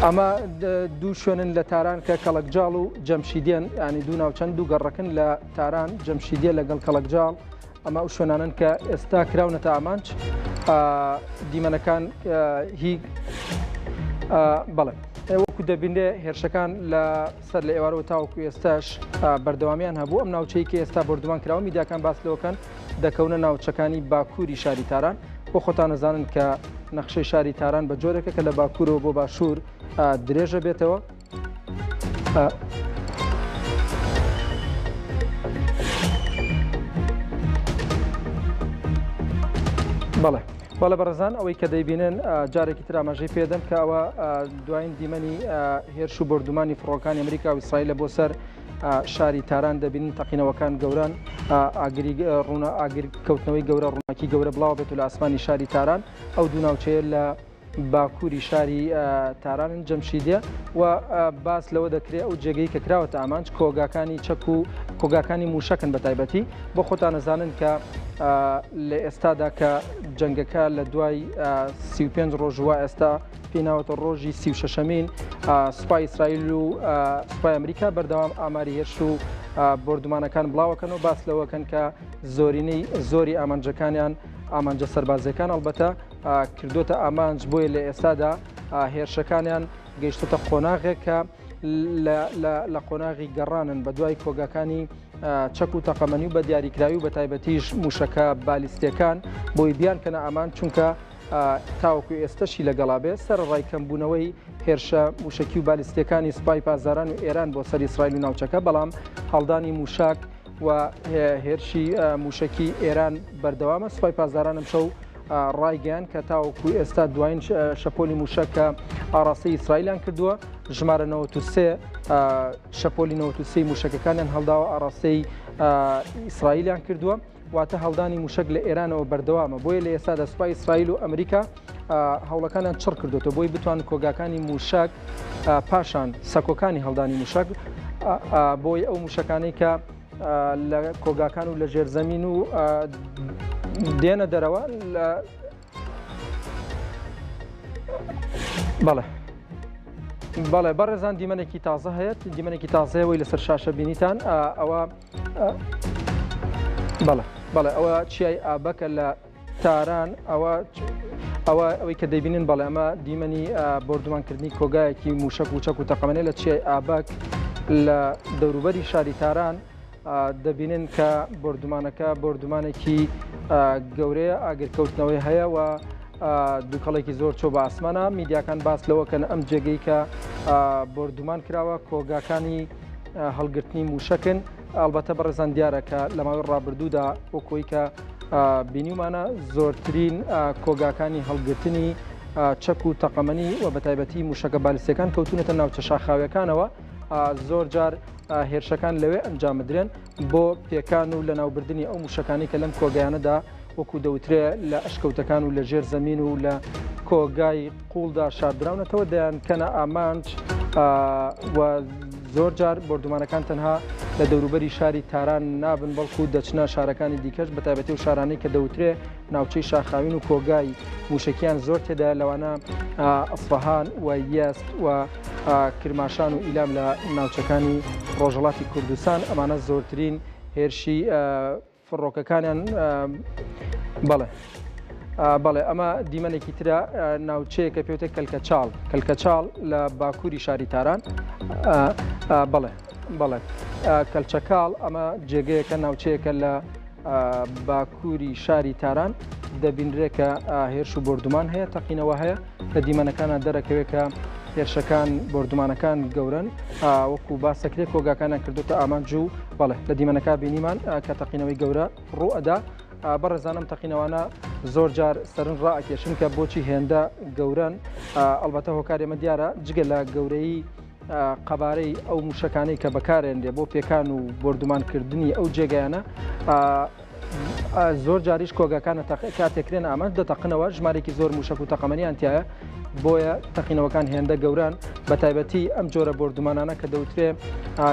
ئەمە دوو شوێنن لە تاران کە کەڵکجاڵ و جەمشیدیەن ینی دوو ناوچەند دوو گەڕەکن لە تاران جەمشیدیە لەگەڵ کەڵکجاڵ ئەمە ئەو شوێنانن کە ئێستا کراونەتە ئامانج دیمەنەکان هی بەڵێ وەکو دەبینرێ هێرشەکان لە سەر لە ئێوارەوە تاوەکو ئێستاش بەردەوامیان هەبوو ئەم ناوچەی کە ئێستا بۆردومان کراوە میدیاکان باس لەوەکەن دەکەونە ناوچەکانی باکووری شاری تاران بۆ خۆتان نەزانن کە نەخشەی شاری تاران بە جۆرێکە کە لە باکوورەوە بۆ باشوور درێژە بێتەوە بەڵێ بەڵێ بەڕێزان ئەوەی کە دەیبینن جارێکی تر ئاماژەی پێدەم کە ئەوە دوایین دیمەنی هێرش و بۆردومانی فڕۆکانی ئەمریکا و ئیسرائیلە بۆ سەر شاری تاران دەبینن تەقینەوەکان گەوران ئاگری ڕوونە ئاگر کەوتنەوەی گەورە ڕووناکی گەورە بڵاو بێت و لە ئاسمانی شاری تاران ئەو دوو ناوچەیە لە باکووری شاری تارانن جەمشیدیە و باس لەوە دەکرێت ئەو جێگەی کە کراوەتە ئامانج کۆگاکانی چەک و کۆگاکانی موشەکن بە تایبەتی بۆ خۆتان ئەزانن کە لە ئێستادا کە جەنگەکە لە دوای 35 ڕۆژ وا ئێستا پێناوەتە ڕۆژی 36مین سوپای ئیسرائیل و سوپای ئەمریکا بەردەوام ئاماری هێرش و بۆردومانەکان بڵاوەکەن و باس لەوەکەن کە زۆرینەی زۆری ئامانجەکانیان ئامانجە سەربازیەکان ئەڵبەتە کردوتە ئامانج بۆیە لە ئێستادا هێرشەکانیان گەیشتۆتە قۆناغێک کە لە قۆناغی گەڕانن بە دوای کۆگاکانی چەک و تەقەمەنی و بە دیاریکراوی و بە تایبەتیش موشەکە بالیستیەکان بۆی بیانکەنە ئامان چونکە تاوەکو ئێستەشی لەگەڵا بێ سەرەڕای کەمبوونەوەی هێرشە موشەکی و بالیستیەکانی سوپای پاسداران و ئێران بۆ سەر ئیسرائیل و ناوچەکە بەڵام هەڵدانی موشاک و هێرشی موشەکی ئێران بەردەوامە سوپای پاسداران ئەمشەو ڕایگەیان کە تاوەکو ئێستا دوایین شەپۆلی موشەک کە ئاڕاستەی ئیسرائیلیان کردووە ژمارە 93 شەپۆلی 93 موشەکەکانیان هەڵداوە ئاڕاستەی ئیسرائیلیان کردووە واتە هەڵدانی موشەک لە ئێرانەوە بەردەوامە بۆیە لە ئێستادا سوپای ئیسرائیل و ئەمریکا هەوڵەکانیان چڕ کردوێتەوە بۆی بتوان کۆگاکانی موشەک پاشان سەکۆکانی هەڵدانی موشەک بۆی ئەو موشەکانەی کە لە کۆگاکان و لە ژێرزەمین و دێنە دەرەوە لە بەڵێ بەڵێ بەڕێزان دیمەنێکی تازە هەیە دیمەنێکی تازەیەوەی لەسەر شاشە بینیتان ئەوە بەڵێ بەڵێ ئەوە چیای ئابەکە لە تاران ئەوە ئەوە ئەوەی کە دەیبینن بەڵێ ئەمە دیمەنی بۆردومانکردنی کۆگایەکی موشک و چەک و تەقەمەنی لە چیای ئابەک لە دەوروبەری شاری تاران دەبینن کە بۆردومانەکە بۆردومانێکی گەورەیە ئاگرکەوتنەوەی هەیە و دووکەڵێکی زۆر چۆ بە ئاسمانە میدیاکان باس لەوەکەن ئەم جێگەی کە بۆردومان کراوە کۆگاکانی هەڵگرتنی موشەکن ئەڵبەتە بەڕێزان دیارە کە لە ماوەی ڕابردوودا وەکۆی کە بینیومانە زۆرترین کۆگاکانی هەڵگرتنی چەک و تەقەمەنی و بەتایبەتی موشەکە بالیستەکان کەوتونەتە ناوچە شاخاویەکانەوە زۆر جار هێرشەکان لەوێ ئەنجامدرێن بۆ پێکان و لەناوبردنی ئەو موشەکانی کە لەم کۆگایانەدا وەکو دەوترێ لە ئەشکەوتەکان و لە ژێر زەمین و لە کۆگای قوڵدا شاردراونەتەوە دەیانکەنە ئامانج و زۆر جار بۆردومانەکان تەنها لە دەوروبەری شاری تاران نابن بەڵکو دەچنە شارەکانی دیکەش بە تایبەتی و شارانەی کە دەوترێ ناوچەی شاخاوین و کۆگای موشەکیان زۆر تێدا لەوانە ئەسفەهان و یەست و کرماشان و ئیلام لە ناوچەکانی ڕۆژهەڵاتی کوردستان ئەمانە زۆرترین هێرشی فڕۆکەکانیان بەڵێ بەڵێ ئەمە دیمەنێکی ترە ناوچەیە کە پێوتە کەلکەچاڵ کەلکەچاڵ لە باکووری شاری تاران بەڵێ بەڵێ کەلچەکاڵ ئەمە جێگەیەکە ناوچەیەکە لە باکووری شاری تاران دەبینرێ کە هێرش و بۆردومان هەیە تەقینەوە هەیە لە دیمەنەکانە دەرەکەوێت کە هێرشەکان بۆردومانەکان گەورن وەکو باسەکرێ کۆگاکانیان کردوتە ئامانج و بەڵێ لە دیمەنەکە بینیمان کە تەقینەوەی گەورە ڕوئەدا بەڕێزانم تەقینەوانە زۆر جار سەرنج ڕائەکێشن کە بۆچی هێندە گەورن ئەلبەتە هۆکاری ئەمە دیارە جگە لە گەورەی قەبارەی ئەو موشەکانەی کە بەکارێنرێ بۆ پێکان و بۆردومانکردنی ئەو جێگایانە زۆر جاریش کۆگاکانە کاتێکرێن ئامانج دەتەقنەوە ژمارێکی زۆر موشک و تەقەمەنیان تایە بۆیە تەقینەوەکان هێندە گەوران بە تایبەتی ئەم جۆرە بۆردومانانە کە دەوترێ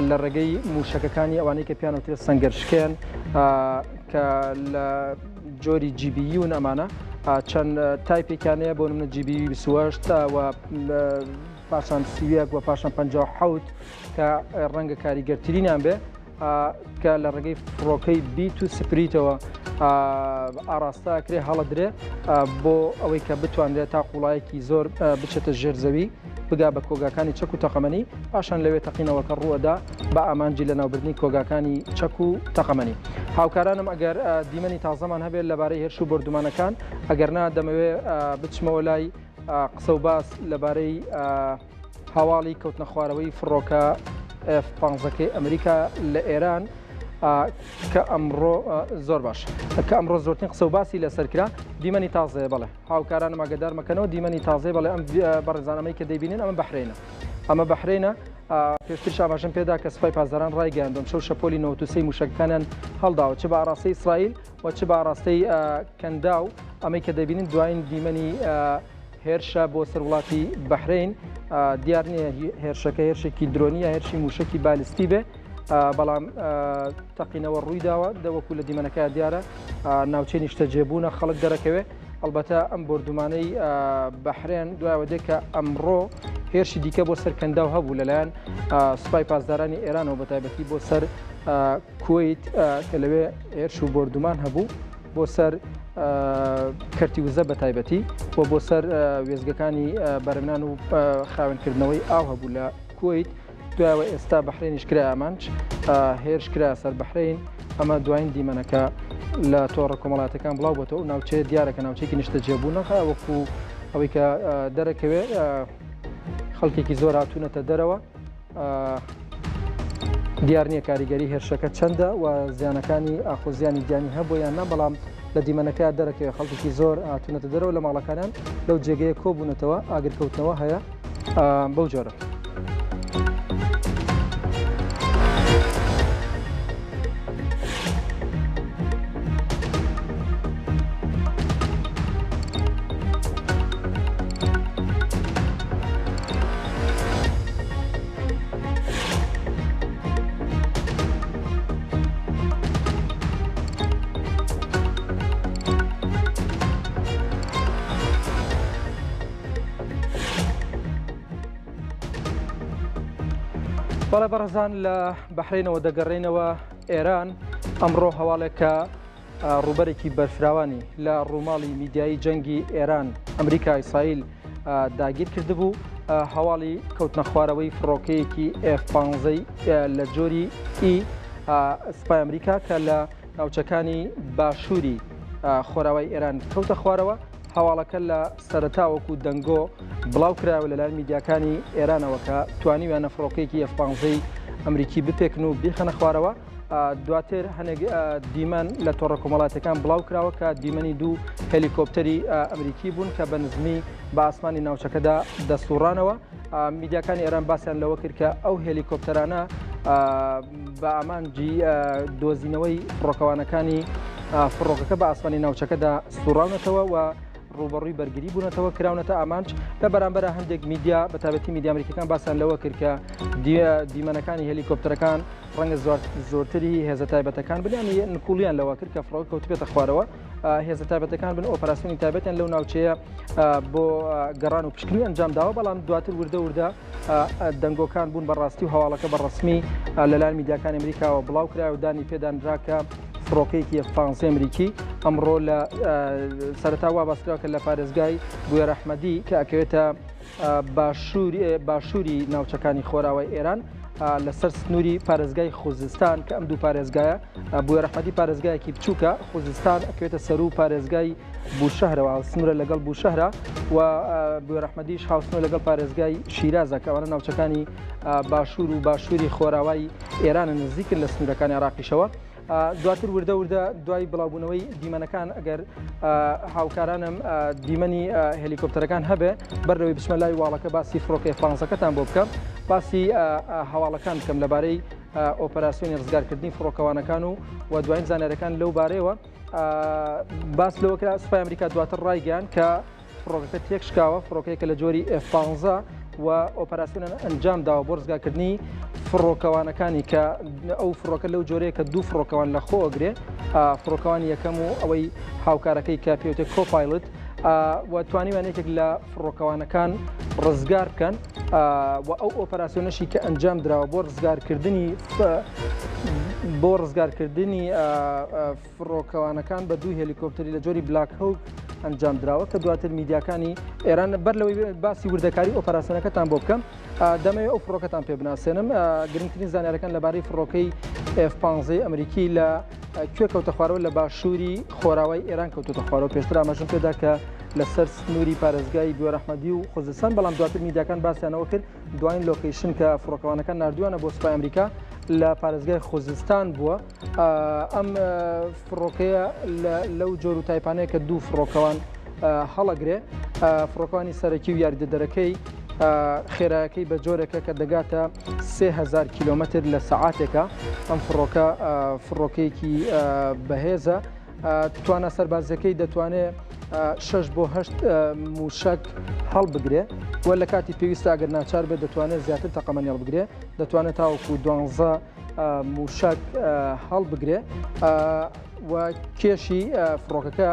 لە ڕێگەی موشەکەکانی ئەوانەی کە پیانوترێت سەنگەرشکێن کە لە جۆری GBU ئەمانە. چەند تایپێکیان هەیە بۆ نمونە GB 28 و پاشان 31 و پاشان 57 کە ڕەنگە کاریگەرترینیان بێ کە لە ڕێگەی فڕۆکەی B-2 Spirit ەوە ئاراستە کرێ هەڵەدرێ بۆ ئەوەی کە بتوانرێت تا قوڵایەکی زۆر بچێتە ژێر زەوی بگا بە کۆگاکانی چەک و تەقەمەنی پاشان لەوێ تەقینەوەکە ڕووەدا بە ئامانجی لەناوبردنی کۆگاکانی چەک و تەقەمەنی. هاوکارانم ئەگەر دیمەنی تازەمان هەبێت لەبارەی هێرش و بۆردومانەکان ئەگەر نا دەمەوێ بچمەوە لای قسە و باس لەبارەی هەواڵی کەوتنە خوارەوەی فڕۆکە F-15ەکەی ئەمریکا لە ئێران کە ئەمڕۆ زۆر باش کە ئەمڕۆ زۆرترین قسە و باسی لەسەر کرا دیمەنی تازەیە بەڵێ هاوکارانم ئاگدار مەکەنەوە دیمەنی تازەی بەڵێ ئەم بەڕێزان ئەمەی کە دەیبینن ئەمە بەحرینە ئەمە بەحرینە پێشتر ئاماژەم پێدا کە سوپای پاسداران ڕایگەیاندووە ئەمشەو شەپۆلی 93 موشەکەکانیان هەڵداوە چ بە ئاڕاستەی ئیسرائیل و چ بە ئاڕاستەی کەنداو ئەمەی کە دەبینن دوایین دیمەنی هێرشە بۆ سەر وڵاتی بەحرین دیار نییە هێرشەکە هێرشێکی درۆنیە هێرشی موشکی بالستی بێ بەڵام تەقینەوە ڕوویداوە دەوەکو لە دیمەنەکە دیارە ناوچەی نیشتەجێبوونە خەڵک دەرەکەوێ ئەڵبەتە ئەم بۆردومانەی بەحرێن دوایەوە دێت کە ئەمڕۆ هێرشی دیکە بۆ سەر کەنداو هەبوو لەلایەن سوپای پاسدارانی ئێرانەوە بە تایبەتی بۆ سەر کوەیت کە لەوێ هێرش و بۆردومان هەبوو بۆ سەر کەرتی وزە بە تایبەتی و بۆ سەر وێزگەکانی بەرەمنان و خاوێنکردنەوەی ئاو هەبوو لە کوەیت دوایەوە ئێستا بەحرێنیش کرا ئامانج هێرش کرا سەر بەحرین ئەمە دوایین دیمەنەکە لە تۆڕە کۆمەڵاتەکان بڵاو بۆتەوە ئەو ناوچەیە دیارە کە ناوچێکی نیشتەجێبوونە وەکو ئەوەی کە دەرەکەوێ خەڵکێکی زۆر هاتوونەتە دەرەوە دیار نییە کاریگەری هێرشەکە چەندە و زیانەکانی ئاخۆ زیانی گیانی هەبوو یان نا بەڵام لە دیمەنەکە دەرەکەوێت خەڵکێکی زۆر هاتوونەتە دەرەوە لە ماڵەکانیان لەو جێگەیە کۆبوونەتەوە ئاگرکەوتنەوە هەیە بەو جۆرە. بەڵێ بەڕێزان لە بەحرینەوە دەگەڕێنەوە ئێران ئەمڕۆ هەواڵێک کە ڕووبەرێکی بەرفراوانی لە ڕووماڵی میدیایی جەنگی ئێران ئەمریکا ئیسرائیل داگیر کردبوو هەواڵی کەوتنە خوارەوەی فڕۆکەیەکی F-15 لە جۆری ئی سوپای ئەمریکا کە لە ناوچەکانی باشووری خۆراوای ئێران کەوتە خوارەوە هەواڵەکە لە سەرەتا وەکو دەنگۆ بڵاو کرایەوە لەلایەن میدیاکانی ئێرانەوە کە توانیویانە فڕۆکەیەکی ئێف پانزەی ئەمریکی بپێکن و بیخەنە خوارەوە دواتر هەنێک دیمەن لە تۆڕە کۆمەڵاتەکان بڵاو کراوە کە دیمەنی دوو هەلیکۆپتەری ئەمریکی بوون کە بە نزمی بە ئاسمانی ناوچەکەدا دەسوڕانەوە میدیاکانی ئێران باسیان لەوە کرد کە ئەو هێلیکۆپتەرانە بە ئامانجی دۆزینەوەی فڕۆکەوانەکانی فڕۆکەکە بە ئاسمانی ناوچەکەدا سوڕاونەتەوە و ڕوبەڕووی بەرگری بوونەتەوە کراونەتە ئامانج لە بەرامبەر هەندێک میدیا بە تابەتی میدیا ئەمریکەکان باسیان لەوە کرد کە دیمەنەکانی هێلیکۆپتەرەکان ڕەنگە زۆرتری هێزە تایبەتەکان بن یانی نکوڵیان لەوە کرد کە فڕۆکە کەوتبێتە خوارەوە هێزە تایبەتەکان بن ئۆپەراسیۆنی تایبەتیان لەو ناوچەیە بۆ گەڕان و پشکنی ئەنجام داوە بەڵام دواتر وردە وردە دەنگۆکان بوون بە ڕاستی و هەواڵەکە بە ڕسمی لەلایەن میدیاکانی ئەمریکاوە بڵاو کرا و دانی پێدانرا کە فڕۆکەیەکی F-15 ئەمریکی ئەمڕۆ لە سەرەتا وا باسکرا کە لە پارێزگای بوێرەحمەدی کە ئەکەوێتە باشووری ناوچەکانی خۆراوای ئێران لەسەر سنووری پارێزگای خوزستان کە ئەم دوو پارێزگایە بوێرەحمەدی پارێزگایەکی بچووکە خوزستان ئەکەوێتە سەرو پارێزگای بوشەهرەوە هاوسنوورە لەگەڵ بوشەهرە و بوێرەحمەدیش هاوسنوور لەگەڵ پارێزگای شیرازە کە ئەوانە ناوچەکانی باشوور و باشووری خۆراوای ئێرانە نزیکن لە سنوورەکانی عراقیشەوە. دواتر وردە وردە دوای بڵاوبوونەوەی دیمەنەکان ئەگەر هاوکارانم دیمەنی هەلیکۆپتەرەکان هەبێ بەر لەوەی بچمە لای واڵەکە باسی فڕۆکەی فڕانسەکەتان بۆ بکەم باسی هەواڵەکان بکەم لەبارەی ئۆپەراسیۆنی ڕزگارکردنی فڕۆکەوانەکان و و دوایین زانیاریەکان لەو بارەیەوە باس لەوە کرا سوپای ئەمریکا دواتر ڕایگەیان کە فڕۆکەکە تێکشکاوە، فڕۆکەیەکە لە جۆری F-15 و ئۆپەراسیۆنیان ئەنجام داوە بۆ ڕزگارکردنی فڕۆکەوانەکانی کە ئەو فڕۆکە لەو جۆرەیە کە دوو فڕۆکەوان لە خۆ ئەگرێ فڕۆکەوانی یەکەم و ئەوەی هاوکارەکەی کە پێوتێ copilot و توانیوان یەکێک لە فڕۆکەوانەکان ڕزگار بکەن و ئەو ئۆپەراسیۆنەشی کە ئەنجام دراوە بۆ ڕزگارکردنی بۆ ڕزگارکردنی فڕۆکەوانەکان بە دوو هێلیکۆپتەری لە جۆری بلاک هۆک ئەنجام دراوە کە دواتر میدیاکانی ئێران بەر لەوەی باسی وردەکاری ئۆپەراسیۆنەکەتان بۆ بکەم دەمەوێت ئەو فڕۆکەتان پێ بناسێنم گرنگترین زانیارەکان لەبارەی فڕۆکەی F-15 ئەمریکی لە کوێ کەوتە خوارەوە لە باشووری خۆراوای ئێران کەوتۆتە خوارەوە پێشتر ئاماژەم پێدا کە لەسەر سنووری پارێزگای بوێرەحمەدی و خوزستان بەڵام دواتر میدیاکان باسیانەوە کرد دوایین location کە فڕۆکەوانەکان نردویانە بۆ سوپای ئەمریکا لە پارێزگای خوزستان بووە ئەم فڕۆکەیە لەو جۆر و type انەیە کە دوو فڕۆکەوان هەڵەگرێ فڕۆکانی سەرەکی و یاریدەدەرەکەی خێرایەکەی بە جۆرێکە کە دەگاتە 3000 کیلومتر لە سەعاتێکە ئەم فڕۆکە فڕۆکەیەکی بەهێزە توانا سەربازەکەی دەتوانێت شش بۆ هەشت موشک هەڵبگرێ و لە کاتی پێویستە ئەگەر ناچار بێت دەتوانێت زیاتر تەقەمەنی هەڵبگرێ دەتوانێت تاوەکو دوانزە موشک هەڵبگرێ و کێشی فڕۆکەکە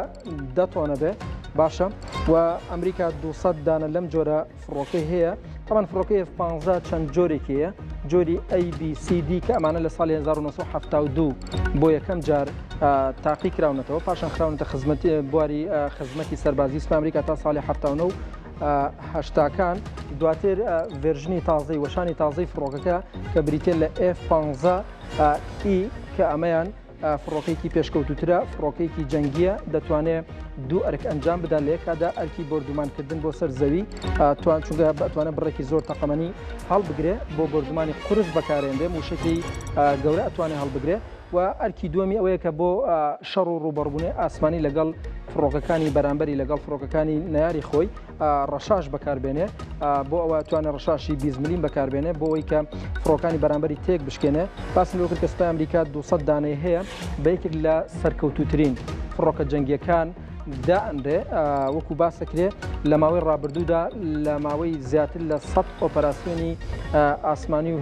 دە تۆنە بێ باشە و ئەمریکا 200 دانە لەم جۆرە فڕۆکەی هەیە تەمان فڕۆکەی F-15 چەند جۆرێکی هەیە جۆری ABCD کە ئەمانە لە ساڵی 1972 بۆ یەکەم جار تاقی کراونەتەوە پاشان خراونەتە خزمەت بواری خزمەتی سەربازی سوپای ئەمریکا تا ساڵی 79 هەشتاکان دواتر version ی تازەی وەشانی تازەی فڕۆکەکە کە بریتە لە F-15 E کە ئەمەیان فڕۆکەیەکی پێشکەوتوترە فڕۆکەیەکی جەنگیە دەتوانێت دوو ئەرک ئەنجام بدات لە یەکادا ئەرکی بۆردومانکردن بۆ سەر زەوی توان چونکە بەتوانە بڕێکی زۆر تەقەمەنی هەڵبگرێ بۆ بۆردومانی قورس بەکارێنرێ موشکی گەورە ئەتوانێ هەڵبگرێ و ئەرکی دووەمی ئەوەیە کە بۆ شەڕ و ڕووبەڕبوونەوەی ئاسمانی لەگەڵ فڕۆکەکانی بەرامبەری لەگەڵ فڕۆکەکانی نەیاری خۆی ڕەشاش بەکاربێنێ بۆ ئەوە توانێت ڕەشاشی 20 ملیم بەکاربێنێ بۆ ئەوەی کە فڕۆکانی بەرامبەری تێک بشکێنێ باسم لەوە کرد کە سوپای ئەمریکا 200 دانەی هەیە بە یەکێک لە سەرکەوتووترین فڕۆکە جەنگیەکان دائەنرێ وەکو باسەکرێ لە ماوەی ڕابردوودا لە ماوەی زیاتر لە 100 ئۆپەراسیۆنی ئاسمانی و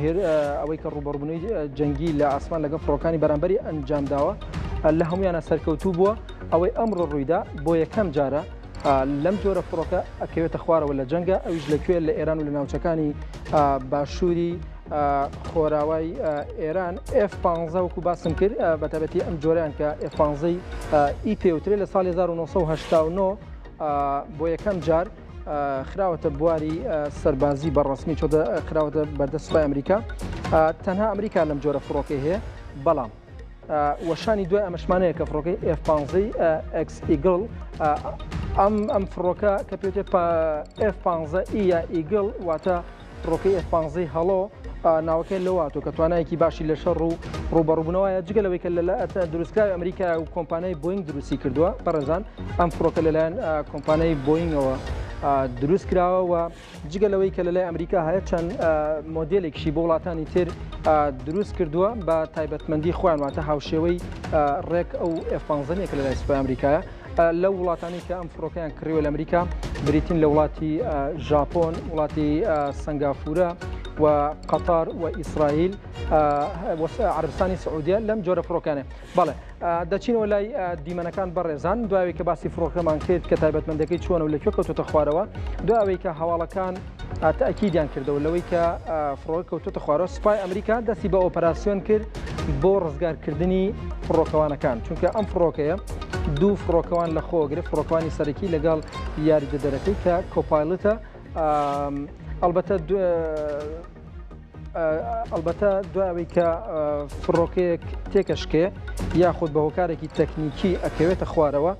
ئەوەی کە ڕوبەڕبوونەوەی جەنگی لە ئاسمان لەگەڵ فڕۆکانی بەرامبەری ئەنجامداوە لە هەمویانە سەرکەوتوو بووە ئەوەی ئەمڕۆ ڕوویدا بۆ یەکەم جارە لەم جۆرە فڕۆکە ئەکەوێتە خوارەوە لە جەنگە ئەویش لە کوێ لە ئێران و لە ناوچەکانی باشووری خۆراوای ئێران F-15 وەکو باسم کرد بە تایبەتی ئەم جۆریان کە F-15 E پێوترێ لە ساڵی 1989 بۆ یەکەم جار خراوەتە بواری سەربازی بە ڕسمی چۆتە خراوەتە بەردەست سوپای ئەمریکا تەنها ئەمریکا لەم جۆرە فڕۆکەی هەیە بەڵام وەشانی دوای ئەمەشمانەیە کە فڕۆکەی F-15 X Eagle ئەم ئەم فڕۆکە کە پێوتێ F-15 E یا Eagle واتە فڕۆکەی F-15 هەڵۆ ناوەکەی لەوە هاتووە کە توانایەکی باشی لە شەڕ و ڕووبەڕووبوونەوەیە جگە لەوەی کە لە دروستکراوی ئەمریکا و کۆمپانیای بۆینگ دروستی کردووە بەڕێزان ئەم فڕۆکە لەلایەن کۆمپانیای بۆینگەوە دروست کراوە و جگە لەوەی کە لەلای ئەمریکا هەیە چەند مۆدێلێکیشی بۆ وڵاتانی تر دروست کردووە بە تایبەتمەندی خۆیان واتە هاوشێوەی ڕێک ئەو F-15 نیە کە لەلای سوپای ئەمریکایە لەو وڵاتانی کە ئەم فڕۆکەیان کڕیوە لە ئەمریکا بریتین لە وڵاتی ژاپۆن، وڵاتی سەنگافورە و قەتار و ئیسرائیل عربستانی سعودیە لەم جۆرە فڕۆکانە بەڵێ دەچینەوە لای دیمەنەکان بەڕێزان دوایەوەی کە باسی فڕۆکەمان کرد کە تایبەتمەندەکەی چۆنە و لە کوێ کەوتۆتە خوارەوە دوای کە هەواڵەکان تەئکیدیان کردەوە لەوەی کە فڕۆکە کەوتۆتە خوارەوە سوپای ئەمریکا دەستی بە ئۆپەراسیۆن کرد بۆ ڕزگارکردنی فڕۆکەوانەکان چونکە ئەم فڕۆکەیە دوو فڕۆکەوان لە خۆگرێ فڕۆکەوانی سەرەکی لەگەڵ یاریدەدەرەکەی کە copilot ە ئەلبەتە ئەلبەتە دوای کە فڕۆکەیەک تێکەشکێ یاخود بە هۆکارێکی تەکنیکی ئەکەوێتە خوارەوە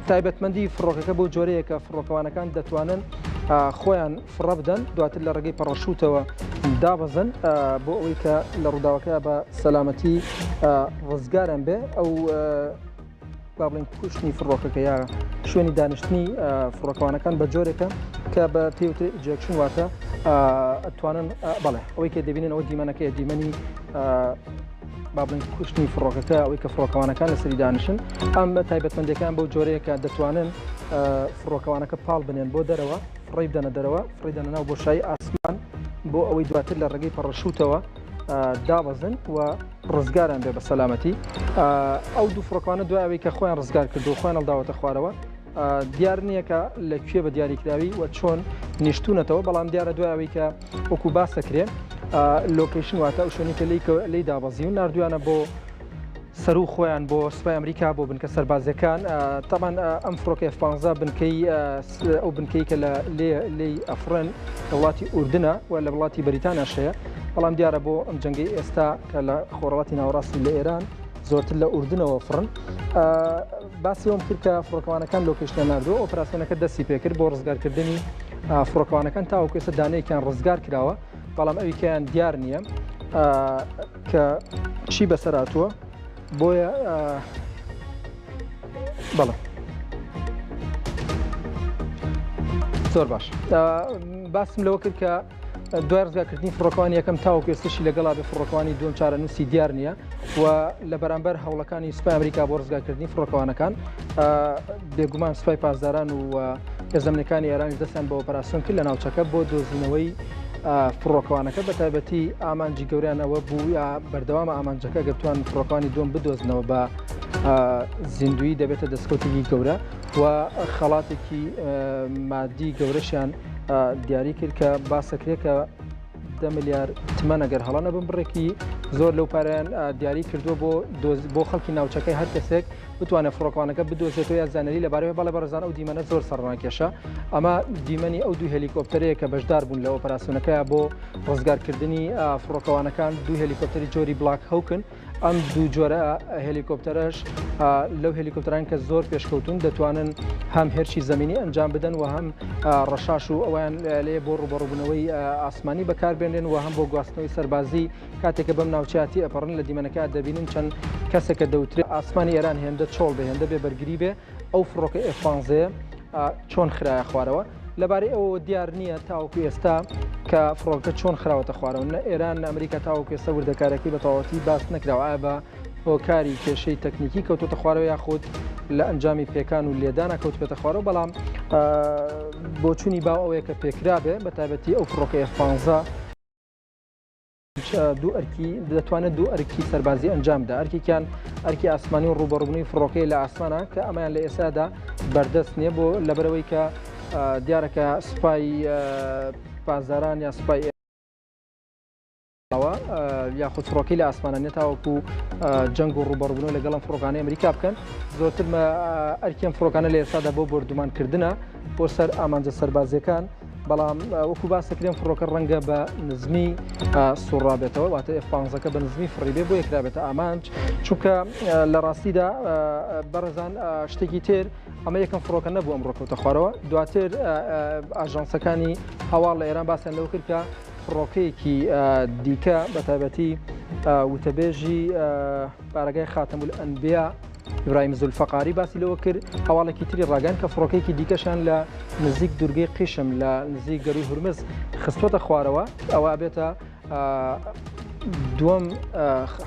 تایبەتمەندی فڕۆکەکە بەو جۆرەیە کە فڕۆکەوانەکان دەتوانن خۆیان فڕە بدەن دواتر لە ڕێگەی پەڕەشوتەوە دابەزن بۆ ئەوەی کە لە ڕووداوەکە بە سەلامەتی ڕزگاران بێ ئەو با بڵێن کوشتنی فڕۆکەکە یا شوێنی دانیشتنی فڕۆکەوانەکان بە جۆرێکە کە بە پێوترێ ejection واتە ئەتوانن بەڵێ ئەوەی کە دەبینن ئەوە دیمەنەکەیە دیمەنی با بڵێین کوشتنی فڕۆکەکە ئەوەی کە فڕۆکەوانەکان لەسەری دانیشن ئەم تایبەتمەندەکان بەو جۆرەیە کە دەتوانن فڕۆکەوانەکە پاڵ بنێن بۆ دەرەوە فڕی بدەنە دەرەوە فڕی دەنە ناو بۆشایی ئاسمان. بۆ ئەوەی دواتر لە ڕێگەی پەڕەشوتەوە دابەزن و ڕزگاران بێ بە سەلامەتی. ئەو دوو فڕۆکەوانە دوای ئەوەی کە خۆیان ڕزگار کردو خۆیان هەڵداوەتە خوارەوە دیار نییە کە لە کوێ بە دیاریکراوی و چۆن نیشتونەتەوە، بەڵام دیارە دوای ئەوەی کە وەکو باس دەکرێ location واتە ئەو شوێنی کە لێی دابەزیون ناردویانە بۆ سەرو خۆیان بۆ سوپای ئەمریکا بۆ بنکە سەربازیەکان. تەبان ئەم فڕۆکە F-15 بنکەی ئەو بنکەی کە لە لێی ئەفڕێن لە وڵاتی ئوردنە و لە وڵاتی بەریتانیاش هەیە، بەڵام دیارە بۆ ئەم جەنگەی ئێستا کە لە خۆرهەڵاتی ناوەڕاست و لە ئێران زۆرتر لە ئوردنەوە فڕن. باسی ئەوم کرد کە فڕۆکەوانەکان location یان ناردووە، ئۆپراسیۆنەکە دەستی پێکرد بۆ ڕزگارکردنی فڕۆکەوانەکان، تاوەکو ئێستا دانەیەکیان ڕزگار کراوە، بەڵام ئەویکەیان دیار نییە کە چی بەسەر هاتووە، بۆیە بەڵێ زۆر باش باسم لەوە کرد کە دوای ڕزگارکردنی فڕۆکەوانی یەکەم تاوەکو ئێستەشی لەگەڵا بێ فڕۆکەوانی دووەم چارەنووسی دیار نییە و لە بەرامبەر هەوڵەکانی سوپای ئەمریکا بۆ ڕزگارکردنی فڕۆکەوانەکان بێگومان سوپای پاسداران و هێزەمنەکانی ئێرانیش دەستیان بە ئۆپەراسیۆن کرد لە ناوچەکە بۆ دۆزینەوەی فڕۆکەوانەکە، بە تایبەتی ئامانجی گەوریان ئەوە بوو یا بەردەوامە ئامانجەکە گەر بتوان فڕۆکەوانی دووەم بدۆزنەوە بە زیندویی دەبێتە دەستکەوتێکی گەورە و خەڵاتێکی مادی گەورەشیان دیاری کرد کە باسەکرێت کە دە ملیار تمەن ئەگەر هەڵە نەبم بڕێکی زۆر لەو پارەیان دیاری کردووە بۆ بۆ خەڵکی ناوچەکەی هەر کەسێک بتوانێت فڕۆکەوانەکە بدۆزێتەوە یا زانیاری لەبارەیەوە. بەڵێ بەڕێزان ئەو دیمەنە زۆر سەرڕاکێشە. ئەمە دیمەنی ئەو دوو هێلیکۆپتەرەیە کە بەشدار بوون لە ئۆپەراسیۆنەکەیا بۆ ڕزگارکردنی فڕۆکەوانەکان. دوو هێلیکۆپتەری جۆری بلاک هەوکن. ئەم دوو جۆرە هێلیکۆپتەرەش لەو هێلیکۆپتەران کە زۆر پێشکەوتون دەتوانن هەم هێرشی زەمینی ئەنجام بدەن و هەم ڕەشاش و ئەویان لێ بۆ ڕوبەڕوبوونەوەی ئاسمانی بەکاربێنن و هەم بۆ گواستنەوەی سەربازی کاتێک کە بەم ناوچەیە تێئەپەڕن لە دیمەنەکە دەبینن چەند کەسێک کە دەوترێ ئاسمانی ئێران هێندە چۆڵ بێ هێندە بێ بەرگری بێ ئەو فڕۆکە F پانزەیە چۆن خرایە خوارەوە. لەبارەی ئەوەوە دیار نییە تاوەکو ئێستا کە فڕۆکە چۆن خراوەتە خوارەوە، نە ئێران نە ئەمریکا تاوەکو ئێستا وردەکاریەکەی بە تەواوەتی باس نەکراوە، ئایا بە هۆکاری کێشەی تەکنیکی کەوتۆتە خوارەوە یاخود لە ئەنجامی پێکان و لێدانە کەوتبێتە خوارەوە، بەڵام بۆچوونی باو ئەوەیە کە پێکرابێ بە تایبەتی ئەو فڕۆکە F 15 دوو ئەرکی دەتوانێت دوو ئەرکی سەربازی ئەنجام بدا، ئەرکێکیان ئەرکی ئاسمانی و ڕووبەڕووبوونەوەی فڕۆکەی لە ئاسمانە کە ئەمەیان لە ئێستادا بەردەست نییە بۆ لەبەرەوەی کە دیارە کە سوپای پاسداران یا سوپای ئەوە یاخود فڕۆکەی لە ئاسمانە نیە تاوەکو جەنگ و ڕووبەڕووبوونەوە لەگەڵ ئەم فڕۆکانەی ئەمریکا بکەن. زۆرتر ئەرکی ئەم فڕۆکانە لە ئێستادا بۆ بۆردومانکردنە بۆ سەر ئامانجە سەربازیەکان، بەڵام وەکو باس دەکرێن فڕۆکە ڕەنگە بە نزمی سوڕابێتەوە، واتە F پانزەکە بە نزمی فڕی بێ بۆ یەکرابێتە ئامانج، چونکە لە ڕاستیدا بەڕێزان شتێکی تر ئەمە یەکەم فڕۆکە نەبوو ئەمڕۆ کەوتە خوارەوە. دواتر ئاژانسەکانی هەواڵ لە ئێران باسیان لەوە کرد کە فڕۆکەیەکی دیکە بە تایبەتی وتەبێژی بارەگای خاتەمولئەنبیا ئیبراهیم زولفەقاری باسی لەوە کرد، هەواڵێکی تری ڕاگەیاند کە فڕۆکەیەکی دیکەشیان لە نزیک دوورگەی قیشم لە نزیک گەرووی هورمز خستووەتە خوارەوە، ئەوە ئەبێتە دووەم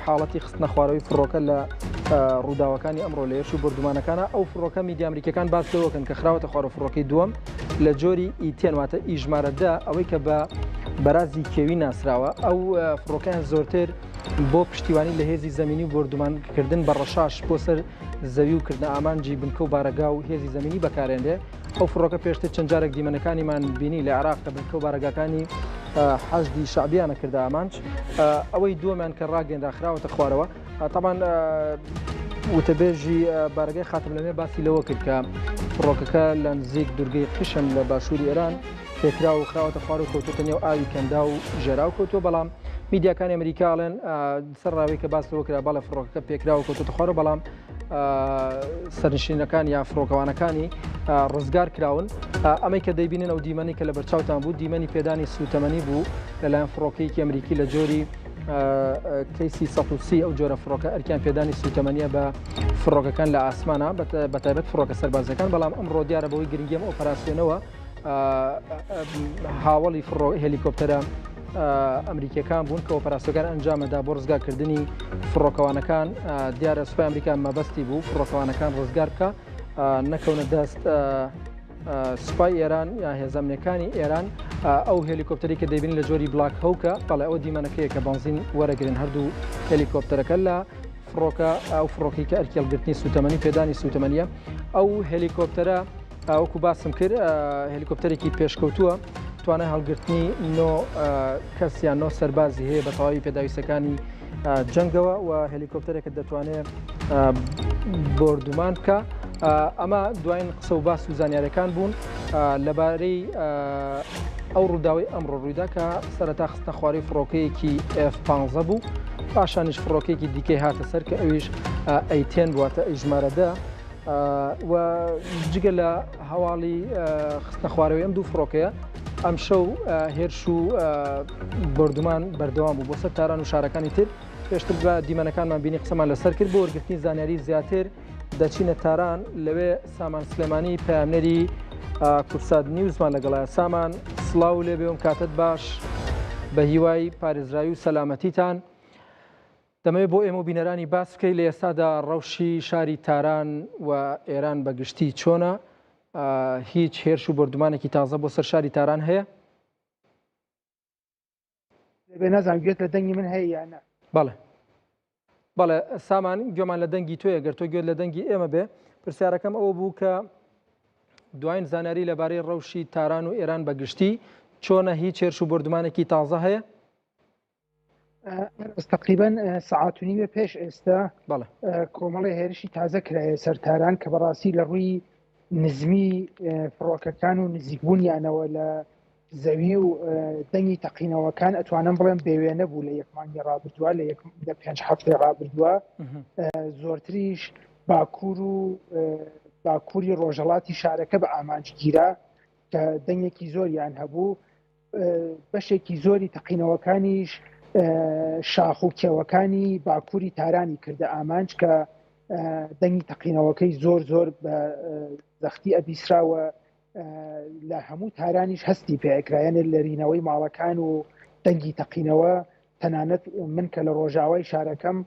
حاڵەتی خستنە خوارەوەی فڕۆکە لە ڕووداوەکانی ئەمڕۆ لە هێرش و بۆردومانەکانە. ئەو فڕۆکە میدیا ئەمریکیەکان باس لەوەکەن کە خراوەتە خوارەوە فڕۆکەی دووەم لە جۆری E-10 واتە E ژمارە 10 ئەوەی کە بە بەرازی کێوی ناسراوە. ئەو فڕۆکەیان زۆرتر بۆ پشتیوانی لە هێزی زەمینی و بۆردومانکردن بە ڕەشاش بۆ سەر زەوی و کردنە ئامانجی بنکە و بارەگا و هێزی زەمینی بەکارێنرێ. ئەو فڕۆکە پێشتر چەند جارێک دیمەنەکانیمان بینی لە عێراق کە بنکە و بارەگاکانی حەشدی شەعبیانە کردە ئامانج. ئەوەی دووەمیان کە ڕاگەیەنرا خراوەتە خوارەوە. تەبان وتەبێژی بارەگای خاتم لەمێ باسی لەوە کرد کە فڕۆکەکە لە نزیک دوورگەی قیشم لە باشووری ئێران پێکرا و خراوەتە خوار و کەوتووەتە نێو ئاوی کەنداو و ژێراو کەوتووە، بەڵام میدیاکانی ئەمریکا ئەڵێن سەر ڕاوی کە باس لەوە کرا بەڵێ فڕۆکەکە پێکرا و کەوتووەتە خوارەوە، بەڵام سەرنشینەکان یا فڕۆکەوانەکانی ڕزگار کراون. ئەمەی کە دەیبینن ئەو دیمەنی کە لە بەرچاوتان بوو دیمەنی پێدانی سووتەمەنی بوو لەلایەن فڕۆکەیەکی ئەمریکی لە جۆری KC 130. ئەو جۆرە فڕۆکە ئەرکیان پێدانی سووتەمەنیە بە فڕۆکەکان لە ئاسمانە بە تایبەت فڕۆکە سەربازەکان، بەڵام ئەمڕۆ دیارە بەوەی گرنگی ئەم ئۆپەراسیۆنەوە هاوڵی فڕۆ هێلیکۆپتەرە ئەمریکیەکان بوون کە ئۆپەراسیۆکان ئەنجامەدا بۆ ڕزگارکردنی فڕۆکەوانەکان. دیارە سوپای ئەمریکا مەبەستی بوو فڕۆکەوانەکان ڕزگار بکە نەکەونە دەست سوپای ئێران یا هێزە ئەمنیەکانی ئێران. ئەو هێلیکۆپتەری کە دەیبین لە جۆری بلاک هەوکە، بەڵێ ئەوە دیمەنەکەیە کە بەنزین وەرەگرن هەردوو هێلیکۆپتەرەکە لە فڕۆکە، ئەو فڕۆکەی کە ئەرکی هەڵگرتنی سوتەمەنی پێدانی سوتەمەنیە. ئەو هێلیکۆپتەرە وەکو باسم کرد هێلیکۆپتەرێکی پێشکەوتووە، توانای هەڵگرتنی نۆ کەس یان نۆ سەربازی هەیە بە تەواوی پێداویستەکانی جەنگەوە و هێلیکۆپتەرێکە دەتوانێت بۆردومان بکە. ئەمە دوایین قسە و باس و زانیارەکان بوون لەبارەی ئەو ڕووداوی ئەمڕۆ ڕوویدا کە سەرەتا خستنە خوارەی فڕۆکەیەکی F-15 بوو، پاشانیش فڕۆکەیەکی دیکەی هاتە سەر کە ئەویش A-10 بوواتە ئەی ژمارە دە و جگە لە هەواڵی خستنە خوارەوەی ئەم دوو فڕۆکەیە ئەمشەو هێرش و بۆردومان بەردەوام بوو بۆ سەر تاران و شارەکانی تر. پێشتر بە دیمەنەکانمان بینی قسەمان لەسەر کرد. بۆ وەرگرتنی زانیاری زیاتر دەچینە تاران، لەوێ سامان سلێمانی پەیامنێری کوردسات نیوزمان لەگەڵایە. سامان سڵاو لێ بێ و کاتت باش، بە هیوای پارێزراوی و سەلامەتیتان. دەمەوێت بۆ ئێمە و بینەرانی باس بکەیت لە ئێستادا ڕەوشی شاری تاران و ئێران بە گشتی چۆنە؟ هیچ هێرش و بۆردومانێکی تازە بۆ سەر شاری تاران هەیە؟ بێ نازانم گوێت لە دەنگی من هەیە یان نا. بەڵێ بەڵێ سامان گوێمان لە دەنگی تۆیە، گەر تۆ گوێت لە دەنگی ئێمە بێ. پرسیارەکەم ئەوە بوو کە دوایین زانیاری لەبارەی ڕەوشی تاران و ئێران بە گشتی چۆنە؟ هیچ هێرش و بۆردومانێکی تازە هەیە؟ تقریبا سەعات و نیوێ پێش ئێستا کۆمەڵی هێرشی تازە کرایە سەر تاران کە بەڕاستی لە ڕووی نزمی فڕۆکەکان و نزیکبوونیانەوە لە زەوی و دەنگی تەقینەوەکان ئەتوانم بڵێم بێوێنە بوو لە یەک مانگی ڕابردووە، لە یەک لە پێنج هەفتەی ڕابردووە، زۆرتریش باکوور و باکووری ڕۆژهەڵاتی شارەکە بە ئامانج گیرا کە دەنگێکی زۆریان هەبوو. بەشێکی زۆری تەقینەوەکانیش شاخ و کێوەکانی باکووری تارانی کردە ئامانج کە دەنگی تەقینەوەکەی زۆر زۆر بە زەختی ئەبیسراوە، لە هەموو تارانیش هەستی پێکرایەنێت لەرینەوەی ماڵەکان و دەنگی تەقینەوە. تەنانەت من کە لە ڕۆژاوای شارەکەم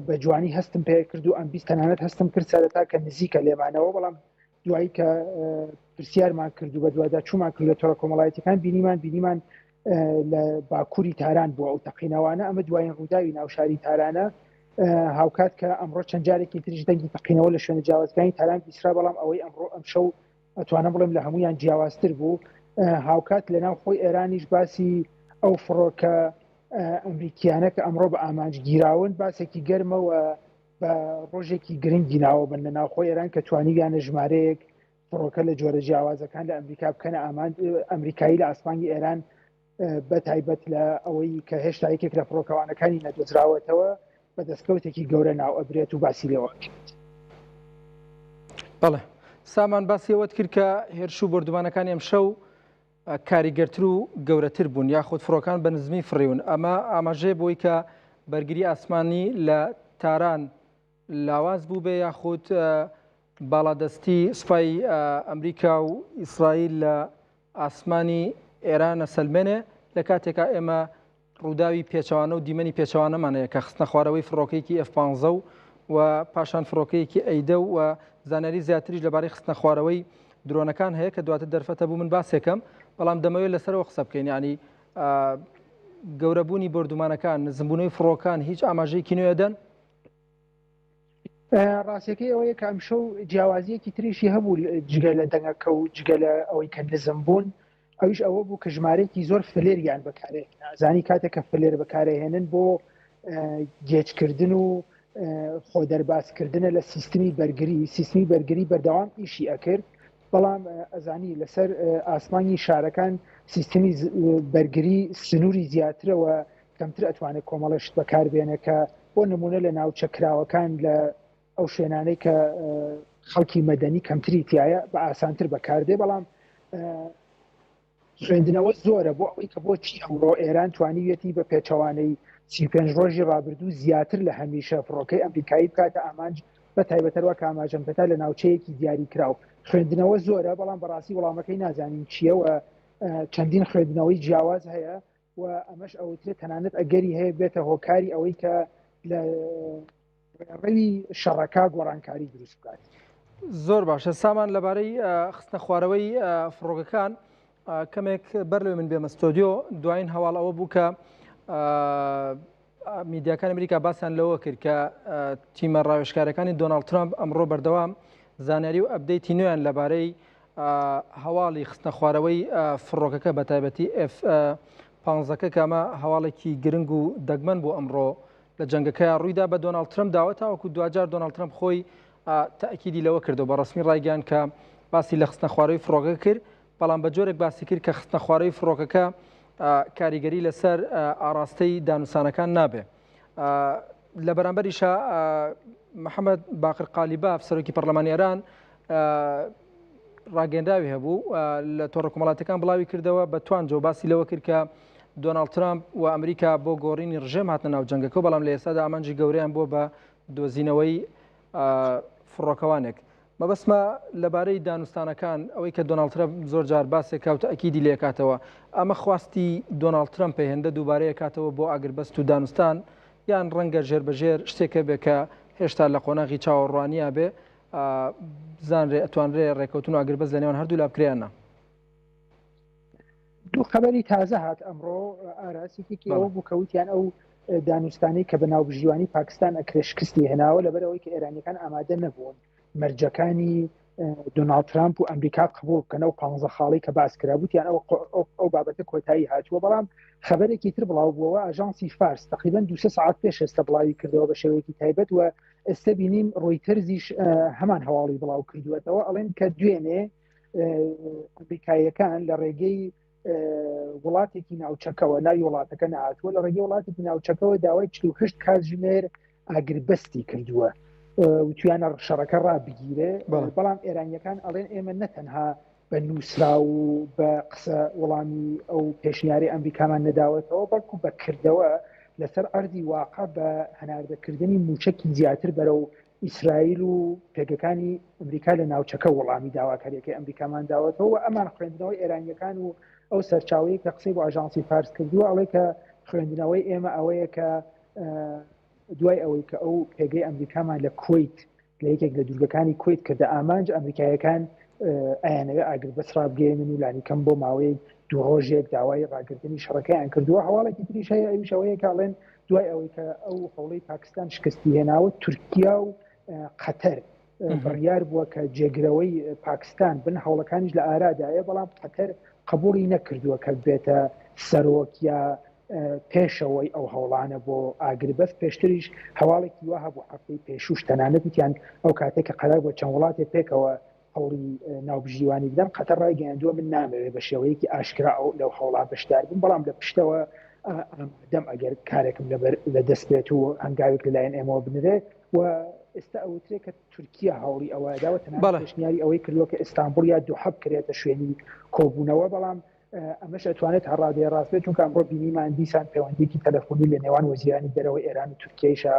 بە جوانی هەستم پێ کرد و ئەم بیست، تەنانەت هەستم کرد سەرەتا کە نزیکە لێمانەوە، بەڵام دوایی کە پرسیارمان کرد و بەدوادا چوومان کرد لە تۆڕە کۆمەڵایەتەکان بینیمان لە باکووری تاران بووە ئەو تەقینەوانە. ئەمە دوایین ڕووداوی ناوشاری تارانە، هاوکات کە ئەمڕۆ چەند جارێکی تریش دەنگی تەقینەوە لە شوێنە جیاوازەکانی تاران بیسرا، بەڵام ئەوەی ئەمڕۆ ئەمشەو ئەتوانم بڵێم لە هەمویان جیاوازتر بوو. هاوکات لە ناو خۆی ئێرانیش باسی ئەو فڕۆکە ئەمریکیانە کە ئەمڕۆ بە ئامانج گیراون باسێکی گەرمەوە بە ڕۆژێکی گرنگی ناوە بن لە ناوخۆی ئێران کە توانیویانە ژمارەیەک فڕۆکە لە جۆرە جیاوازەکان لە ئەمریکا بکەنە ئامانج ئەمریکایی لە ئاسمانی ئێران، بە تایبەت لە ئەوەی کە هێشتا یەکێک لە فڕۆکەوانەکانی نەدۆزراوەتەوە بە دەستکەوتێکی گەورە ناو ئەبرێت و باسی لێوە کرد. بەڵێ سامان، باسی ئەوەت کرد کە هێرش و بۆردومانەکانی ئەمشەو کاریگەرتر و گەورەتر بوون یاخود فڕۆکان بە نزمی فڕیون، ئەمە ئاماژەیە بۆی کە بەرگری ئاسمانی لە تاران لاواز بوو بێ یاخود باڵادەستی سوپای ئەمریکا و ئیسرائیل لە ئاسمانی ئێرانە سەلمێنێ، لە کاتێکا ئێمە ڕووداوی پێچەوانە و دیمەنی پێچەوانەمان هەیە کە خستنە خوارەوەی فڕۆکەیەکی ئێف پانزە و و پاشان فڕۆکەیەکی ئەیدە و زانیاری زیاتریش لەبارەی خستنە خوارەوەی درۆنەکان هەیە کە دواتر دەرفەتە بوو من باسێکم، بەڵام دەمەوێت لەسەرەوە قسە بکەین. یعنی گەورەبوونی بۆردومانەکان، نزمبوونەوەی فڕۆکان هیچ ئاماژەیەکی نوێ دەن؟ ڕاستەکەی ئەوەیە کە ئەمشەو جیاوازیەکی تریشی هەبوو جگە لە دەنگەکە و جگە لە ئەوەی کە نزم بوون، ئەویش ئەوە بوو کە ژمارەیەکی زۆر فلێریان بەکارهێنا. زانی کاتێک کە فلێر بەکارهێنن بۆ گێجکردن و خۆ دەربازکردنە لە سیستمی بەرگری، سیستمی بەرگری بەردەوام ئیشی ئەکرد، بەڵام ئەزانی لەسەر ئاسمانی شارەکان سیستمی بەرگری سنووری زیاترەوە کەمتر ئەتوانێت کۆمەڵێک شت بەکاربێنێ کە بۆ نمونە لە ناوچە کراوەکان لە ئەو شوێنانەی کە خەڵکی مەدەنی کەمتری تایە بە ئاسانتر بەکاردێ. بەڵام خوێندنەوە زۆرە بۆ ئەوەی کە بۆچی ئەمڕۆ ئێران توانیویەتی بە پێچەوانەی 35 ڕۆژی ڕابردوو زیاتر لە هەمیشە فڕۆکەی ئەمریکایی بکاتە ئامانج، بە تایبەتەروا کە ئاماژەم پێدا لە ناوچەیەکی دیاریکراو. خوێندنەوە زۆرە، بەڵام بەڕاستی وەڵامەکەی نازانین چییە و چەندین خوێندنەوەی جیاواز هەیە و ئەمەش ئەوترێت تەنانەت ئەگەری هەیە بێتە هۆکاری ئەوەی کە لە ڕێڕەوی شەڕەکە گۆڕانکاری دروست بکات. زۆر باشە سامان، لەبارەی خستنە خوارەوەی فڕۆکەکان کەمێک بەر لەوەی من بێمە ستۆدیۆ دوایین هەواڵ ئەوە بوو کە میدیاکانی ئەمریکا باسیان لەوە کرد کە تیمە ڕاوێژکارەکانی دۆناڵد ترامپ ئەمڕۆ بەردەوام زانیاری و update ی نوێیان لەبارەی هەواڵی خستنە خوارەوەی فڕۆکەکە بە تایبەتی F پانزەکە کە ئەمە هەواڵێکی گرنگ و دەگمەن بۆ ئەمڕۆ لە جەنگەکەیا ڕوویدا بە دۆناڵد ترەمپ داوە تاوەکو دواجار دۆناڵد ترەمپ خۆی تەئکیدی لەوە کردو بە ڕەسمی ڕایگەیاند کە باسی لە خستنە خوارەوەی فڕۆکەکە کرد بەڵام بە جۆرێک باسی کرد کە خستنە خوارەوەی فڕۆکەکە کاریگەری لەسەر ئاڕاستەی دانوسانەکان نابێ. لە بەرامبەریشا محەممەد باقر قالیباف سەرۆکی پەرلەمانی ئێران ڕاگەنراوی هەبوو لە تۆڕە کۆمەڵاتەکان بڵاوی کردەوە بە توانجەوە باسی لەوە کرد کە دۆناڵد ترامپ و ئەمریکا بۆ گۆڕینی ڕژێم هاتنە ناو جەنگەکە بەڵام لە ئێستادا ئامانجی گەورەیان بووە بە دۆزینەوەی فڕۆکەوانێک. مەبەستمە لەبارەی دانوستانەکان، ئەوەی کە دۆناڵد ترەمپ زۆر جار باسێک کا و تەئکیدی لێ کاتەوە، ئەمە خواستی دۆناڵد ترەمپە هێندە دووبارەیە کاتەوە بۆ ئاگربەست و دانوستان، یان ڕەنگە ژێر بە ژێر شتێک هەبێ کە هێشتا لە قۆناغی چاوەڕوانیا بێ، بزانرێ ئەتوانرێ ڕێکەوتن و ئاگربەست لە نێوان هەردوولا بکرێ یان نا؟ دوو خەبەری تازە هات ئەمڕۆ ئاراس، یەکێکی ئەوە بوو کە وتیان ئەو دانوستانەی کە بە ناوبژیوانی پاکستان ئەکرێ شکستی هێناوە لەبەر ئەوەی کە ئێرانیەکان ئامادە نەبوون مەرجەکانی دۆناڵد ترامپ و ئەمریکا قبوڵ بکەن ئەو پانزە خاڵی کە باس کرا وتیان ئەو ئەو بابەتە کۆتایی هاتووە. بەڵام خەبەرێکی تر بڵاو بووەوە، ئاژانسی فارس تقریبا دو سێ سەعات پێش ئێستا بڵاوی کردەوە بە شێوەیەکی تایبەت و ئێستا بینیم ڕۆیتەرزیش هەمان هەواڵی بڵاو کردووەتەوە، ئەڵێن کە دوێنێ ئەمریکاییەکان لە ڕێگەی وڵاتێکی ناوچەکەوە، ناوی وڵاتەکە نەهاتووە، لە ڕێگەی وڵاتێکی ناوچەکەوە داوای 48 کاتژمێر ئاگربەستی کردووە، وتویانە شەڕەکە ڕابگیرێ. بەڵام ئێرانیەکان ئەڵێن ئێمە نەتەنها بە نووسراو و بە قسە وەڵامی ئەو پێشنیاری ئەمریکامان نەداوەتەوە، بەڵکو بە کردەوە لەسەر ئەرزی واقع بە هەناردەکردنی موچەکی زیاتر بەرەو ئیسرائیل و پێگەکانی ئەمریکا لە ناوچەکە وەڵامی داواکاریەکەی ئەمریکامان داوەتەوە. و ئەمان خوێندنەوەی ئێرانیەکان و ئەو سەرچاوەیە کە قسەی بۆ ئاژانسی فارس کردووە ئەڵێ کە خوێندنەوەی ئێمە ئەوەیە کە دوای ئەوەی کە ئەو پێگەی ئەمریکامان لە کوەیت لە یەکێک لە دوورگەکانی کوەیت کردە ئامانج، ئەمریکایەکان ئەیانەوێ ئاگربەست ڕابگەیەنن و لانیکەم بۆ ماوەی دوو ڕۆژێک داوای ڕاگرتنی شەڕەکەیان کردووە. هەواڵێکی تریش هەیە، ئەویش ئەوەیە کە ئەڵێن دوای ئەوەی کە ئەو هەوڵەی پاکستان شکستی هێناوە، تورکیا و قەتەر بڕیار بووە کە جێگرەوەی پاکستان بن، هەوڵەکانیش لە ئارادایە، بەڵام قەتەر قبوڵی نەکردووە کە بێتە سەرۆک یا پێشەوەی ئەو هەوڵانە بۆ ئاگربەست. پێشتریش هەواڵێکی وا هەبوو هەفتەی پێشووش، تەنانەت وتیان ئەو کاتێک کە قەرار بووە چەند وڵاتێ پێکەوە هەوڵی ناوبژیوانی بدەن، قەتەر ڕایگەیاندووە من نامەوێت بە شێوەیەکی ئاشکرا ئەو لەو هەوڵا بەشدار بم، بەڵام لە پشتەوە ئامادەم ئەگەر کارێکم لەبەر لە دەست بێت و هەنگاوێک لەلایەن ئێمەوە بنرێ. و ئێستا ئەوترێ کە تورکیا هەوڵی ئەوە داوە، تەنانەت پێشنیاری ئەوەی کردووە کە ئیستانبوڵ یا دوحە بکرێتە شوێنی کۆبوونەوە، بەڵام ئەمەش ئەتوانێت تا ڕادەیە ڕاست بێت، چونکە ئەمڕۆ بینیمان دیسان پەیوەندییەکی تەلەفۆنی لە نێوان وەزیرانی دەرەوەی ئێران و تورکیایشا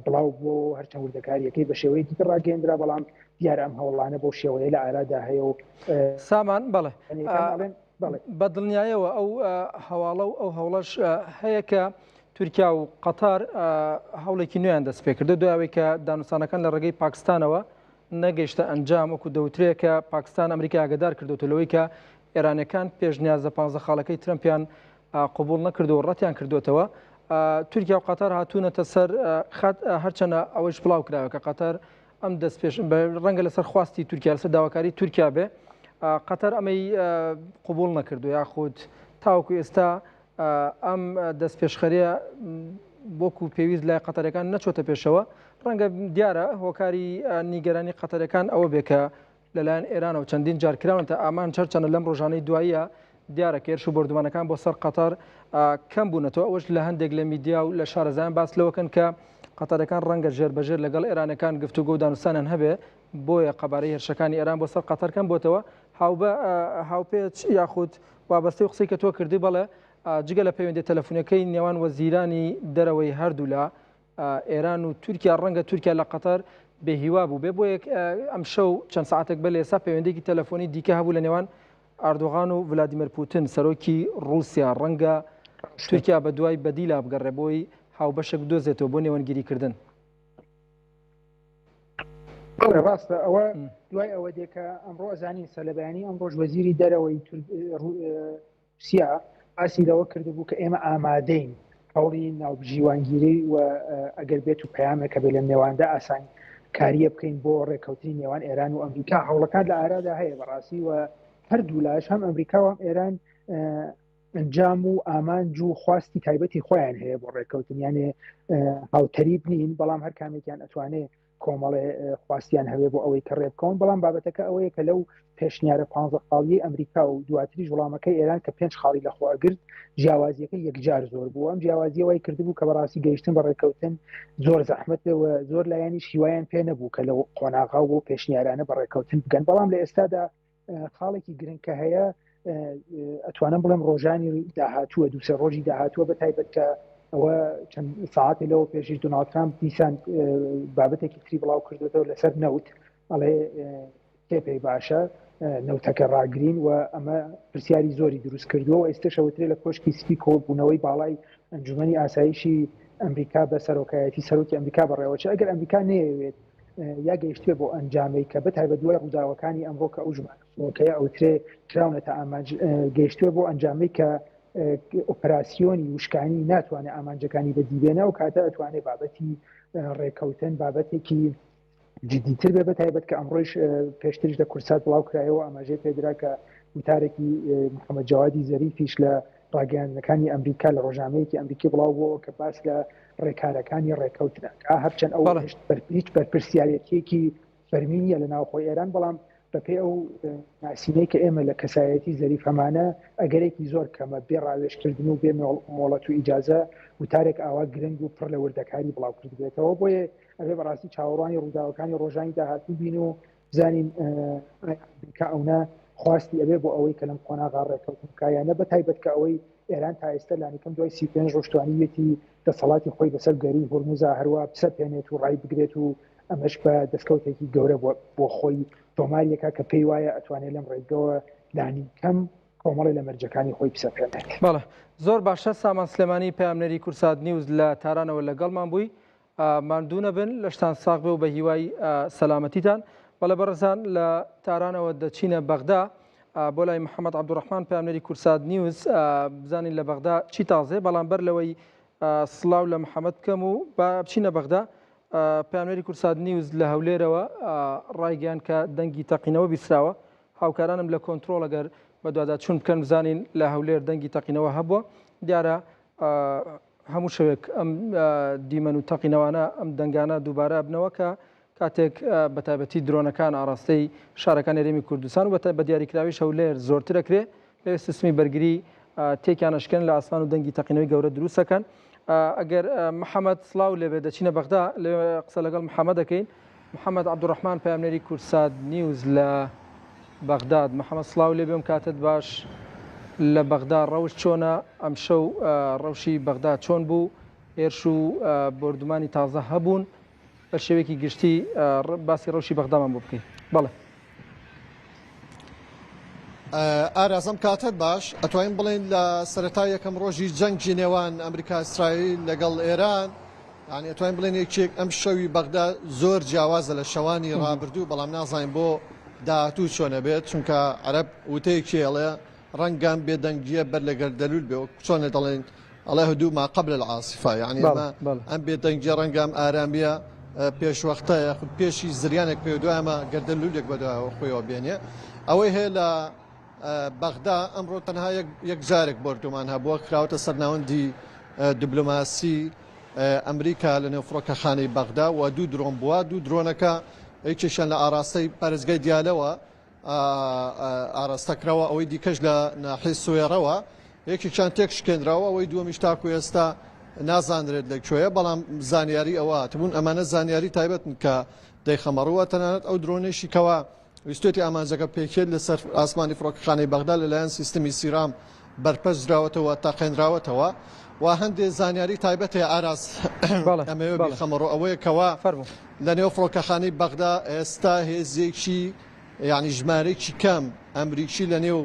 بڵاو بووەوە، هەرچەند وردەکارییەکەی بە شێوەیەکی تر ڕاگەیەندرا، بەڵام دیارە ئەم هەوڵانە بەو شێوەیە لە ئارادا هەیە و سامان، بەڵێ، بە دڵنیایەوە ئەو هەواڵە و ئەو هەوڵەش هەیە کە تورکیا و قەتار هەوڵێکی نوێیان دەست پێکردو دوای ئەوەی کە دانوستانەکان لە ڕێگەی پاکستانەوە نەگەیشتە ئەنجام، وەکو دەوترێ کە پاکستان ئەمریکای ئاگادار کردوەوە لەوەی کە ئێرانەکان پێشنیازە 15 خاڵەکەی ترەمپیان قبوڵ نەکردو و ڕەتیان کردوێتەوە. تورکیا و قەتەر هاتوونەتە سەر خەت، هەرچەنە ئەوەیش بڵاو کراوە کە قەتەر ئەم دەست پێش ڕەنگە لەسەر خواستی تورکیا لەسەر داواکاری تورکیا بێ، قەتەر ئەمەی قبوڵ نەکردو یاخود تاوەکو ئێستا ئەم دەستپێشخەریە وەکو پێویست لای قەتەرەکان نەچۆتە پێشەوە. ڕەنگە دیارە هۆکاری نیگەرانی قەتەرەکان ئەوە بێ کە لەلایەن ئێرانەوە چەندین جار کراونەتە ئامانج، هەرچەندە لەم ڕۆژانەی دواییە دیارە کە هێرش و بۆردومانەکان بۆ سەر قەتەر کەم بوونەتەوە، ئەوەش لە هەندێک لە میدیا و لە شارەزایان باس لەوەکەن کە قەتەرەکان ڕەنگە ژێر بەژێر لەگەڵ ئێرانەکان گفتوگۆ و دانوستانیان هەبێ، بۆیە قەبارەی هێرشەکانی ئێران بۆ سەر قەتەر کەم بۆتەوە. هاوپێچ یاخود وابەستەی قسەی کە تۆ کردی، بەڵێ جگە لە پەیوەندی تەلەفۆنەکەی نێوان وەزیرانی دەرەوەی هەردوولا ئێران و تورکیا، ڕەنگە تورکیا لە قەتەر بێهیوا بوو بێ، بۆ یەک ئەمشەو چەند ساعتێک بەر لە ئێستا پەیوەندێکی تەلەفۆنی دیکە هەبوو لە نێوان ئاردۆغان و ڤلادیمیر پوتن سەرۆکی ڕووسیا. ڕەنگە تورکیا بە دوای بەدیلا بگەڕێ بۆی هاوبەشێک بدۆزێتەوە بۆ نێوەندگیریکردن. بەڵێ ڕاستە ئەوە دوای ئەوە دێ کە ئەمڕۆ ئەزانین سەلەبەیانی ئەمڕۆژ وەزیری دەرەوەی رووسیا باسی لەوە کردبوو کە ئێمە ئامادەین هەوڵی ناوبژیوانگیری و ئەگەر بێت و پەیامێکە بێ لەم نێواندا ئاسان کاریە بکەین بۆ ڕێککەوتنی نێوان ئێران و ئەمریکا. هەوڵەکان لە ئارادا هەیە بەڕاستی و هەردوو لاش هەم ئەمریکا و هەم ئێران ئەنجام و ئامانج و خواستی تایبەتی خۆیان هەیە بۆ ڕێککەوتن، یانێ هاوتەریب نین، بەڵام هەر کامێکیان ئەتوانێ کۆمەڵێ خواستیان هەوێ بۆ ئەوەی کە ڕێبکەون. بەڵام بابەتەکە ئەوەیە کە لەو پێشنیارە 15 خاڵیەی ئەمریکا و دواتریش وڵامەکەی ئێران کە 5 خاڵی لەخۆ ئەگرت، جیاوازیەکە یەکجار زۆر بوو. ئەم جیاوازیە وای کردبوو کە بەڕاستی گەیشتن بە ڕێککەوتن زۆر زەحمەت بێ و زۆر لایەنیش هیوایان پێ نەبوو کە لەو قۆناغا و بۆ پێشنیارانە بە ڕێککەوتن بگەن. بەڵام لە ئێستادا خاڵێکی گرنگ کە هەیە ئەتوانم بڵێم ڕۆژانی داهاتووە، دووسێ ڕۆژی داهاتووە، بە تایبەت کە ئەوە چەند ساعتی لەوە پێشیش دۆناڵد ترامپ دیسان بابەتێکی تری بڵاو کردوێتەوە لەسەر نەوت، ئەڵێ کێ پێی باشە نەوتەکە ڕاگرین، و ئەمە پرسیاری زۆری دروست کردووە. و ئێستشەوترێ لە کۆشکی سپی کۆبوونەوەی باڵای ئەنجومەنی ئاسایشی ئەمریکا بە سەرۆکایەتی سەرۆکی ئەمریکا بەڕێوەچێ. ئەگەر ئەمریکا نەیەوێت یا گەیشتوێ بۆ ئەنجامەی کە بەتایبەت دوای ڕووداوەکانی ئەمڕۆ کە ئەو ژمارە فڕۆکەیە ئەوترێ کراونەتە ئامانج، گەیشتوێ بۆ ئەنجامەی کە ئۆپەراسیۆنی وشکانی ناتوانێت ئامانجەکانی بەدیبێنە، ئەو کاتە ئەتوانێت بابەتی ڕێکەوتن بابەتێکی جدیتر بێ، بە تایبەت کە ئەمڕۆیش پێشتریش لە کورسات بڵاو کرایەوە ئاماژەی پێدرا کە وتارێکی محەممەد جەوادی زەریفیش لە ڕاگەیاندنەکانی ئەمریکا لە ڕۆژنامەیەکی ئەمریکی بڵاو بووەوە کە باس لە ڕێکارەکانی ڕێکەوتنە هەرچەند ئەو هیچ بەرپرسیارەتیەکی فەرمی نییە لە ناوخۆی ئێران، بەڵام بەپێی ئەو ناسینەی کە ئێمە لە کەسایەتی زەریف هەمانە ئەگەرێکی زۆر کەمە بێ ڕاوێژکردن و بێ مۆڵەت و ئیجازە وتارێک ئاوا گرنگ و پڕ لە وردەکاری بڵاو کردبێتەوە. بۆیە ئەبێ بەڕاستی چاوەڕوانی ڕووداوەکانی ڕۆژانی داهاتوو بین و بزانین ئەمریکا ئەونا خواستی ئەبێ بۆ ئەوەی کە لەم قۆناغا ڕێککەوتن بکا یا نە، بە تایبەت کە ئەوەی ئێران تا ئێستا لانیکەم دوای 35 ڕۆژ توانیویەتی دەسەڵاتی خۆی بەسەر گەرووی هورموزا هەروا بسەپێنێت و ڕایبگرێت و ئەمەش بە دەستکەوتێکی گەورە بۆ خۆی تۆماریەکە کە پێی وایە ئەتوانێت لەم ڕێگەوە لانیکەم کۆمەڵی لە مەرجەکانی خۆی بسەپێنێت. بەڵێ زۆر باشە. سامان سلێمانی پەیامنێری کوردسات نیوز لە تارانەوە لەگەڵمان بووی. ماندوو نەبن، لەشتان ساغ بێ و بە هیوای سەلامەتیتان. بەڵێ بەڕێزان لە تارانەوە دەچینە بەغدا بۆ لای محەممەد عەبدوڕەحمان پەیامنێری کوردسات نیوز بزانین لە بەغدا چی تازەیە. بەڵام بەر لەوەی سڵاو لە محەممەد بکەم و با بچینە بەغدا، پەیامنێری کوردسات نیوز لە هەولێرەوە ڕایگەیاند کە دەنگی تەقینەوە بیستراوە. هاوکارانم لە کۆنترۆڵ ئەگەر بەدواداچوون بکەن بزانین لە هەولێر دەنگی تەقینەوە هەبووە. دیارە هەموو شەوێک ئەم دیمەن و تەقینەوانە، ئەم دەنگانە دووبارە ئەبنەوە کە کاتێک بەتایبەتی درۆنەکان ئاراستەی شارەکانی هەرێمی کوردستان و بە دیاریکراویش هەولێر زۆرتر ئەکرێ، لەوێ سیستمی بەرگری تێکیان ئەشکێنن لە ئاسمان و دەنگی تەقینەوەی گەورە دروست ئەکەن. ئەگەر محەمەد سڵاو لێبێ دەچینە بەغدا، لەوێ قسە لەگەڵ محەمەد دەکەین. محەمەد عەبدولڕەحمان پەیامنێری کوردسات نیوز لە بەغداد. محەمەد سڵاو لێ بێم کاتت باش. لە بەغدا ڕەوش چۆنە؟ ئەمشەو ڕەوشی بەغدا چۆن بوو؟ هێرش و بۆردومانی تازە هەبوون؟ بە شێوەیەکی گشتی باسی ڕەوشی بەغدامان بۆ بکەی. بەڵێ. ئارازم کاتت باش. ئەتوانین بڵێین لە سەرەتا یەکەم ڕۆژی جەنگی نێوان ئەمریکا ئیسرائیل لەگەڵ ئێران، یانی ئەتوانین بڵێن یەکێک ئەم شەوی بەغدا زۆر جیاوازە لە شەوانی ڕابردوو، بەڵام نازانین بۆ داهاتوو چۆنە بێت، چونکە عەرەب وتەیەکی ئەڵێ ڕەنگە ئەم بێدەنگییە بەر لە گەردەلوول بێ، وەک چۆنە دەڵێن ئەڵێ هدوو ما قبل العاصفە، یانی ئەمە ئەم بێدەنگیە ڕەنگە ئەم ئارامیە پێشوەختە یاخود پێشی زریانێک پێ دوای ئەمە گەردەلوولێک بەدوایەوە خۆیەوە بێنێ. ئەوەی هەیە لە بەغدا ئەمڕۆ تەنها یەک جارێک بۆردومان هەبووە، خراوەتە سەر ناوەندی دیبلۆماسی ئەمریکا لە نێو فڕۆکەخانەی بەغدا و دوو درۆن بووە. دوو درۆنەکە یەکێکیان لە ئاراستەی پارێزگای دیالەوە ئاراستە کراوە، ئەوەی دیکەش لە ناحیەی سوێڕەوە، یەکێکیان تێکشکێنراوە، ئەوەی دووەمیش تاکو ئێستا نازانرێت لە کوێیە، بەڵام زانیاری ئەوە هاتبوون. ئەمانە زانیاری تایبەتن کە دەیخەمەڕووە. تەنانەت ئەو درۆنەیشی کەوا ویستوێتی ئامانجەکە پێکێت لەسەر ئاسمانی فڕۆکەخانەی بەغدا لەلایەن سیستمی سیرام بەرپەرچ دراوەتەوە، تەقێنراوەتەوە و هەندێ زانیاری تایبەت هەیە ئاراس ئەمەوێ بیخەمەڕوو، ئەوەیە کەوا لە نێو فڕۆکەخانەی بەغدا ئێستا هێزێکی یعنی ژمارەیەکی کەم ئەمریکی لە نێو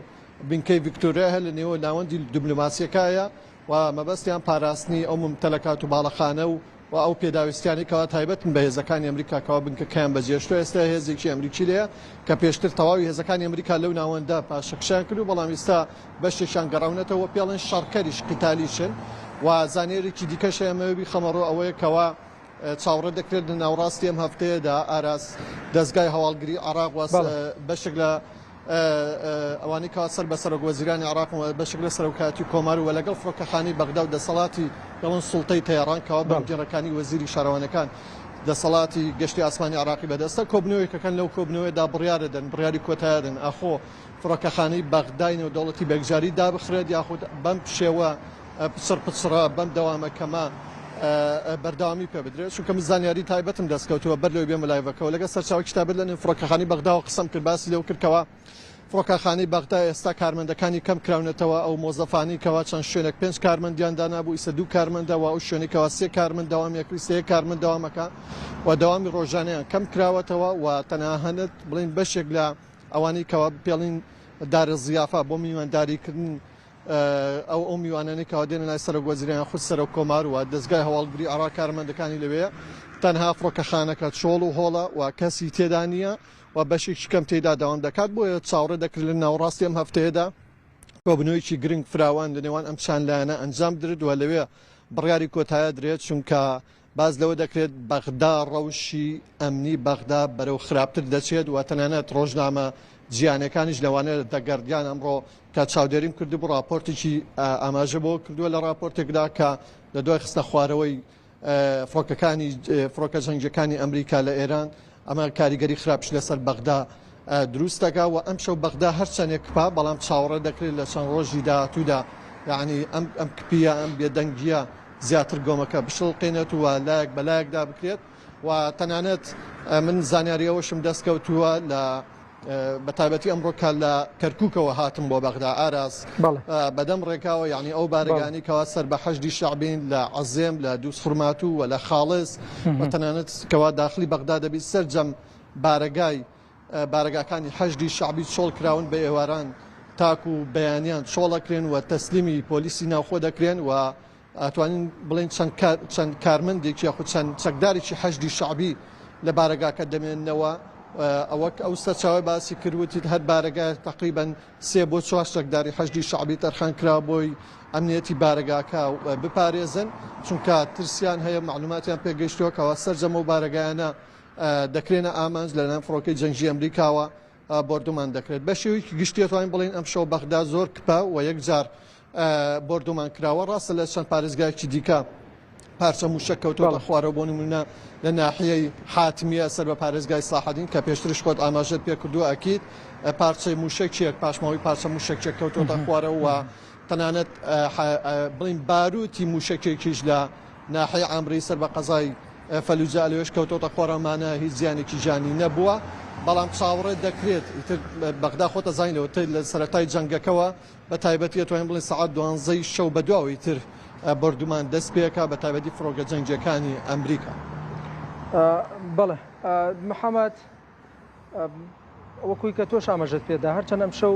بنکەی ڤیکتۆریا هەیە لە نێوە ناوەندی دیبلۆماسیەکایە و مەبەستیان پاراستنی ئەو ممتەلەکات و باڵەخانە و و ئەو پێداویستیانەی کەوا تایبەتن بە هێزەکانی ئەمریکا کەوا بنکەکەیان بەجێهێشتووە، ئێستا هێزێکی ئەمریکی لێیە کە پێشتر تەواوی هێزەکانی ئەمریکا لەو ناوەندە پاشەکشەیان کردوو، بەڵام ئیستا بەشێکیان گەڕاونەتەوە و پێڵێن شەڕکەریش، قیتالیشن. و زانیاریی دیکەش هەیە ئەمەوێ بیخەمەڕوو ئەوەیە کەوا چاوەڕێ دەکرێت لە ناوەڕاستی ئەم هەفتەیەدا ئاراس دەزگای هەواڵگری عێراق و بەشێک لە ئەوانەی کەوا سەر بە سەرۆک وەزیرانی عێراق و بەشێک لە سەرۆکایەتی کۆمار و لەگەڵ فڕۆکەخانەی بەغدا و دەسەڵاتی دەڵێن سوڵتەی تەیەڕان کەوا بەمگێڕەکانی وەزیری شارەوانەکان دەسەڵاتی گەشتی ئاسمانی عێراقی بەدەستە کۆبنەوەیەکەکەن لەو کۆبنەوەیەدا بڕیارەدەن بڕیاری کۆتایەدەن ئاخۆ فڕۆکەخانەی بەغدای نێودەوڵەتی بەیەکجاری دابخرێت یاخود بەم شێوە پچڕ پچڕە بەم دەوامە کەمە بەردەوامی پێ بدرێت چونکە من زانیاری تایبەتم دەستکەوتووە بەر لەوەی بێمە لایڤەکەوە لەگەڵ سەرچاوەکی تایبەت لە نێو فڕۆکەخانەی بەغداوە قسەم کرد باسی لەوە کرد کەوا فڕۆکەخانەی بەغدا ئێستا کارمەندەکانی کەم کراونەتەوە ئەو مۆزەفانەی کەوا چەند شوێنێک پێنج کارمەندیان دانابوو ئیسە دوو کارمەندە و ئەو شوێنەی کەوا سێ کارمەند دەوام یەکری سێ کارمەند دەوامەکە و دەوامی ڕۆژانەیان کەم کراوەتەوە و تەناهەنت بڵین بەشێک لە ئەوانەی کەوا پێڵین دارە زیافە بۆ میوانداریکردن ئەو ئەو میوانانەی کەوا دێنە لای سەرۆک وەزیران یاخود سەرۆک کۆمار و دەزگای هەواڵگری عێراق کارمەندەکانی لەوێیە تەنها فڕۆکەخانەکە چۆڵ و هۆڵە و کەسی تێدا نییە و بەشێکی کەم تێدا دەوام دەکات بۆیە چاوەڕێ دەکرێت لە ناوەڕاستی ئەم هەفتەیەدا کۆبنەوەیەکی گرنگ فراوان لە نێوان ئەم چەند لایەنە ئەنجام بدرێت و لەوێ بڕیاری کۆتایە درێت چونکە باس لەوە دەکرێت بەغدا ڕەوشی ئەمنی بەغدا بەرەو خراپتر دەچێت و تەنانەت ڕۆژنامە جیهانیەکانیش لەوانە دەگەردیان ئەمڕۆ کە چاودێریم کردبوو ڕاپۆرتێکی ئاماژە بۆ کردووە لە ڕاپۆرتێکدا کە لە دوای خستە خوارەوەی فڕۆکەکانی فڕۆکە جەنگیەکانی ئەمریکا لە ئێران ئەمە کاریگەری خراپش لەسەر بەغدا دروست دەکا و ئەمشەو بەغدا هەرچەندێک کپا بەڵام چاوەڕێ دەکرێت لە چەند ڕۆژی داهاتوودا یعنی ئەم ئەم کپیە ئەم بێدەنگیە زیاتر گۆمەکە بشڵقێنێت و لایەک بە لایەکدا بکرێت و تەنانەت من زانیاری ئەوەشم دەست کەوتووە لە بە تایبەتی ئەمڕۆ کە لە کەرکووکەوە هاتم بۆ بەغدا ئاراس بەدەم ڕێکاوە یعنی ئەو بارگانی کەوا سەر بە حەشدی شەعبین لە عەزێم لە دووس خورماتوو و لە خاڵس و تەنانەت کەوا داخلی بەغدا دەبی سەرجەم بارەگای بارەگاکانی حەشدی شەعبی چۆڵ کراون بە ئێواران تاکو بەیانیان چۆڵەکرێن و تەسلیمی پۆلیسی ناوخۆ دەکرێن و ئەتوانین بڵێین چەند چەند کارمەندێکی یاخود چەند چەکدارێکی حەشدی شەعبی لە بارەگاکە دەمێننەوە ئەوەک ئەو سەرچاوەی باسی کرد وتی هەر بارەگایەک تەقریبەن سێ بۆ چوار چەکداری حەشدی شەعبی تەرخان کرا بۆی ئەمنیەتی بارەگاکە بپارێزن چونکە ترسیان هەیە معلوماتیان پێگەیشتووە کەوا سەرجەم ئەو بارەگایانە دەکرێنە ئامانج لەلایەن فڕۆکەی جەنگی ئەمریکاوە بۆردومان دەکرێت. بە شێوەیەکی گشتی ئەتوانین بڵێین ئەمشەو بەغدا زۆر کپە و یەکجار بۆردومان کراوە. ڕاستە لە چەند پارێزگایەکی دیکە پارچە مووشەک کەوتۆتە خوارەوە، بۆ نموونە لە ناحیەی حاتمیە سەر بە پارێزگای ساحەدین کە پێشتریش خۆت ئاماژەت پێ کردووە ئەکید پارچەی مووشەکێک پاشماوەی پارچە مووشەکێک کەوتۆتە خوارەوە و تەنانەت بڵین باروتی مووشەکێکیش لە ناحیەی عامری سەر بە قەزای فەلوجە لەوێش کەوتۆتە خوارەوە هیچ زیانێکی گیانی نەبووە، بەڵام چاوەڕێ دەکرێت ئیتر بەغدا خۆت ئەزانی لەوەتەی لە سەرەتای جەنگەکەوە بە تایبەتی ئەتوانین بڵێین سەعات دوانزەی شەو بەدواوە ئیتر بۆردومان دەست پێکا بە تایبەتی فڕۆکە جەنگییەکانی ئەمریکا. بەڵێ محەمەد وەکوی کە تۆش ئاماژەت پێدا هەرچەند ئەمشەو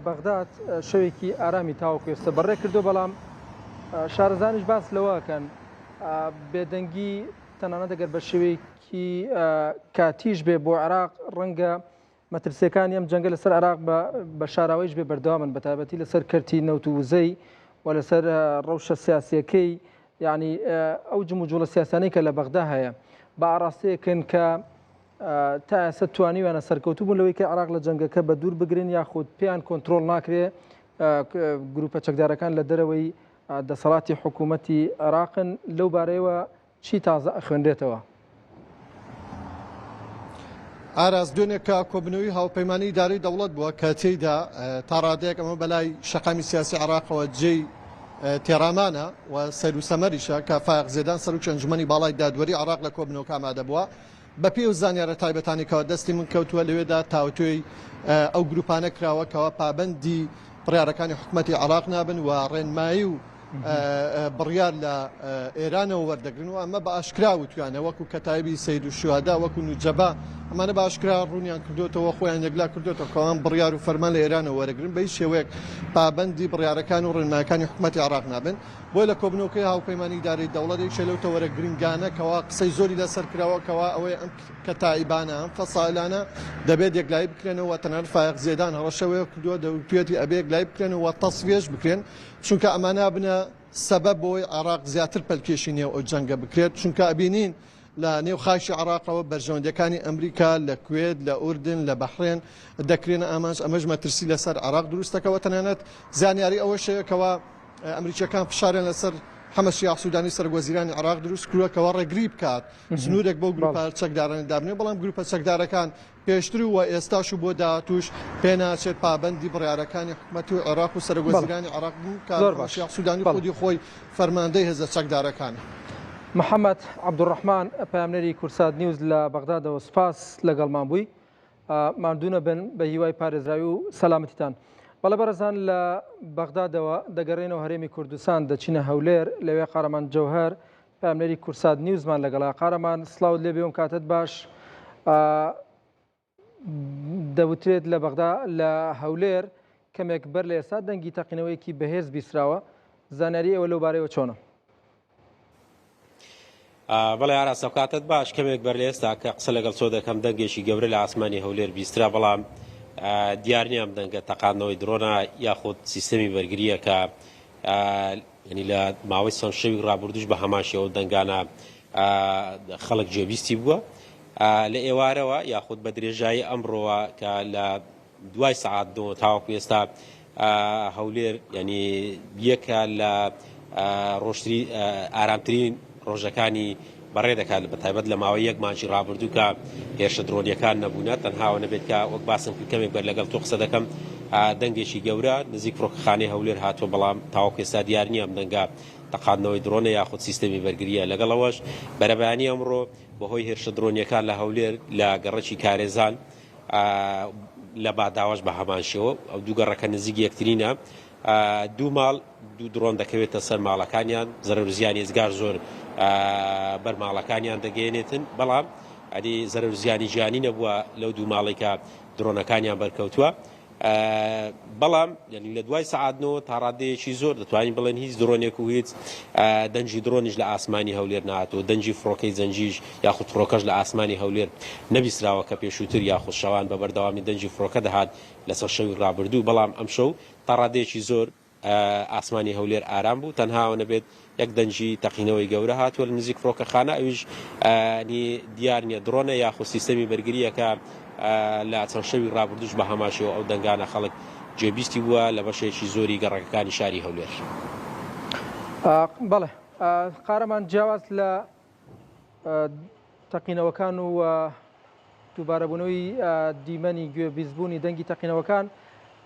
بەغداد شەوێکی ئارامی تاوەکو ئێستا بەڕێ کردو بەڵام شارەزانیش باس لەوەکەن بێدەنگی تەنانەت ئەگەر بە شێوەیەکی کاتیش بێ بۆ عێراق ڕەنگە مەترسیەکانی ئەم جەنگە لەسەر عێراق بە شاراوەیش بێ بەردەوامن بە تایبەتی لەسەر کەرتی نەوت و وزەی و لەسەر ڕەوشە سیاسیەکەی یعنی ئەو جموجوڵە سیاسانەی کە لە بەغدا هەیە بە ئاراستەیەکن کە تا ئێستا توانیویانە سەرکەوتوو بوون لەوەی کە عێراق لە جەنگەکە بە دوور بگرن یاخود پێیان کۆنترۆڵ ناکرێ گروپە چەکدارەکان لە دەرەوەی دەسەڵاتی حکوومەتی عێراقن لەو بارەیەوە چی تازە ئەخوێنرێتەوە؟ ئاراس دوێنێ کە کۆبنەوەی هاوپەیمانی ئیدارەی دەوڵەت بووە کە تێیدا تا ڕادەیەک ئەمە بەلای شەقامی سیاسی عێراقەوە جێی تێڕامانە و سەیر و سەمەریشە کە فایەق زێدان سەرۆکی ئەنجومەنی باڵای دادوەری عێراق لە کۆبنەوەکە ئامادە بووە بەپێی ئەو زانیارە تایبەتانەی کەوا دەستی من کەوتووە لەوێدا تاوتوێی ئەو گروپانە کراوە کەوا پابەندی بڕیارەکانی حکومەتی عێراق نابن و ڕێنمایی و بڕیار لە ئێرانەوە وەردەگرن و ئەمە بە ئاشکرا وتویانە وەکو کەتایبی سەید و شوهەدا وەکو نوجەبا ئەمانە بە ئاشکرا ڕوونیان کردوێتەوە خۆیان یەکلا کردوێتەوە کەوان بڕیار و فەرمان لە ئێرانەوە وەرەگرن بە هیچ شێوەیەک پابەندی بڕیارەکان و ڕێنمایەکانی حکوومەتی عێراق نابن. بۆیە لە کۆبنەوەکەی هاوپەیمانی ئیدارەی دەوڵەت یەکێ لەو تەوەرە گرنگانە کەوا قسەی زۆری لەسەر کراوە کەوا ئەوەیە ئەم کەتائیبانە ئەم فەسائلانە دەبێت یەکلایی بکرێنەوە تەنانەت فایەق زێدان هەڕەشە وەیە کردووە دەوتویەتی ئەبێ یەکلایی بکرێنەوە و تەسفیەش بکرێن چونکە ئەمانە ئەبنە سەبەب بۆی عێراق زیاتر پەلکێشی نێو ئەو جەنگە بکرێت چونکە ئەبینین لە نێو خاکی عێراقەوە بەرژەوەندیەکانی ئەمریکا لە کوێت لە ئوردن لە بەحرێن دەکرێنە ئامانج ئەمەش مەترسی لەسەر عێراق دروست دەکەوە تەنانەت زانیاری ئەوەش هەیە کەوا ئەمریکیەکان فشاریان لەسەر حەمە شیاع سودانی سەرۆک وەزیرانی عێراق دروست کردووە کەوا ڕێگری بکات سنوورێک بۆ گروپە چەکدارانە دابنێ بەڵام گروپە چەکدارەکان پێشتر و ئێستاش و بۆ داهاتووش پێناچێت پابەندی بڕیارەکانی حکومەت و عێراق و سەرۆک وەزیرانی عێراق بن کە حەمە شیاع سودانی خودی خۆی فەرماندەی هێزە چەکدارەکانە. محەمەد عەبدولڕەحمان پەیامنێری کوردسات نیوز لە بەغدادەوە سوپاس لەگەڵمان بووی. ماندوو نەبن بە هیوای پارێزراوی و سەلامەتیتان. بەڵێ بەڕێزان لە بەغدادەوە دەگەڕێنەوە هەرێمی کوردستان دەچینە هەولێر لەوێ قارەمان جەوهەر پامنەری کورسات نیوزمان لەگەڵا قارەمان سڵاوت لێ بێم کاتت باش دەوترێت لە بەغدا لە هەولێر کەمێک بەر لە ئێستا دەنگی تەقینەوەیەکی بەهێز بیسراوە زانیاری ئێوە لەو بارەیەوە چۆنە؟ بەڵێ ئاراس ئەوکاتەت باش کەمێک بەر لە ئێستا کە قسە لەگەڵ تۆ دەکەم دەنگێکی گەورە لە ئاسمانی هەولێر بیسترا بەڵام دیار نییە ئەم دەنگە تەقاندنەوەی درۆنە یاخود سیستەمی بەرگرییە کە ینی لە ماوەی چەند شەوی ڕابردوش بە هەمان شێوە دەنگانە خەڵک گوێبیستی بووە لە ئێوارەوە یاخود بە درێژایی ئەمڕۆوە کە لە دوای سەعات نۆ تاوەکو ئێستا هەولێر ینی یەکە لە ڕۆژتری ئارامترین ڕۆژەکانی بەڕێ دەکات بە تایبەت لە ماوەی یەک مانگی ڕابردوو کە هێرشە درۆنیەکان نەبوونە تەنهاوە نەبێت کە وەک باسم کرد کەمێک بەر لەگەڵ تۆ قسە دەکەم دەنگێکی گەورە نزیک فڕۆکەخانەی هەولێر هاتووە بەڵام تاوەکو ئێستا دیار نییە ئەم دەنگە تەقاندنەوەی درۆنە یاخود سیستەمی بەرگرییە لەگەڵ ئەوەش بەرەبەیانی ئەمڕۆ بەهۆی هێرشە درۆنیەکان لە هەولێر لە گەڕەکی کارێزان لە باداوەش بە هەمان شێوە ئەو دوو گەڕەکە نزیک یەکترینە دوو ماڵ دوو درۆن دەکەوێتە سەر ماڵەکانیان زەرەر و زیانی ئێجگار زۆر بەر ماڵەکانیان دەگەیەنێتن بەڵام ئەدی زەرەر و زیانی گیانی نەبووە لەو دوو ماڵی کە درۆنەکانیان بەرکەوتووە بەڵام یعنی لە دوای سەعات نۆ تا ڕادەیەکی زۆر دەتوانین بڵێن هیچ درۆنێک و هیچ دەنگی درۆنیش لە ئاسمانی هەولێر نهاتووە دەنگی فڕۆکەی جەنگیش یاخود فڕۆکەش لە ئاسمانی هەولێر نەبیستراوە کە پێشووتر یاخود شەوان بە بەردەوامی دەنگی فڕۆکە دەهات لەسەر شەوی ڕابردوو بەڵام ئەمشەو تا ڕادەیەکی زۆر ئاسمانی هەولێر ئارام بوو تەنها ئەوە نەبێت یەک دەنگی تەقینەوەی گەورە هاتووە لە نزیک فڕۆکەخانە ئەویش دیار نییە درۆنە یاخود سیستەمی بەرگرییەکە لە چەند شەوی ڕابردووش بە هەمان شێوە ئەو دەنگانە خەڵک گوێبیستی بووە لە بەشێکی زۆری گەڕەکەکانی شاری هەولێر. بەڵێ قارەمان جیاواز لە تەقینەوەکان و دووبارەبوونەوەی دیمەنی گوێ بیستبوونی دەنگی تەقینەوەکان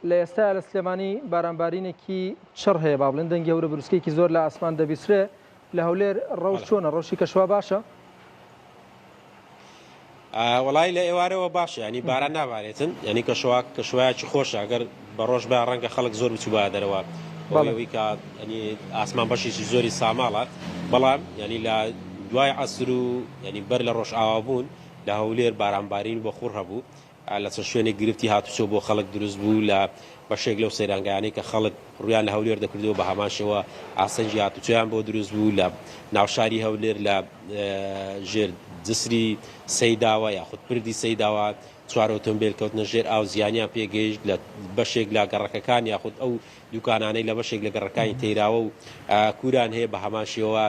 لە ئێستایا لە سلێمانی بارانبارینێکی چڕ هەیە با بڵێن دەنگی هەورە بروسکێکی زۆر لە ئاسمان دەبیسرێ لە هەولێر ڕەوش چۆنە ڕەوشی کەشوا باشە؟ وەڵی لە ئێوارەوە باشە ینی باران نابارێتن ینی کەشوا کەشوایەکی خۆشە ئەگەر بە ڕۆژ بە ڕەنگە خەڵک زۆر بچووبا دەرەوە بەڵەوەی کە ینی ئاسمان بەشێکی زۆری ساماڵە بەڵام ینی لە دوای عەسر و ینی بەر لە ڕۆژئاوا بوون لە هەولێر بارانبارین بە خوڕ هەبوو لە چەند شوێنێک گرفتی هاتوچۆ بۆ خەڵک دروست بوو، لە بەشێک لەو سەیرانگایانەی کە خەڵک ڕوویان لە هەولێر دەکردەوە بە هەمان شێوە ئاستەنگی هاتوچۆیان بۆ دروست بوو، لە ناو شاری هەولێر لە ژێر جسری سەیداوە یاخود پردی سەیداوە چوار ئۆتۆمبێل کەوتنە ژێر ئاو زیانیان پێگەیشت، لە بەشێک لە گەڕەکەکان یاخود ئەو دوکانانەی لە بەشێک لە گەڕەکانی تەیراوە و کوران هەیە بە هەمان شێوە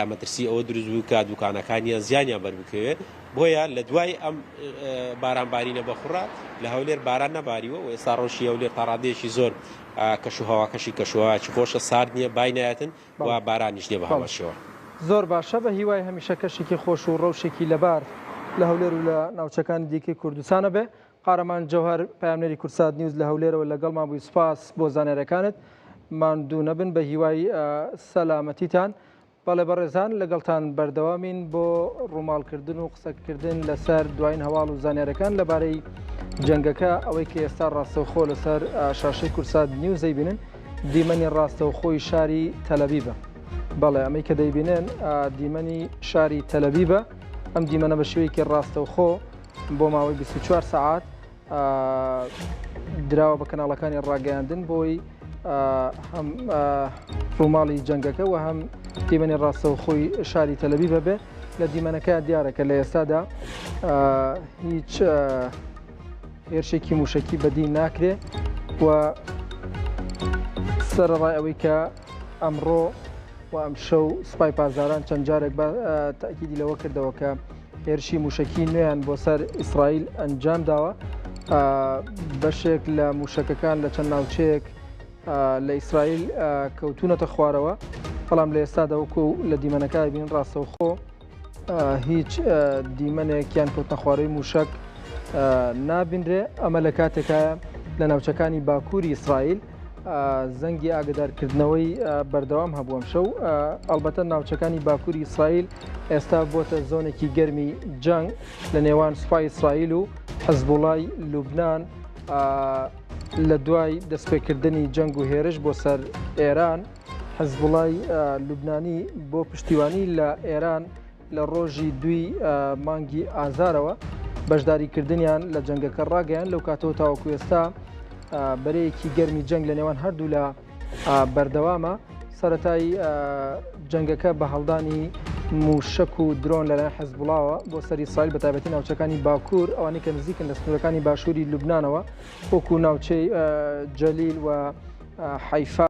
مەترسی ئەوە دروست بوو کە دوکانەکانیان زیانیان بەربکەوێت، بۆیە لە دوای ئەم باران بارینە بەخوڕە لە هەولێر باران نەباریوە و ئێستا ڕەوشی هەولێر تا ڕادەیەکی زۆر کەش و هەواکەشی کەشوهەوایەکی خۆشە سارد نییە بای نایەتن و بارانیش نییە بە هەمان شێوە. زۆر باشە بە هیوای هەمیشە کەشێکی خۆش و ڕەوشێکی لەبار لە هەولێر و لە ناوچەکانی دیکەی کوردستانە بێ. قارەمان جەوهەر پەیامنێری کوردسات نیوز لە هەولێرەوە لەگەڵمان بووی سوپاس بۆ زانیاریەکانت ماندوو نەبن بە هیوای سەلامەتیتان بەڵێ بەڕێزان لەگەڵتان بەردەوامین بۆ ڕووماڵکردن و قسەکردن لەسەر دوایین هەواڵ و زانیارەکان لەبارەی جەنگەکە ئەوەی کە ئێستا ڕاستەوخۆ لەسەر شاشەی کوردسات نیوز دەیبینن. دیمەنی ڕاستەوخۆی شاری تەلەبیبە. بەڵێ ئەمەی کە دەیبینن دیمەنی شاری تەلەبیبە، ئەم دیمەنە بە شێوەیەکی ڕاستەوخۆ بۆ ماوەی 24 سەعات دراوە بە کەناڵەکانی ڕاگەیاندن بۆی هەم ڕووماڵی جەنگەکە و هەم دیمەنی ڕاستەوخۆی شاری تەلەبی بەبێ لە دیمەنەکە دیارە کە لە ئێستادا هیچ هێرشێکی موشکی بەدی ناکرێ و سەرەڕای ئەوەی کە ئەمڕۆ و ئەمشەو سوپای پاسداران چەند جارێک بە تاکیدی لەوە کردەوە کە هێرشی موشکی نوێیان بۆ سەر ئیسرائیل ئەنجام داوە بەشێک لە موشەکەکان لە چەند ناوچەیەک لە ئیسرائیل کەوتونەتە خوارەوە بەڵام لە ئێستادا وەکو لە دیمەنەکە بین ڕاستەوخۆ هیچ دیمەنێک یان کەوتنەخوارەوەی موشک نابینرێ ئەمە لە کاتێکایە لە ناوچەکانی باکووری ئیسرائیل زەنگی ئاگدارکردنەوەی بەردەوام هەبوو ئەمشەو ئەڵبەتە ناوچەکانی باکووری ئیسرائیل ئێستا بۆتە زۆنێکی گەرمی جەنگ لە نێوان سوپای ئیسرائیل و حزبوڵای لوبناان لە دوای دەستپێکردنی جەنگ و هێرش بۆ سەر ئێران حزبوڵای لوبنانی بۆ پشتیوانی لە ئێران لە ڕۆژی دووی مانگی ئازارەوە بەشداریکردنیان لە جەنگەکە ڕاگەیان لەو کاتەوە تاوەکو ئێستا بەرەیەکی گەرمی جەنگ لە نێوان هەردوو لە بەردەوامە سەتای جەنگەکە بە هەڵدانی موشک و درۆن لەلایەن حەزبوڵاوە بۆ سەری ئیسرائیل بە تایبەتی ناوچەکانی باکوور ئەوانەی کە نزیکن لە سنوورەکانی باشووری لوبنانەوە وەکو ناوچەی جەلیل و حەیفا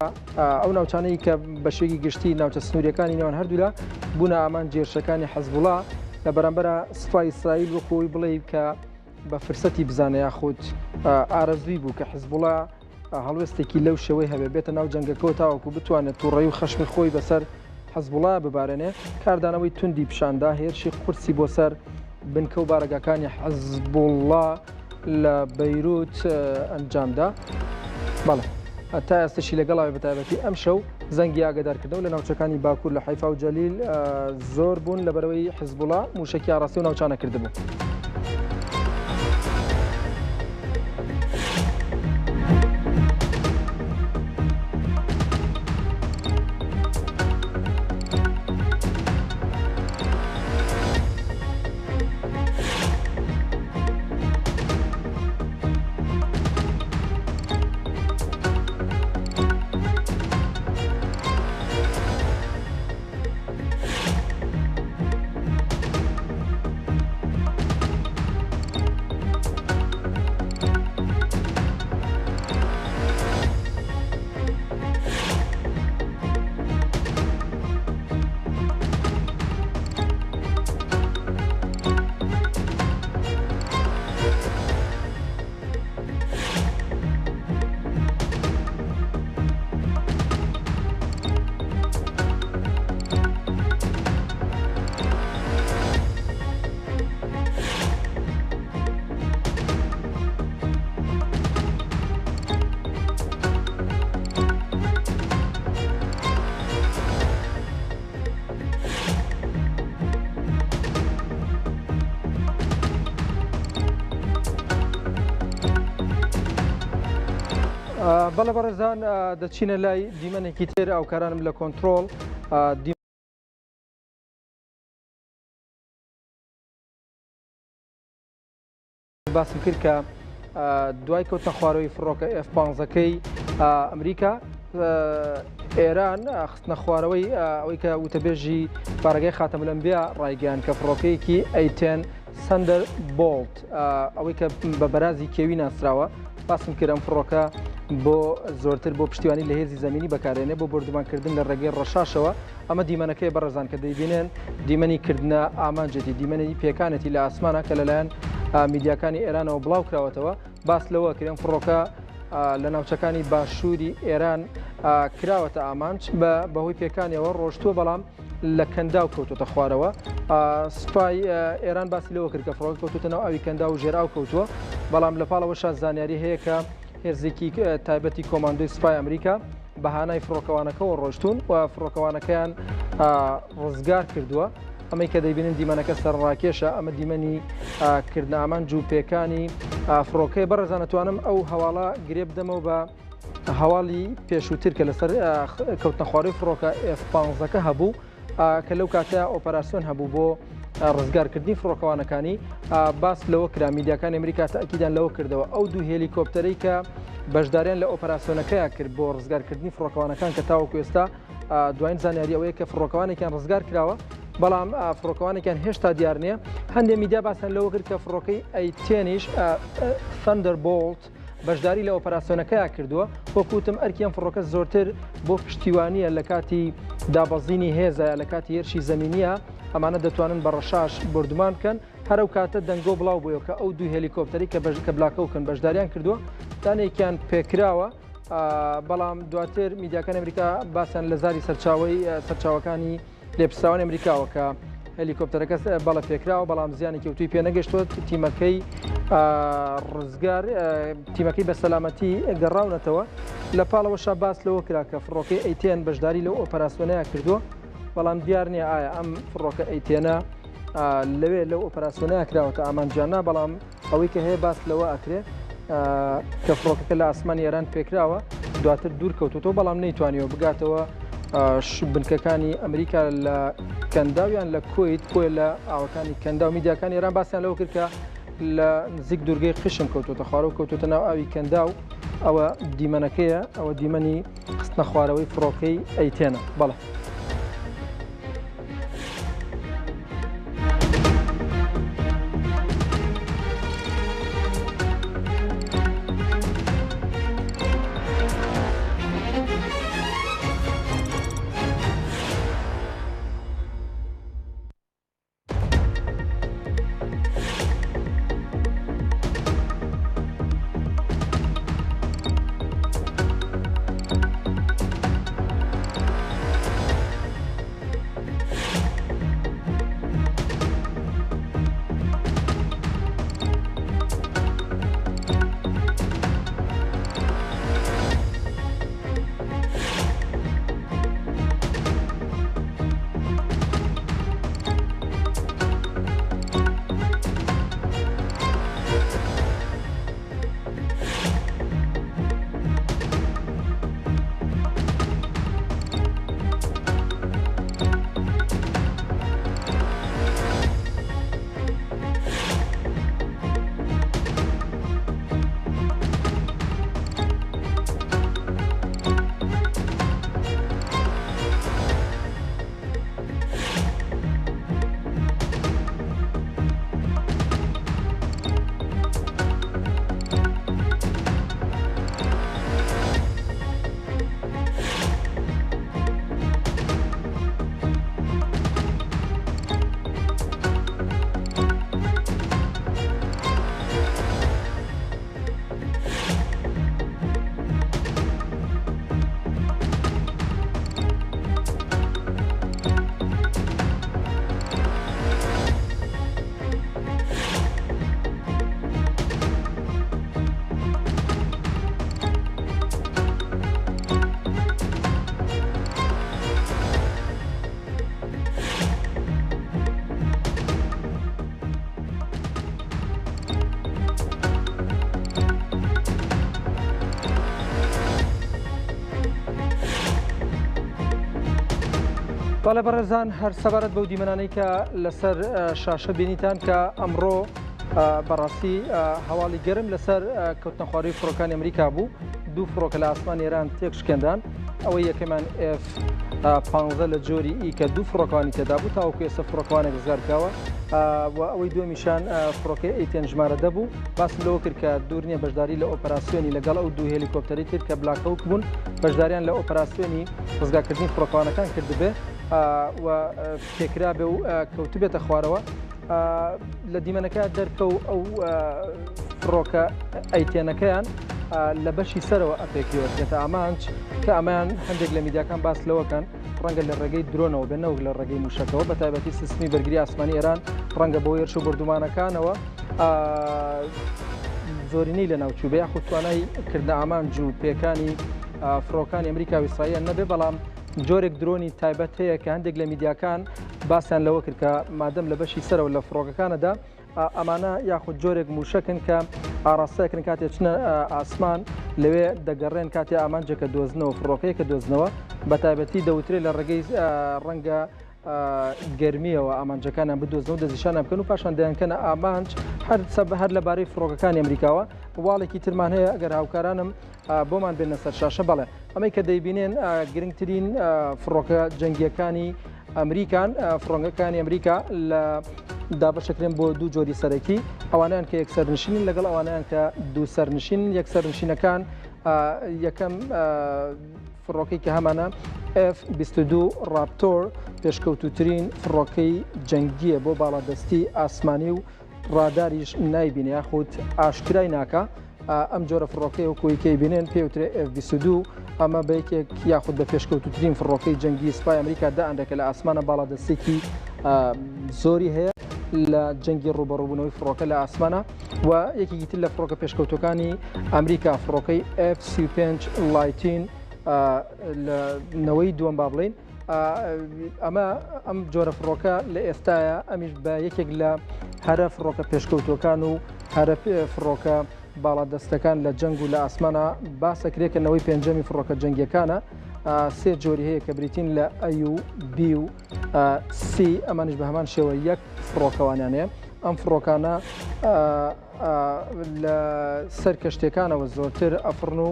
ئەو ناوچانەی کە بە شێوەیەکی گشتی ناوچە سنووریەکانی نێوان هەردوولا بوونە ئامانج هێرشەکانی حەزبوڵا لە بەرامبەرە سوپای ئیسرائیل وەکو ئەوەی بڵێ کە بە فرسەتی بزانە یاخود ئارەزووی بوو کە حزبوڵا هەڵوێستێکی لەو شێوەی هەبێ بێتە ناو جەنگەکەەوە تاوەکو بتوانێت تووڕەی و خەشمی خۆی بەسەر حەزبوڵا ببارێنێ کاردانەوەی توندی پیشاندا هێرشی قورسی بۆ سەر بنکە و بارەگاکانی حەزبوڵا لە بەیروت ئەنجامدا. بەڵێ تا ئێستەشی لەگەڵاوێ بەتایبەتی ئەمشەو زەنگی ئاگادارکردنەوە لە ناوچەکانی باکوور لە حەیفا و جەلیل زۆر بوون لەبەرەوەی حزبوڵا موشەکی ئاڕاستەی و ناوچانە کردبوو. بەڵێ بەڕێزان دەچینە لای دیمەنێکی تر ئاوکارانم لە کۆنتترۆل باسم کرد کە دوای کەوتنە خوارەوەی فڕۆکە ئێف پانزەکەی ئەمریکا ئێران خستنە خوارەوەی ئەوەی کە وتەبێژی بارەگای خاتەمولئەنبیا ڕایگەیان کە فڕۆکەیەکی ئەیتێن سەندەر بۆڵت ئەوەی کە بە بەرازی کێوی ناسراوە باسم کرد ئەم فڕۆکە بۆ زۆرتر بۆ پشتیوانی لە هێزی زمینی بەکارێنێ بۆ بردومانکردن لە ڕێگەی ڕەشاشەوە ئەمە دیمەنەکەی بەڕێزان کە دەیبینن دیمەنی کردنە ئامانجێتی دیمەنی پێکانێتی لە ئاسمانە کە لەلایەن میدیاکانی ئێرانەوە بڵاو کراوەتەوە باس لەوە کرێن فڕۆکە لە ناوچەکانی باشووری ئێران کراوەتە ئامانج بە بەهۆی پێکانیەوە ڕۆشتووە بەڵام لە کەنداو کەوتۆتە خوارەوە سوپای ئێران باسی لەوە کرد کە فڕۆکە کەوتوتە ناو ئاوی کەنداو و ژێرئاو کەوتووە بەڵام لە پاڵەوەشا زانیاری هەیە کە هێزێکی تایبەتی کۆماندۆی سوپای ئەمریکا بە هانای فڕۆکەوانەکەەوە ڕۆشتون و فڕۆکەوانەکەیان ڕزگار کردووە ئەمەی کە دەیبینن دیمەنەکە سەرڕاکێشە ئەمە دیمەنی کردنە ئامانج و پێکانی فڕۆکەی بەڕێزانەتوانم ئەو هەواڵە گرێ بدەمەوە بە. هەواڵی پێشووتر کە لەسەر کەوتنەخوارەوەی فڕۆکە ئێف پانزەکە هەبوو کە لەو کاتە ئۆپەراسیۆن هەبوو بۆ ڕزگارکردنی فڕۆکەوانەکانی باس لەوە کرا میدیاکانی ئەمریکا تاکیدان لەوە کردەوە ئەو دوو هێلیکۆپتەرەی کە بەشداریان لە ئۆپەراسیۆنەکەیان کرد بۆ ڕزگارکردنی فڕۆکەوانەکان کە تاوەکو ئێستا دوایین زانیاری ئەوەیە کە فڕۆکەوانێکیان ڕزگار کراوە بەڵام فڕۆکەوانێکیان هێشتا دیار نییە هەندێک میدیا باسیان لەوە کرد کە فڕۆکەی A-10 یش Thunderbolt بەشداری لە ئۆپەراسیۆنەکەیا کردووە، وەک وتم ئەرکی ئەم فڕۆکە زۆرتر بۆ پشتیوانییە لە کاتی دابەزینی هێزە یا لە کاتی هێرشی زەمینییە، ئەمانە دەتوانن بە ڕەشاش بۆردومان بکەن، هەر ئەو کاتە دەنگۆ بڵاو بوویەوە کە ئەو دوو هێلیکۆپتەری کە کە Black Hawk ن بەشداریان کردووە، دانەیەکیان پێکراوە، بەڵام دواتر میدیاکانی ئەمریکا باسیان لە زاری سەرچاوەی سەرچاوەکانی لێپرسراوانی ئەمریکاوە کە هەلیکۆپتەرەکە بەڵە پێکراوە بەڵام زیانێکی ئەوتۆی پێ نەگەشتووە تیمەکەی ڕزگار تیمەکەی بە سەلامەتی گەڕاونەتەوە لە پاڵەوەشا باس لەوە کرا کە فڕۆکەی A-10 بەشداری لەو ئۆپەراسیۆنەیە کردووە بەڵام دیار نییە ئایا ئەم فڕۆکە A-10 ە لەوێ لەو ئۆپەراسیۆنەیە کراوەتە ئامانجیان نا بەڵام ئەوەی کە هەیە باس لەوە ئەکرێ کە فڕۆکەکە لە ئاسمانی ئێران پێکراوە دواتر دوور کەوتوتەوە بەڵام نەیتوانیوە بگاتەوە بنکەکانی ئەمریکا لە کەنداویان لە کویت بۆیە لە ئاوەکانی کەنداو میدیاکانی ئێران باسیان لەوە کرد کە لە نزیک دوورگەی قشم کەوتوتە خوارەوە کەوتوتە ناو ئاوی کەنداو ئەوە دیمەنەکەیە ئەوە دیمەنی خستنە خوارەوەی فڕۆکەی A-10 ە بەڵێ. بەڵێ بەڕێزان هەر سەبارەت بەو دیمەنانەی کە لەسەر شاشە بینیتان کە ئەمڕۆ بەڕاستی هەواڵی گەرم لەسەر کەوتنەخوارەوەی فڕۆکانی ئەمریکا بوو دوو فڕۆکە لە ئاسمان ئێران تێکشکێنران ئەوەی یەکەمان F 15 لە جۆری ئی کە دوو فڕۆکانی تێدا بوو تاوەکو ئێستا فڕۆکەوانێک ڕزگار کراوە و ئەوەی دووەمیشان فڕۆکەی A-10 ژمارە دەبوو باسم لەوە کرد کە دوور نییە بەشداری لە ئۆپەراسیۆنی لەگەڵ ئەو دوو هێلیکۆپتەری تر کە Black Hawk بوون بەشداریان لە ئۆپەراسیۆنی ڕزگارکردنی فڕۆکەوانەکان کردبێ و پێکرابێ و کەوتبێتە خوارەوە لە دیمەنەکە دەرکەو ئەو فڕۆکە A-10 ەکەیان لە بەشی سەرەوە ئەپێکریوەکرێتە ئامانج کە ئەمەیان هەندێک لە میدیاکان باس لەوەکەن ڕەنگە لە ڕێگەی درۆنەوە بێن نەوەک لە ڕێگەی موشەکەوە بە تایبەتی سیستمی بەرگری ئاسمانی ئێران ڕەنگە بۆ هێرش و بردومانەکانەوە زۆرینەی لە ناوچوو بێ یاخود توانای کردنە ئامانج و پێکانی فڕۆکانی ئەمریکا و ئیسرائیل نەبێ بەڵام جۆرێک درۆنی تایبەت هەیە کە هەندێک لە میدیاکان باسیان لەوە کرد کە مادەم لە بەشی سەرەوە لە فڕۆکەکانەدا ئەمانە یاخود جۆرێک موشەکن کە ئاڕاستەکرن کاتێ چنە ئاسمان لەوێ دەگەڕێن کاتێ ئامانجێکە دۆزنەوە فڕۆکەیەکە دۆزنەوە بە تایبەتی دەوترێت لە ڕێگەی ڕەنگە گەرمیەوە ئامانجەکانیان بدۆزنەوە دەستنیشانیان بکەن و پاشان دەیانکەنە ئامانج هەر سەب هەر لەبارەی فڕۆکەکانی ئەمریکاوە واڵێکی ترمان هەیە ئەگەر هاوکارانم بۆمان بێنە سەر شاشە بەڵێ ئەمەی کە دەیبینێن گرنگترین فڕۆکە جەنگیەکانی ئەمریکان فڕۆکەکانی ئەمریکا لە دابەشەکرێن بۆ دوو جۆری سەرەکی ئەوانیان کە یەکسەرنشینن لەگەڵ ئەوانیان کە دوو سەرنشین یەکسەرنشینەکان یەکەم فڕۆکەی کە هەمانە F-22 ڕاپتۆر پێشکەوتوترین فڕۆکەی جەنگیە بۆ باڵادەستی ئاسمانی و ڕاداریش نایبینێ یاخود ئاشکرای ناکا ئەم جۆرە فڕۆکەی وەکوی کەی بینێن پێوترێ F-22 ئەمە بە یەکێک یاخود بە پێشکەوتوترین فڕۆکەی جەنگی سوپای ئەمریکا دائەنرێت کە لە ئاسمانە باڵادەستێکی زۆری هەیە لە جەنگی ڕوبەڕوبوونەوەی فڕۆکە لە ئاسمانە و یەکێکی تر لە فڕۆکە پێشکەوتەکانی ئەمریکا فڕۆکەی F-35 Lightning لە نەوەی دووەم با بڵین ئەمە ئەم جۆرە فڕۆکە لە ئێستاە ئەمیش بە یەکێک لە هەرە فڕۆکە پێشکەوتوەکان و هەرە فڕۆکە باڵادەستەکان لە جەنگ و لە ئاسمانە باسەکرێت کە نەوەی پێنجەمی فڕۆکە جەنگیەکانە سێ جۆری هەیە کە بریتین لە A و B و C ئەمانش بە هەمان شێوە یەک فڕۆکەوانیان هەیە ئەم فڕۆکانە لە سەر کەشتەکانەوە زۆرتر ئەفڕن و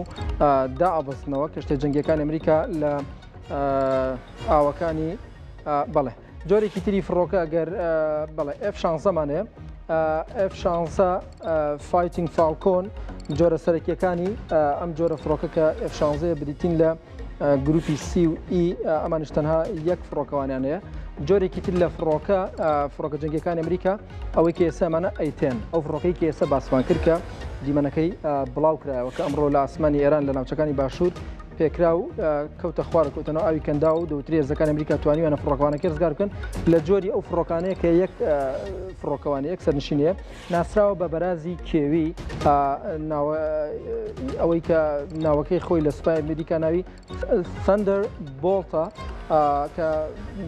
دائەبەزنەوە کەشتە جەنگیەکانی ئەمریکا لە ئاوەکانی بەڵێ جۆرێکی تری فڕۆکە ئەگەر بەڵێ F16 مان هەیە F16 Fighting Falcon جۆرە سەرەکیەکانی ئەم جۆرە فڕۆکە کە F16 بریتین لە گروپی C و E ئەمانش تەنها یەک فڕۆکەوانیان هەیە جۆرێکی تر لە فڕۆکە فڕۆکە جەنگەکانی ئەمریکا ئەوەی کە ئێستا ئەمانە A-10 ئەو فڕۆکەی کە ئێستا باسمان کرد کە دیمەنەکەی بڵاو کرایەوە کە ئەمڕۆ لە ئاسمانی ئێران لە ناوچەکانی باشوور پێکرا و کەوتە خوار کەوتە ناو ئاوی کەنداو و دەوترێ هێزەکانی ئەمریکا توانیویانە فڕۆکەوانەکەی ڕزگار بکەن لە جۆری ئەو فڕۆکانەیە کە یەک فڕۆکەوانی یەک سەرنشینەیە ناسراوە بە بەرازی کێوی ئەوەی کە ناوەکەی خۆی لە سوپای ئەمریکا ناوی Thunderbolt ە کە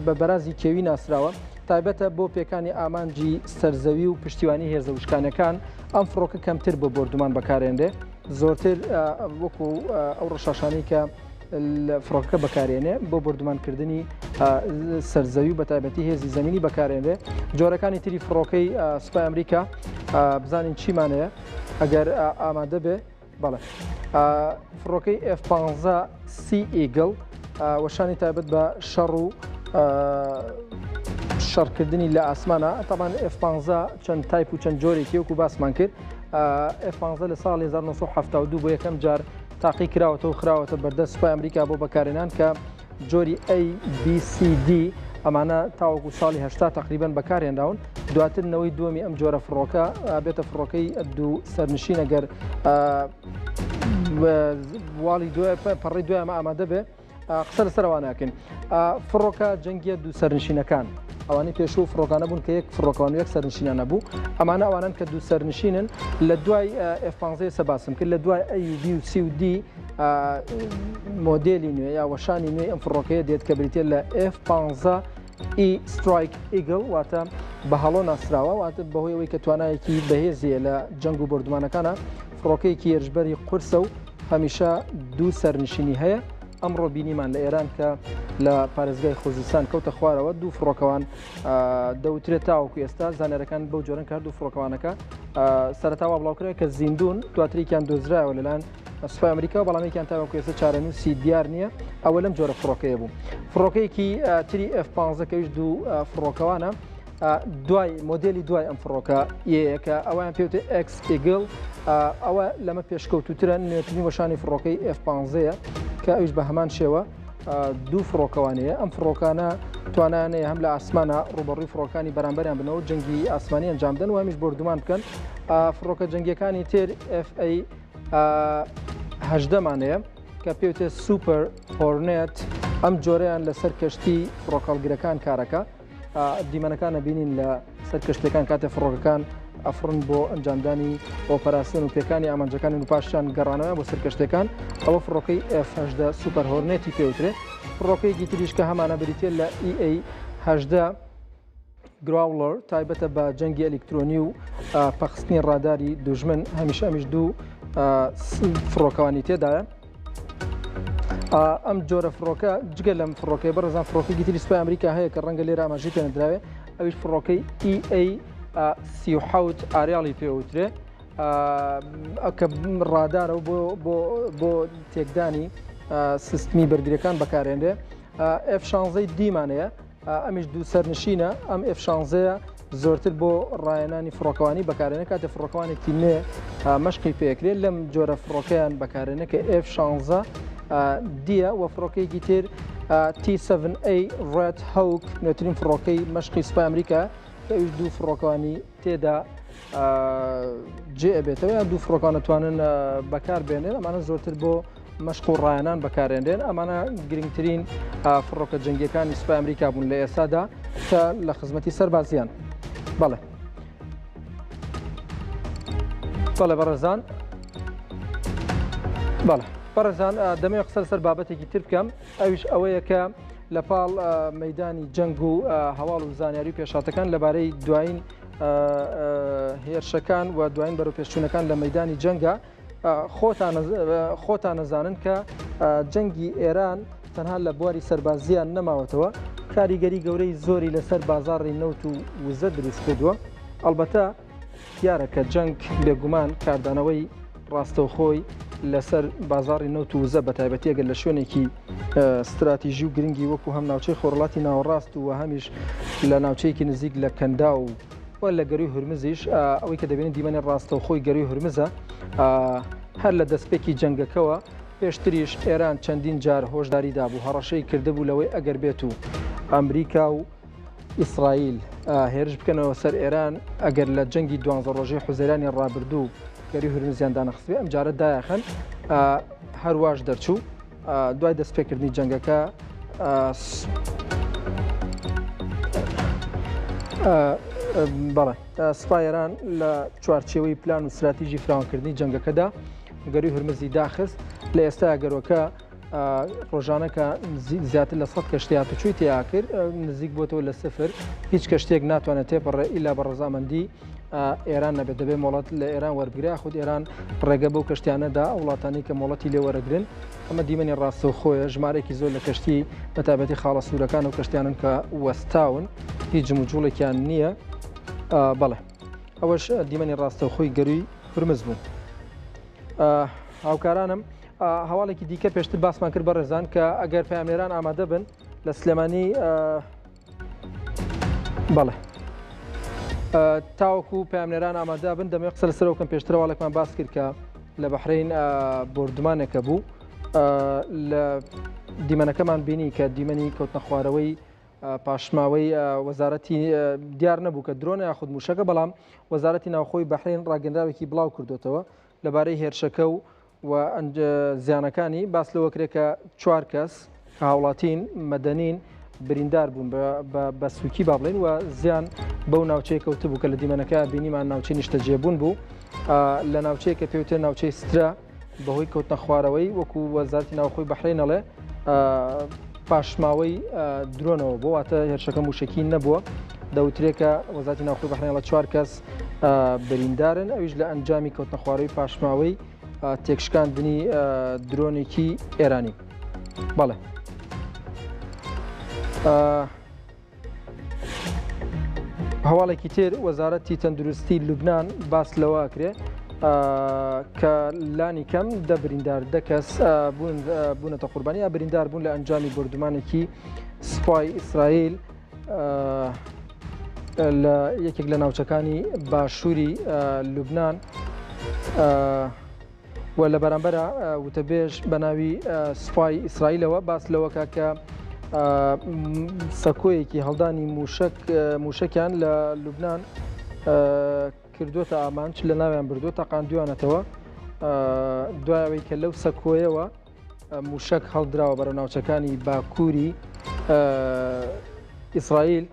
بە بەرازی کێوی ناسراوە تایبەتە بۆ پێکانی ئامانجی سەرزەوی و پشتیوانی هێزە وشکانەکان ئەم فڕۆکە کەمتر بۆ بۆردومان بەکارێنرێ زۆرتر وەکو ئەو ڕەشاشانەی کە فڕۆکەکە بەکارێنێ بۆ بردومانکردنی سەرزەوی و بەتایبەتی هێزی زمینی بەکارێنرێ جۆرەکانی تری فڕۆکەی سوپای ئەمریکا بزانین چیمانەیە ئەگەر ئامادە بێ بەڵێ فڕۆکەی F-15 Sea Eagle وەشانی تایبەت بە شەڕ و شەڕکردنی لە ئاسمانە تامان F-15 چەند تایپ و چەند جۆرێکی وەکو باسمان کرد F-15 لە ساڵی 1972 بۆ یەکەم جار تاقی کراوەتەوە و خراوەتە بەردەست سوپای ئەمریکا بۆ بەکارهێنان کە جۆری A، B، C، D ئەمانە تاوەکو ساڵی هەشتا تقریبان بەکارهێنراون دواتر نەوەی دووەمی ئەم جۆرە فڕۆکە بێتە فڕۆکەی دوو سەرنشین ئەگەر واڵی دوای پەڕی دوای ئەمە ئامادە بێ قسە لەسەر ئەوانە ئەکەین فڕۆکە جەنگیە دوو سەرنشینەکان ئەوانەی پێشوو فڕۆکانە بوون کە یەک فڕۆکەوان و یەک سەرنشینانە بوو ئەمانە ئەوانن کە دوو سەرنشینن لە دوای F-15 سە باسم کرد لە دوای A و B و C و D مۆدێلی نوێ یا وەشانی نوێی ئەم فڕۆکەیە دێت کە بریتە لە F-15 E Strike Eagle واتە بە هەڵۆ ناسراوە واتە بەهۆی ئەوەی کە توانایەکی بەهێزیە لە جەنگ و بۆردومانەکانە فڕۆکەیەکی هێرشبەری قورسە و هەمیشە دوو سەرنشینی هەیە ئەمڕۆ بینیمان لە ئێران کە لە پارێزگای خوزستان کەوتە خوارەوە دوو فڕۆکەوان دەوترێت تاوەکو ئێستا زانیارەکان بەو جۆرن کە هەردوو فڕۆکەوانەکە سەرەتا وا بڵاوکرا کە زیندون دواتریکیان دۆزرایەوە لەلایەن سوپای ئەمریکا بەڵام یەکیان تاوەکو ئێستا چارەنووسی دیار نییە ئەوە لەم جۆرە فڕۆکەیە بوو فڕۆکەیەکی تری F-15 کەویش دوو فڕۆکەوانە دوای مۆدێلی دوای ئەم فڕۆکە یەیە کە ئەویان پێوتێ X Eagle ئەوە لەمە پێشکەوتوترە نوێترین وەشانی فڕۆکەی F-15 کە ئەویش بە هەمان شێوە دوو فڕۆکەوانەیە ئەم فڕۆکانە توانانەیە هەم لە ئاسمانە ڕوبەڕووی فڕۆکانی بەرامبەریان بنەوە جەنگی ئاسمانی ئەنجامدەن و هەمیش بۆردومان بکەن فڕۆکە جەنگیەکانی تر FA هەژدەمانەیە کە پێوتێ Super Hornet ئەم جۆرەیان لەسەر کەشتی فڕۆکەڵگرەکان کارەکە دیمەنەکان ئەبینین لە سەر کەشتەکان کاتێ فڕۆکەکان ئەفڕن بۆ ئەنجامدانی ئۆپەراسیۆن و پێکانی ئامانجەکان و پاشان گەڕانەوە بۆ سەر کەشتەکان ئەوە فڕۆکەی F-18 Super Hornet ی پێوترێ فڕۆکەیەکی تریش کە هەمانە بریتە لە EA 18. Growler تایبەتە بە جەنگی ئەلیکترۆنی و پەخستنی ڕاداری دوژمن هەمیشە ئەمیش دوو فڕۆکەوانی تێدایە. ئەم جۆرە فڕۆکە جگە لەم فڕۆکەی بەڕێزان فڕۆکەی تری سوپای ئەمریکا هەیە کە ڕەنگە لێرە ئاماژەی پێنەدراوێ ئەویش فڕۆکەی EA 37 ئاریاڵی پێوترێ کە ڕادارە و بۆ بۆ تێکدانی سیستمی بەرگریەکان بەکارێنرێ F16 دیمانەیە ئەمیش دوو سەرنشینە، ئەم ئێف شانزەیە زۆرتر بۆ ڕایەنانی فڕۆکەوانی بەکارێنە کاتێ فڕۆکەوانێکی نوێ مەشقی پێکرێت لەم جۆرە فڕۆکەیان بەکارێنە کە ئێف شانزە دیە و فڕۆکەیەکی تر T7A Red Hawk نوێترین فڕۆکەی مەشقی سوپای ئەمریکا کە ئەویش دوو فڕۆکەوانی تێدا جێ ئەبێتەوە یان دوو فڕۆکان ئەتوانن بەکار بێنێن ئەمانە زۆرتر بۆ مەشق و ڕایەنان بەکارێنرێن ئەمانە گرنگترین فڕۆکە جەنگیەکانی سوپای ئەمریکا بوون لە ئێستادا کە لە خزمەتی سەربازیان بەڵێ بەڵێ بەڕێزان بەڵێ بەڕێزان دەمەوێت قسە لەسەر بابەتێکی تر بکەم ئەویش ئەوەیە کە لە پاڵ مەدانی جەنگ و هەواڵ و زانیاری و پێشاتەکان لەبارەی دوایین هێرشەکان و دوایین بەرەوپێشچوونەکان لە مەدانی جەنگە خۆتان نەزانن کە جەنگی ئێران تەنها لە بواری سەربازیان نەماوەتەوە کاریگەری گەورەی زۆری لەسەر بازاڕی نەوت و وزە دروست کردووە ئەلبەتە دیارە کە جەنگ بێگومان کاردانەوەی ڕاستەوخۆی لەسەر بازاڕی نەوت و وزە بەتایبەتی ئەگەر لە شوێنێکی ستراتیژی و گرنگی وەکو هەم ناوچەی خۆرهەڵاتی ناوەڕاست و هەمیش لە ناوچەیەکی نزیک لە کەنداو و لە گەروی هورمزیش ئەوەی کە دەبینین دیمەنی ڕاستەوخۆی گەروی هورمزە هەر لە دەستپێکی جەنگەکەوە پێشتریش ئێران چەندین جار هۆشداری دابوو هەڕەشەی کردبوو لەوەی ئەگەر بێت و ئەمریکا و ئیسرائیل هێرش بکەنەوە سەر ئێران، ئەگەر لە جەنگی دوانزە ڕۆژەی حوزەیرانی ڕابردوو گەروی هورمزیان دانەخستبێ ئەمجارە دایەخەن، هەرواش دەرچوو. دوای دەستپێکردنی جەنگەکە بەڵێ سوپای ئێران لە چوارچێوەی پلان و ستراتیژی فراوانکردنی جەنگەکەدا گەروی هورمزی داخست، لە ئێستا گەروەکە ڕۆژانە کە زیاتر لە 100 کەشتی هاتوچۆی تیا کرد نزیک بۆتەوە لە سفر هیچ کەشتێک ناتوانێت تێپەڕێ ئیلا بە ڕەزامەندی ئێران نەبێت دەبێت مۆڵەت لە ئێران وەربگرێ خود ئێران ڕێگە بەو کەشتیانەدا ئەو وڵاتانی کە مۆڵەتی لێ وەرەگرن ئەمە دیمەنی ڕاستەوخۆیە ژمارەیەکی زۆر لە کەشتی بە تایبەتی خاڵە سوورەکان و کەشتیانن کە وەستاون هیچ جموجوڵێکیان نییە بەڵێ ئەوەش دیمەنی ڕاستەوخۆی گەروی هورمز بوو. هاوکارانم هەواڵێکی دیکە پێشتر باسمان کرد بەڕێزان کە ئەگەر پەیامنێران ئامادە بن لە سلێمانی بەڵێ تاوەکو پەیامنێران ئامادە بن دەمەوێت قسە لەسەر بکەم پێشتر هەواڵێکمان باس کرد کە لە بەحرین بۆردومانێکە بوو لە دیمەنەکەمان بینی کە دیمەنی کەوتنە خوارەوەی پاشماوەی وەزارەتی دیار نەبوو کە درۆنە یاخود موشەکە بەڵام وەزارەتی ناوخۆی بەحرین ڕاگەنراوێکی بڵاو کردوتەوە لەبارەی هێرشەکە و و زیانەکانی باس لەوە کرێت کە چوار کەس کە هاوڵاتین مەدەنین بریندار بوون بە سوکی با بڵێن و زیان بەو ناوچەیە کەوتبوو کە لە دیمەنەکە بینیمان ناوچەی نیشتەجێبوون بوو لە ناوچەیە کە پێوتێ ناوچەی سترا بەهۆی کەوتنە خوارەوەی وەکو وەزارتی ناوخۆی بەحرین ئەڵێ پاشماوەی درۆنەوە بۆ واتە هێرشەکە موشکی نەبووە دەوترێت کە وەزارتی ناوخۆی بەحرین ئەڵێ چوار کەس بریندارن ئەویش لە ئەنجامی کەوتنە خوارەوەی پاشماوەی تێکشکاندنی درۆنێکی ئێرانی بەڵێ. هەواڵێکی تر وەزارەتی تەندروستی لوبناان باس لەوە ئەکرێ کە لانی کەم دە بریندار دە کەس بوونەتە قوربانی یا بریندار بوون لە ئەنجامی بردومانێکی سوپای ئیسرائیل لە یەکێک لە ناوچەکانی باشووری لوبناان و لە بەرامبەرا وتەبێژ بە ناوی سوپای ئیسرائیلەوە باس لەوەکە کە سەکۆیەکی هەڵدانی موشک موشکیان لە لوبناان کردوتە ئامانج لە ناویان بردووە تەقاندویانەتەوە دوایەوەی کە لەو سەکۆیەوە موشک هەڵدراوە بەرەو ناوچەکانی باکووری ئیسرائیل.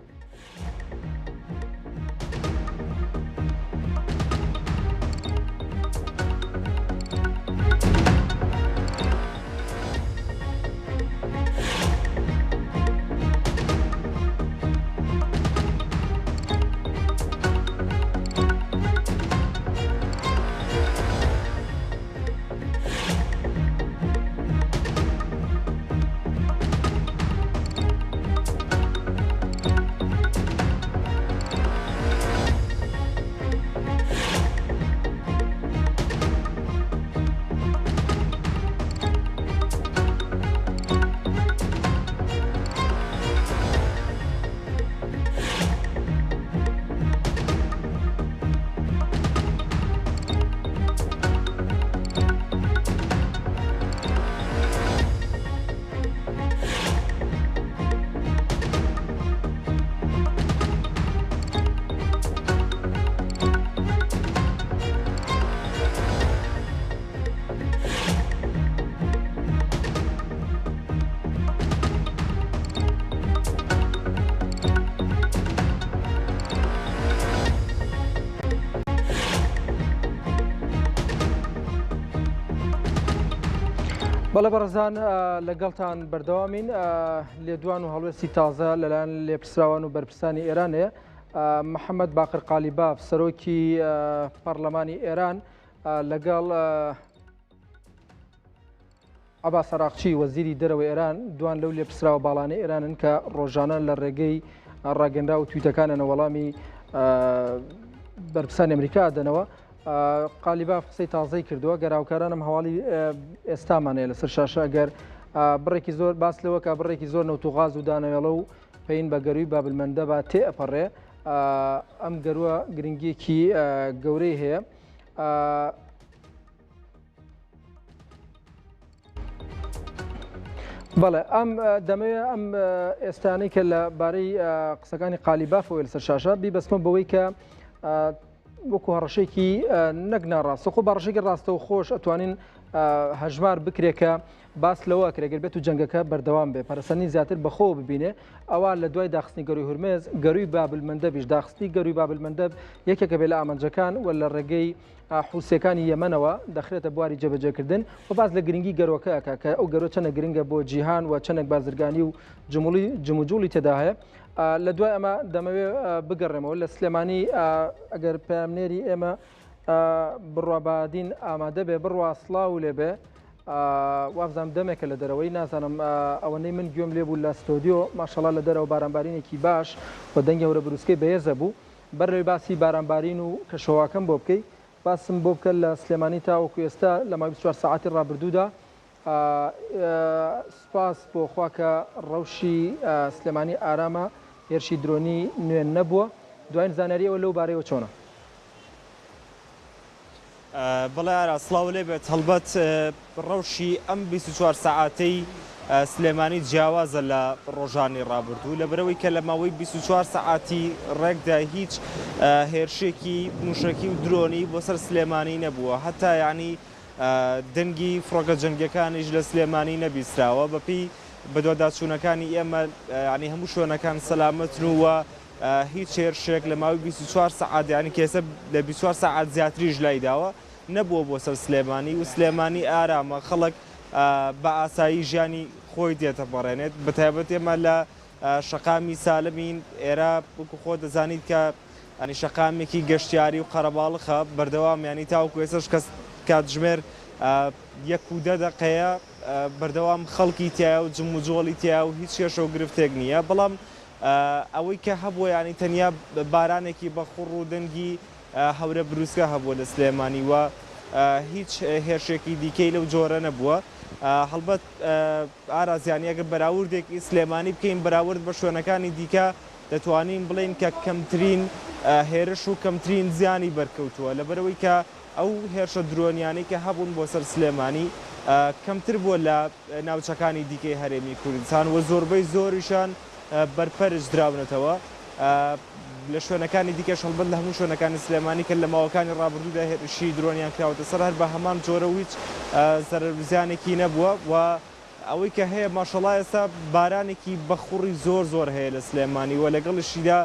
بەڵێ بەڕێزان لەگەڵتان بەردەوامین لێدوان و هەڵوێستی تازە لەلایەن لێپرسراوان و بەرپرسانی ئێران هەیە محەممەد باقر قالیباف سەرۆکی پەرلەمانی ئێران لەگەڵ عەباس عراقچی وەزیری دەرەوەی ئێران دوان لەو لێپرسراوە باڵانەی ئێرانن کە ڕۆژانە لە ڕێگەی ڕاگەنراو و تویتەکانەوە وەڵامی بەرپرسانی ئەمریکا دەنەوە. قالیباف قسەی تازەی کردووە گەر هاوکارانم هەواڵی ئێستامان هەیە لەسەر شاشە ئەگەر بڕێکی زۆر باس لەوە کە بڕێکی زۆر نەوت و غاز و دانەوێڵە و پەین بە گەروی بابلمەندەبا تێ ئەپەڕێ ئەم گەروە گرنگیەکی گەورەی هەیە. بەڵێ ئەم دەمەوێت ئەم ئێستانەی کە لە بارەی قسەکانی قالیبافەوە لەسەر شاشە بیبەستمە بەوەی کە وەکو هەڕەشێکی نەک ناڕاستە خۆ بەڕەشێکی ڕاستە و خۆش ئەتوانین هەژمار بکرێت کە باس لەوە کرێگەر بێت و جەنگەکە بەردەوام بێ پەرسەنی زیاتر بەخۆ ببینێ ئەوە لە دوای داخستنی گەروی هورمێز گەروی بابلمەندەبیش داخستنی گەروی بابلمەندەب یەکێکە بێ لە ئامانجەکان و لە ڕێگەی حوسیەکانی یەمەنەوە دەخرێتە بواری جێبەجێکردن و باس لە گرنگی گەروەکە ئەکا کە ئەو گەروە چەنە گرنگە بۆ جیهان و چەندێک بازرگانی و جموڵی جموجوڵی تێدا هەیە لە دوای ئەمە دەمەوێ بگەڕێمەوە لە سلێمانی ئەگەر پەیامنێری ئێمە بڕوابادین ئامادە بێ بڕوا سڵاو لێ بێ وابزانم دەمێکە لە دەرەوەی نازانم ئەوەندەی من گوێم لێ بوو لە ستۆدیۆ ماشەڵا لە دەرەوە بارانبارینێکی باش و دەنگی هەورە بروسکەی بەهێزە بوو بەر لەوەی باسی بارانبارین و کەشوهەواکەم بۆ بکەی، باسم بۆ بکە لە سلێمانی تاوەکو ئێستا لە ماوەی 24 سەعاتی ڕابردوودا سوپاس بۆ خوا کە ڕەوشی سلێمانی ئارامە، هێرشی درۆنی نوێ نەبووە، دواین زانیاری ئێوە لەو بارەیەوە چۆنە؟ بەڵێ ئاراس سڵاو لێ بێت، هەڵبەت ڕەوشی ئەم 24 سەعاتەی سلێمانی جیاوازە لە ڕۆژانی ڕابردوو لەبەرئەوەی کە لە ماوەی 24 سەعاتی ڕێکدا هیچ هێرشێکی موشەکی و درۆنی بۆ سەر سلێمانی نەبووە هەتا یانی دەنگی فڕۆکە جەنگیەکانیش لە سلێمانی نەبیستراوە بەپێی بەدواداچوونەکانی ئێمە یانی هەموو شوێنەکان سەلامەتن و هیچ هێرشێک لە ماوەی 24 سەعات یانی کێسە لە 24 سەعات زیاتریش لایداوە نەبووە بۆ سەر سلێمانی و سلێمانی ئارامە خەڵک بە ئاسایی ژیانی خۆی دێتەپەڕێنێت بەتایبەت ئێمە لە شەقامی سالمین ئێرە وەکو خۆ دەزانیت کە ئەنی شەقامێکی گەشتیاری و قەرەباڵخە بەردەوام ینی تاوەکو ئێستاش کەس کاتژمێر یەک و دە دەقەیە بەردەوام خەڵکی تایە و جموجۆڵی تایە و هیچ کێشە و گرفتێک نییە بەڵام ئەوەی کە هەبووە یانی تەنیا بارانێکی بەخوڕ و دەنگی هەورە بروسکە هەبووە لە سلێمانی و هیچ هێرشێکی دیکەی لەو جۆرە نەبووە. هەڵبەت ئاراس یانی ئەگەر بەراوردێکی سلێمانی بکەین بەراورد بە شوێنەکانی دیکە دەتوانین بڵێین کە کەمترین هێرش و کەمترین زیانی بەرکەوتووە لەبەرئەوەی کە ئەو هێرشە درۆنیانەی کە هەبوون بۆ سەر سلێمانی کەمتر بووە لە ناوچەکانی دیکەی هەرێمی کوردستان و زۆربەی زۆریشان بەرپەرچ دراونەتەوە لە شوێنەکانی دیکەش هەڵبەت لە هەموو شوێنەکانی سلێمانی کە لە ماوەکانی ڕابردوودا هێرشی درۆنیان کراوەتە سەر هەر بە هەمان جۆرە و هیچ زەرەر و زیانێکی نەبووە و ئەوەی کە هەیە ماشەڵا ئێستا بارانێکی بەخوڕی زۆر زۆر هەیە لە سلێمانی و لەگەڵیشیدا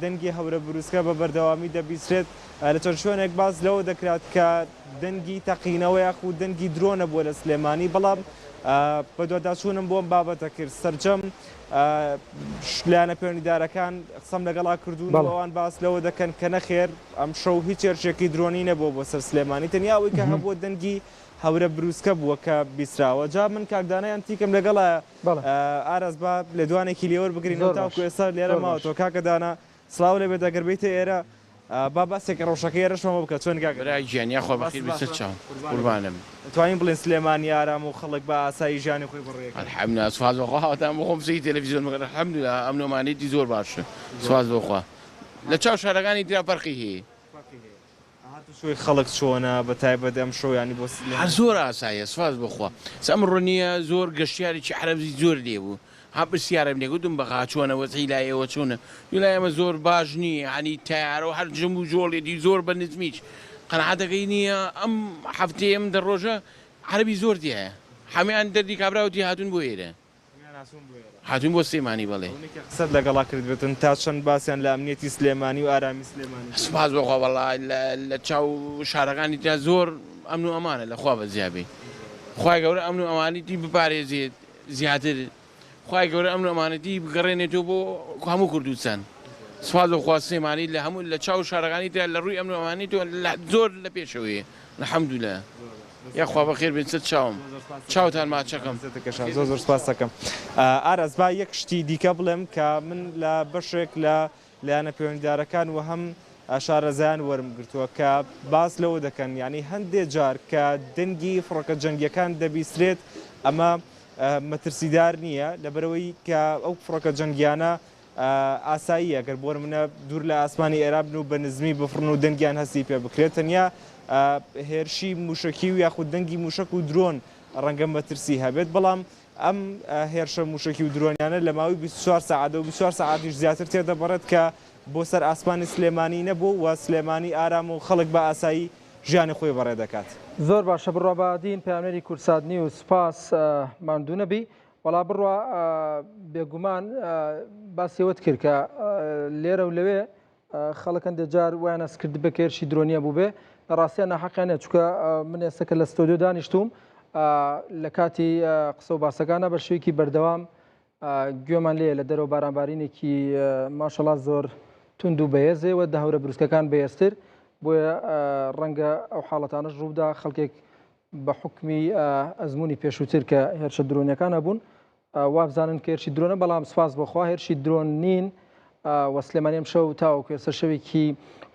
دەنگی هەورە بروسکە بە بەردەوامی دەبیسترێت لە چەند شوێنێک باس لەوە دەکرات کە دەنگی تەقینەوە یاخود دەنگی درۆنە بووە لە سلێمانی بەڵام بەدواداچوونم بۆ ئەم بابەتە کرد سەرجەم لایەنە پەیوەندیدارەکان قسەم لەگەڵا کردوون و ئەوان باس لەوە دەکەن کە نەخێر ئەمشەو هیچ هێرشێکی درۆنی نەبووە بۆ سەر سلێمانی تەنیا ئەوەی کە هەبووە دەنگی هەورە بروسکە بووە کە بیستراوە جا من کاک دانای ئەنتیکم لەگەڵایە ئاراس با لێدوانێکی لێوەر بگرین تاوکو ئێستا لێرە ماوەتەوە کاکە دانا سڵاو لێبێت ئەگەر بێیتە ئێرە با باسێکی ڕەوشەکەی ئێرەشمان بۆ بکە چۆن کاکە؟ برا گیان یاخوا بەخیر بی سەر چاوم قوربانم. دەتوانین بڵێین سلێمانی ئارامە و خەڵک بە ئاسایی ژیانی خۆی بەڕێکات؟ الحمدللە سوپاس بۆ خوا هەتا من خۆم سەیری تەلەفیزیۆن بکەم الحمدللە ئەمن و ئەمانیەتی زۆر باشە سوپاس بۆ خوا لە چاو شارەکانی ترا فەرقی هەیە. فەرقی هەیە. هاتوچۆی خەڵک چۆنە بە تایبەت ئەمشەو یانی بۆ سلێمانی؟ هەر زۆر ئاساییە سوپاس بۆ خوا ئێستا ئەمڕۆ نییە زۆر گەشتیارێکی عەرەبی زۆر لێ بوو ها پرسیارم لێ گوتم بەغا چۆنە وەزعی لای ئێوە چۆنە گوتی لای ئێمە زۆر باش نییە یانی تەیارە و هەر جم و جۆڵێتی زۆر بە نزمیش قەناعەتەکەی نییە ئەم هەفتەیە ئەم دە ڕۆژە عەرەبی زۆر تیایە هەموویان دەردی کابرا وتی هاتوون بۆ ئێرە هاتوون بۆ سلێمانی بەڵێ. ئەوەی کە قسەت لەگەڵا کردبێتن تا چەند باسیان لە ئەمنیەتی سلێمانی و ئارامی سلێمانی کردووە؟ سوپاس بۆ خوا وەڵا لە چاو شارەکانی ترا زۆر ئەمن و ئەمانە لە خوا بەزیا بێ. خوای گەورە ئەمن و ئەمانیتی بپارێزێت زیاتر خوای گەورە ئەمن و ئەمانەتی بگەڕێنێتەوە بۆ هەموو کوردستان سوپاس بۆ خوا سلێمانی لە هەموو لە چاو شارەکانی تر لە ڕووی ئەمن و ئەمانیتەوە زۆر لە پێشەوەیە الحمدللە یاخوا بەخێر بێن سەر چاوم چاوتان ماچەکەم. زۆر زۆر سپاست دەکەم ئاراس با یەک شتی دیکە بڵێم کە من لە بەشێک لە لایەنە پەیوەندیدارەکان و هەم شارەزایان وەرم گرتووە کە باس لەوە دەکەن یانی هەندێ جار کە دەنگی فڕۆکە جەنگیەکان دەبیسترێت ئەمە مەترسیدار نییە لەبەرئەوەی کە ئەو فڕۆکە جەنگیانە ئاساییە گەر بۆ نمونە دوور لە ئاسمانی ئێران بن و بە نزمی بفڕن و دەنگیان هەستی پێ بکرێت تەنیا هێرشی موشەکی و یاخود دەنگی موشەک و درۆن ڕەنگە مەترسی هەبێت بەڵام ئەم هێرشە موشەکی و درۆنیانە لە ماوەی 24 سەعات و 24 سەعاتیش زیاتر تێدەپەڕێت کە بۆ سەر ئاسمانی سلێمانی نەبوو و سلێمانی ئارام و خەڵک بە ئاسایی ژیانی خۆی بەڕێ دەکات. زۆر باشە بڕوا بەهادین پەیامنێری کوردسات نیوز سوپاس ماندوو نەبی. وەڵا بڕوا بێگومان باسی ئەوەت کرد کە لێرە و لەوێ خەڵک هەندێک جار وایان هەست کردبێ کە هێرشی درۆنیە بووبێ لە ڕاستیان ناحەقیان نیە چونکە من ئێستا کە لە ستۆدیۆ دانیشتوم لە کاتی قسە و باسەکانە بە شێوەیەکی بەردەوام گوێمان لێیە لە دەرەوە بارانبارینێکی ماشەڵا زۆر توند و بەهێزێ و دەهورە بروسکەکان بەهێزتر بۆیە ڕەنگە ئەو حاڵەتانەش ڕووبدا خەڵکێک بە حوکمی ئەزموونی پێشووتر کە هێرشە درۆنیەکان هەبوون وابزانن کە هێرشی درۆنە بەڵام سوپاس بۆ خوا هێرشی درۆن نین و سلێمانی ئەمشەو تاوەکو ئێستا شەوێکی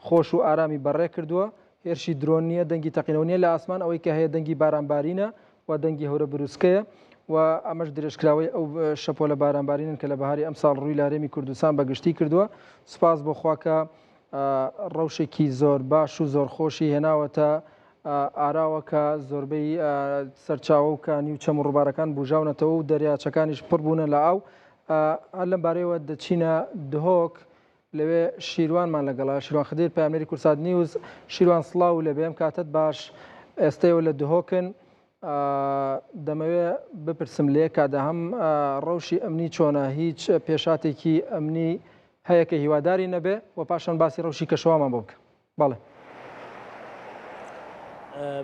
خۆش و ئارامی بەڕێ کردووە هێرشی درۆن نییە دەنگی تەقینەوە نییە لە ئاسمان ئەوەی کە هەیە دەنگی بارانبارینە و دەنگی هەورە بروسکەیە و ئەمەش درێژکراوەی ئەو شەپۆلە بارانبارینن کە لە بەهاری ئەمساڵ ڕووی لە هەرێمی کوردستان بە گشتی کردووە سوپاس بۆ خوا کە ڕەوشێکی زۆر باش و زۆر خۆشی هێناوەتە ئاراوە کە زۆربەی سەرچاوە و کانی و چەم و ڕووبارەکان بوژاونەتەوە و دەریاچەکانیش پڕ بوونە لە ئاو. هەر لەم بارەیەوە دەچینە دهۆک، لەوێ شیروانمان لەگەڵە، شیروان خدیر پەیامنێری کوردسات نیوز. شیروان سڵاو لێبێ، ئەم کاتەت باش. ئێستا ئێوە لە دهۆکن، دەمەوێ بپرسم لە یەک کاتدا هەم ڕەوشی ئەمنی چۆنە، هیچ پێشهاتێکی ئەمنی هەیە کە هیواداری نەبێ و پاشان باسی ڕەوشی کەشوهەوامان بۆ بکە. بەڵێ.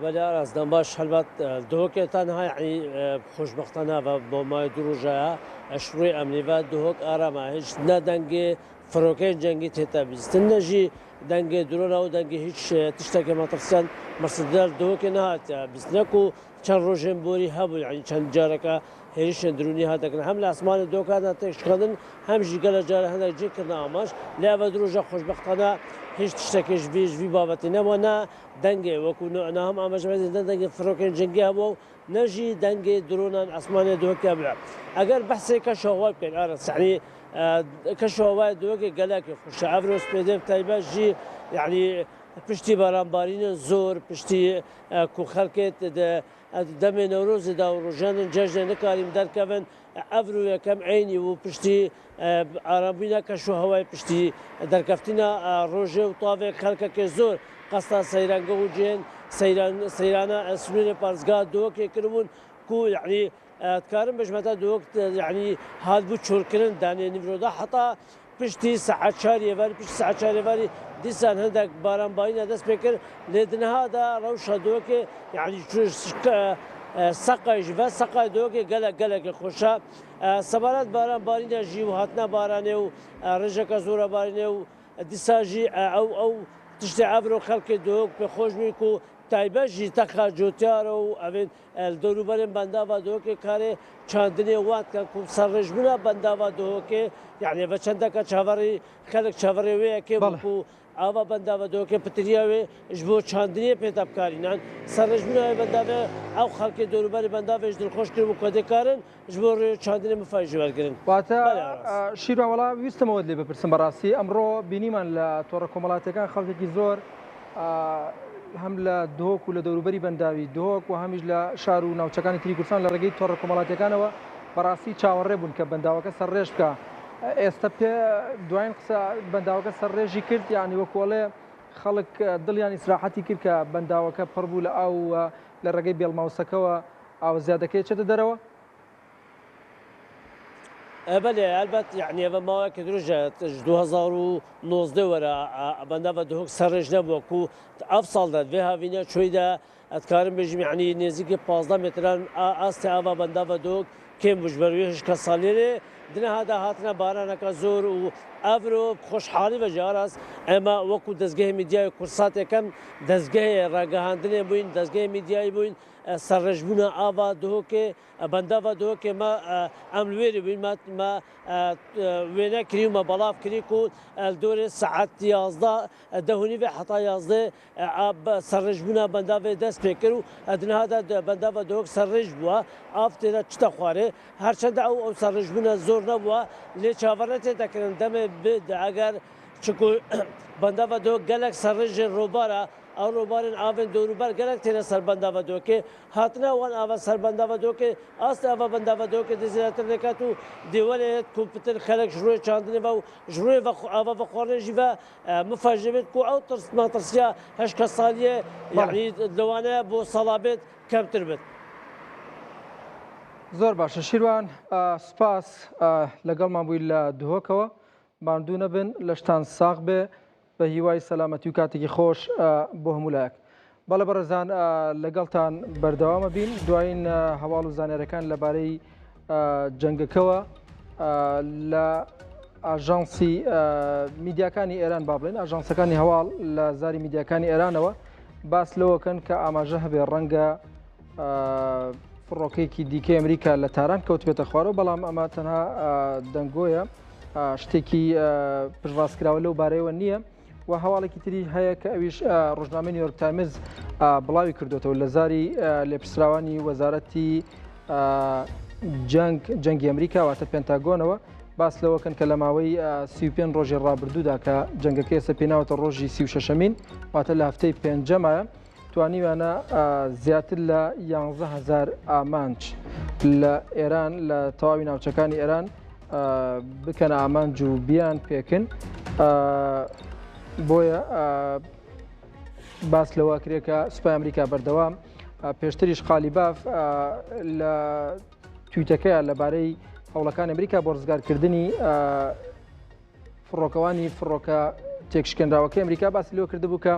بەلێ ئاراس دەم باش هەلبەت دهۆکێ تەنها یعنی خۆشبەختانە بە بۆ مای دو ڕۆژەیە ئەشڕوی ئەمنی بە دهۆک ئارامە هیچ نە دەنگێ فرۆکەی جەنگی تێتە بیستن نەژی دەنگێ درۆنە و دەنگی هیچ تشتێکێ مەترسیان مەسدار دهۆکێ نەهاتە بیستنەک و چەند ڕۆژێن بۆری هەبوو یعنی چەند جارەکە هێرشێن درونی هاتەکردن هەم لە ئاسمانی دۆکاندا تێکشکاندن هەم ژی گەلە جارە هەندێک جێ کردنە ئامانج لێ ئەڤ درۆژە خۆشبەختانە هیچ تشتێکیش ڤیش ڤی بابەتی نەبووە نە دەنگێ وەکو نە هەم ئاماژە پێ نە دەنگێ فرۆکەی جەنگی هەبووە و نە ژی دەنگێ درۆنان ئاسمانێ دهۆکێ هەبووە ئەگەر بەحسێ کەش و هەوای بکەین ئارەس یعنی کەش و هەوای دهۆکێ گەلەکێ خوشە ئەڤرۆ سپێدێ تایبەت ژی یعنی پشتی بارانبارینن زۆر پشتی کو خەلکێ دەمێ نەورۆزێ دا و ڕۆژانن جەژنێ نکاریم دەرکەڤن ئەڤرو یەکەم عەینی و پشتی ئارامبوینا کەش و هەوای پشتی دەرکەفتینا ڕۆژێ و تاڤێ خەلکەکێ زۆر قەستا سەیرانگە و جێن سەیران سەیرانە سنوورێ پارێزگا دهۆکێ کربوون کو یەعنی دکارم بێژم هەتا دهۆک یەعنی هاتبوو چۆلکرن دانێ نیڤرۆدا هەتا پشتی سەعات چار ئێواری پشتی سەعات چار ئێواری دیسان هەندێک باران بارینە دەست پێ کرد لێ دنهادا ڕەوشە دۆکێ یعنی سەقایش ڤە سەقای دۆکێ گەلەک گەلەکێ خوشە سەبارەت باران بارینە ژی و هاتنە بارانێ و ڕێژەکە زۆرە بارینێ و دیسا ژی ئەو ئەو تشتێ ئەڤرۆ خەلکێ دۆک پێ خۆش بووی کو تایبەت ژی تەخا جۆتیارە و ئەڤێن لە دەوروبەرێن بەنداڤا دهۆکێ کارێ چاندنێ وان دکەن کو سەرڕێژبوونا بەنداڤا دهۆکێ یەعنی ڤە چەندەکە چاڤەڕی خەلک چاڤەڕێ وێ ئەکێ بوو بەڵێ. کو ئاڤا بەنداڤا دهۆکێ پتریا وێ ژ بۆ چاندنیێ پێتا بکارینان سەرڕێژبوونا وێ بەنداڤێ ئەو خەلکێ دەوروبەری بەنداڤێش دلخۆش کربوو کە دێ کارن ژ بۆ ڕێ چاندنێ مفای ژ وەرگرن. واتە بەلێ ئاراس. شیروان وەڵا ویستم ئەوەت لێ بپرسم بەڕاستی ئەمڕۆ بینیمان لە تۆڕە کۆمەڵاتیەکان خەڵکێکی زۆر هەم لە دهۆک و لە دەوروبەری بەنداوی دهۆک و هەمیش لە شار و ناوچەکانی تری کوردستان لە ڕێگەی تۆڕە کۆمەڵاتیەکانەوە بەڕاستی چاوەڕێ بوون کە بەنداوەکە سەرڕێژ بکا ئێستا پێ دوایین قسە بەنداوەکە سەرڕێژی کرد یعنی وەکۆڵێ خەڵک دڵیان ئیسراحەتی کرد کە بەنداوەکە پڕ بوو لە ئاو و لە ڕێگەی بێڵماوسەکەوە ئاوە زیادەکەی چێتە دەرەوە. بەلێ ئەلبەت یەعنی ئەڤە ماوەیەکە درێژە ژ 2019 وەرە بەنداڤە دهۆک سەرڕێژ نەبووە کو ئەڤ ساڵ دە ڤێ هاڤینە چۆیدە ئەتکارم بێژم یەعنی نێزیکێ 15 متران ئاستێ ئاڤا بەنداڤە دهۆک کێم بوو ژبەر وێ هشکە سالیێ دنەها دا هاتنە بارانەکە زۆر و ئەڤرۆ خۆشحاڵی ڤە ژاراس ئێمە وەکو دەزگەێ میدیای کورسات یەکەم دەزگەێ ڕاگەهاندنێ بووین دەزگەێ میدیایی بووین سەرڕێژبوونە ئاڤا دهۆکێ بەنداڤا دهۆکێ مە ئەم لوێری بووین مە مە وێنە کری و مە بەڵاف کری کو دۆرێ سەعات 11 دە و نیڤێ حەتا 11 سەرڕێژبوونا بەنداڤێ دەست پێ کرد و ئەدنهادا بەنداڤا دهۆک سەرڕێژ بووە ئاف تێدا چتە خوارێ هەرچەندە ئەو ئەو سەرڕێژبوونە زۆر نەبووە لێ چاڤەڕێ تێ دەکردن دەمێ بد ئەگەر چکو بەنداڤا دهۆک گەلەک سەرڕێژێ ڕۆبارە ئەو ڕۆبارێن ئاڤێن دەوروبەر گەلەک تێنە سەر بەنداڤا دهۆکێ هاتنە وان ئاڤا سەر بەنداڤا دهۆکێ ئاست ئاڤا بەنداڤا دهۆکێ دێ زێدەتر دەکات و دێوەرێت کو پتر خەلک ژ ڕوێ چاندنێ ڤە و ژ ڕوێ ڤە ئاڤا ڤەخواردنێ ژی ڤە مفاجئ بێت کو ئەو ترس مەترسیە هشکەسالیێ بەڵێ. یەعنی لەوانەیە بۆ ساڵا بێت کەمتر بێت. زۆر باشە شیروان سوپاس لەگەڵمان بووی لە دهۆکەوە ماندوو نەبن لەشتان ساغ بێ بە هیوای سەلامەتی و کاتێکی خۆش بۆ هەموو لایەک. بەڵێ بەڕێزان لەگەڵتان بەردەوامە بین دوایین هەواڵ و زانیارەکان لەبارەی جەنگەکەوە لە ئاژانسی میدیاکانی ئێران با بڵێن ئاژانسەکانی هەواڵ لە زاری میدیاکانی ئێرانەوە باس لەوەکەن کە ئاماژە هەبێ ڕەنگە فڕۆکەیەکی دیکەی ئەمریکا لە تاران کەوتبێتە خوارەوە بەڵام ئەمە تەنها دەنگۆیە شتێکی پشتڕاستکراوە لەو بارەیەوە نییە و هەواڵێکی تری هەیە کە ئەویش ڕۆژنامەی نیویۆرک تایمز بڵاوی کردوێتەوە لە زاری لێپرسراوانی وەزارەتی جەنگ جەنگی ئەمریکا واتە پنتاگۆنەوە باس لەوەکەن کە لە ماوەی 35 ڕۆژی ڕابردوودا کە جەنگەکەی ئێستا پێناوەتە ڕۆژی 36مین واتە لە هەفتەی پێنجەمایە توانیویانە زیاتر لە 11هزار ئامانج لە ئێران لە تەواوی ناوچەکانی ئێران بکەنە ئامانج و بیان پێکن بۆیە باس لەوە کرێ کە سوپای ئەمریکا بەردەوام پێشتریش قالیباف لە تویتەکەیە لەبارەی هەوڵەکان ئەمریکا بۆ ڕزگارکردنی فڕۆکەوانی فڕۆکە تێکشکێنراوەکەی ئەمریکا باسی لەوە کردبوو کە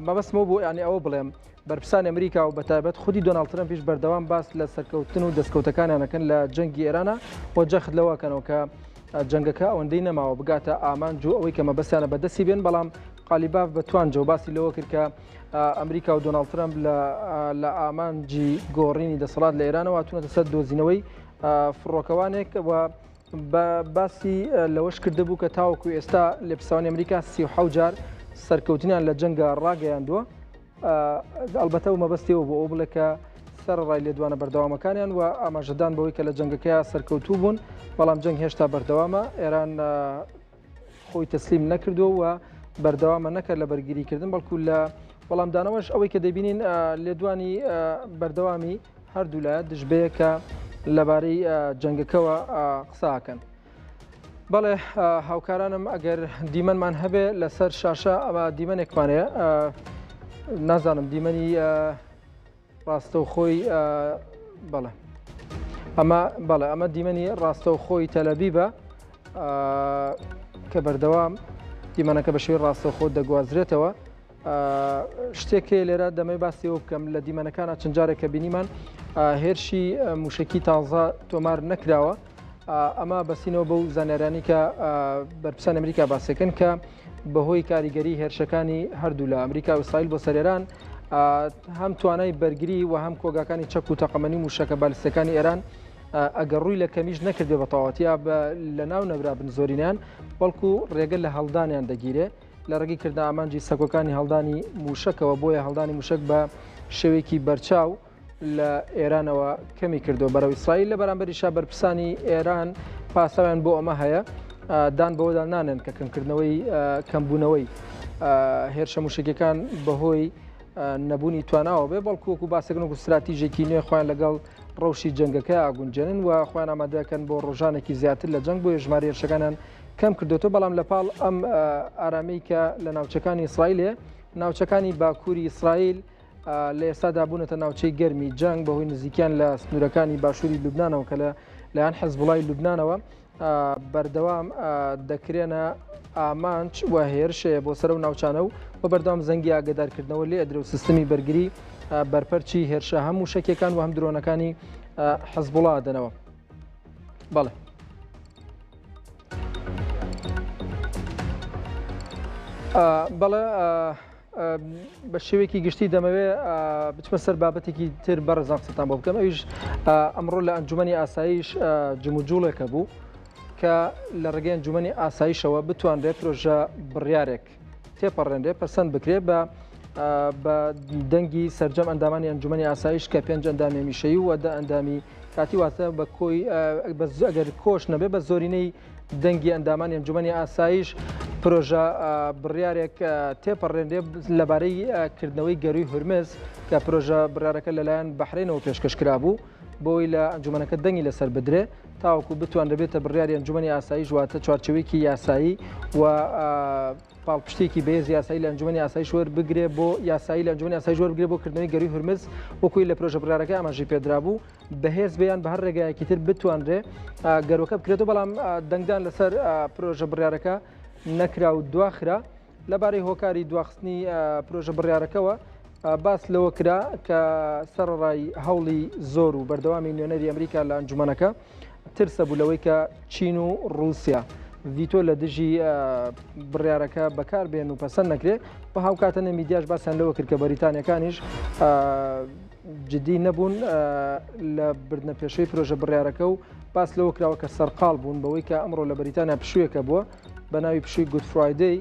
مەبەستمەوە بۆ ینی ئەوە بڵێم بەرپرسانی ئەمریکا و بەتایبەت خودی دۆناڵد ترەمپیش بەردەوام باس لە سەرکەوتن و دەستکەوتەکانیانەکەن لە جەنگی ئێرانە و جەخت لەوەکەنەوە کە جەنگەکە ئەوەندەی نەماوە بگاتە ئامانج و ئەوەی کە مەبەستیانە بەدەستی بێن بەڵام قالیباف بە توانجەوە باسی لەوە کرد کە ئەمریکا و دۆناڵد ترەمپ لە ئامانجی گۆڕینی دەسەڵات لە ئێرانەوە هاتوونەتە سەر دۆزینەوەی فڕۆکەوانێک و باسی لەوەش کردبوو کە تاوەکو ئێستا لێپرسراوانی ئەمریکا 37 جار سەرکەوتنیان لە جەنگە ڕاگەیاندووە ئەلبەتە و مەبەستیەوە بۆ ئەو بڵێ کە سەرڕای لێدوانە بەردەوامەکانیان و ئاماژەدان بەوەی کە لە جەنگەکەی سەرکەوتوو بوون بەڵام جەنگ هێشتا بەردەوامە ئێران خۆی تەسلیم نەکردووە و بەردەوامە نەکرد لە بەرگریکردن بەڵکو لە وەڵامدانەوەش ئەوەی کە دەبینین لێدوانی بەردەوامی هەردوولا دژبەیەکە لەبارەی جەنگەکەوە قساکەن. بەڵێ هاوکارانم ئەگەر دیمەنمان هەبێ لەسەر شاشە ئەمە دیمەنێکمان هەیە نازانم دیمەنی ڕاستەوخۆی بەڵێ ئەمە بەڵێ ئەمە دیمەنی ڕاستەوخۆی تەلەبیبە کە بەردەوام دیمەنەکە بە شێوەی ڕاستەوخۆ دەگوازرێتەوە شتێک هەیە لێرە دەمەوێت باسی ئەوە بکەم لە دیمەنەکانە چەند جارێک کە بینیمان هێرشی موشکی تازە تۆمار نەکراوە ئەمە بەسینەوە بەو زانیارانی کە بەرپرسان ئەمریکا باسەکەن کە بەهۆی کاریگەری هێرشەکانی هەردوو لە ئەمریکا و ئیسرائیل بۆ سەرێران هەم توانای بەرگری و هەم کۆگاکانی چەک و تەقەمەنی موشەکە بالستەکانی ئێران ئەگەر ڕووی لە کەمیش نەکردێ بە تەواوەتیا لە ناو نەبرابن زۆرینیان بەڵکو ڕێگە لە هەڵدانیان دەگیرێ لە ڕێگەی کردنە ئامانجی سەکۆکانی هەڵدانی مووشەکەوە، بۆیە هەڵدانی مووشەک بە شێوەیەکی بەرچاو لە ئێرانەوە کەمی کردووە بەرەو ئیسرائیل، لە بەرامبەریشا بەرپرسانی ئێران پاساویان بۆ ئەمە هەیە دان بەوەدا نانێن کە کەمکردنەوەی کەمبوونەوەی هێرشە مووشەکیەکان بەهۆی نەبوونی تواناوە بێ، بەڵکو وەکو باسێکن وەکو ستراتیژێکی نوێ خۆیان لەگەڵ ڕەوشی جەنگەکە ئاگونجێنن و خۆیان ئامادەکەن بۆ ڕۆژانێکی زیاتر لە جەنگ، بۆیە ژمارەی هێرشەکانیان کەم کردوێتەوە، بەڵام لە پاڵ ئەم ئارامی کە لە ناوچەکانی ئیسرائیل هەیە، ناوچەکانی باکووری ئیسرائیل لە ئێستادا بوونەتە ناوچەی گەرمی جەنگ بەهۆی نزیکیان لە سنوورەکانی باشووری لوبنانەوە کە لە لایەن حزبوڵای لوبنانەوە بەردەوام دەکرێنە ئامانج و هێرشەیە بۆ سەر و ناوچانە و و بەردەوام زەنگی ئاگدارکردنەوە لێ ئەدرێ و سیستمی بەرگری بەرپەرچی هێرشە هەم موشەکیەکان و هەم درۆنەکانی حزبوڵا دەنەوە. بەڵێ. بەڵێ بە شێوەیەکی گشتی دەمەوێ بچمە سەر بابەتێکی تر بەڕێزان قسەتان بۆ بکەم ئەویش ئەمڕۆ لە ئەنجومەنی ئاسایش جموجوڵێکە بوو کە لە ڕێگەی ئەنجومەنی ئاسایشەوە بتوانرێت پرۆژە بڕیارێک تێپەڕێنرێ پەسەند بکرێ بە بە دەنگی سرجەم ئەندامانی ئەنجومەنی ئاسایش کە پێنج ئەندامی هەمیشەیی و دە ئەندامی کاتی واتە بە کۆی ئەگەر کۆش نەبێ بە زۆرینەی دەنگی ئەندامانی ئەنجومەنی ئاسایش پرۆژە بڕیارێک تێپەڕێنرێ لەبارەی کردنەوەی گەروی هورمز کە پرۆژە بڕارەکە لەلایەن بەحرێنەوە پێشکەش کرابوو بۆی لە ئەنجومەنەکە دەنگی لەسەر بدرێ تاوەکو بتوانرێتە بڕیاری ئەنجومەنی ئاسایش واتە چوارچێوەیەکی یاسایی و پاڵپشتێکی بەهێز یاسایی لە ئەنجومەنی ئاسایش وەربگرێ بۆ یاسایی لە ئەنجومەنی ئاسایش وەربگرێ بۆ کردنەوەی گەروی هورمز وەکوی لە پرۆژە بڕیارەکە ئاماژەی پێدرابوو بەهێز بێ یان بە هەر ڕێگایەکی تر بتوانرێ گەروەکە بکرێتەوە بەڵام دەنگدان لەسەر پرۆژە بڕیارەکە نەکرا و دواخرا لەبارەی هۆکاری دواخستنی پرۆژە بڕیارەکەوە باس لەوە کرا کە سەرەڕای هەوڵی زۆر و بەردەوامی نوێنەری ئەمریکا لە ئەنجومەنەکە ترسە بوو لەوەی کە چین و ڕووسیا ڤیتۆ لە دژی بڕیارەکە بەکار بێن و پەسەند نەکرێ و هاوکاتەنە میدیاش باسیان لەوە کرد کە بەریتانیەکانیش جدی نەبوون لە بردنە پێشەوەی پرۆژە بڕیارەکە و باس لەوە کراوە کە سەرقاڵ بوون بەوەی کە ئەمڕۆ لە بەریتانیا پشوویەکە بووە بە ناوی پشووی Good Friday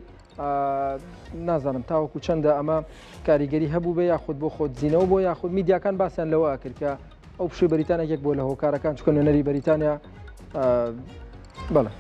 نازانم تاوەکو چەندە ئەمە کاریگەری هەبوو بێ یاخود بۆ خۆدزینەوە بۆ یاخود میدیاکان باسیان لەوە کرد کە ئەو پشووی بەریتانیا یەک بۆ لە هۆکارەکان چکە نوێنەری بەریتانیا بەڵێ.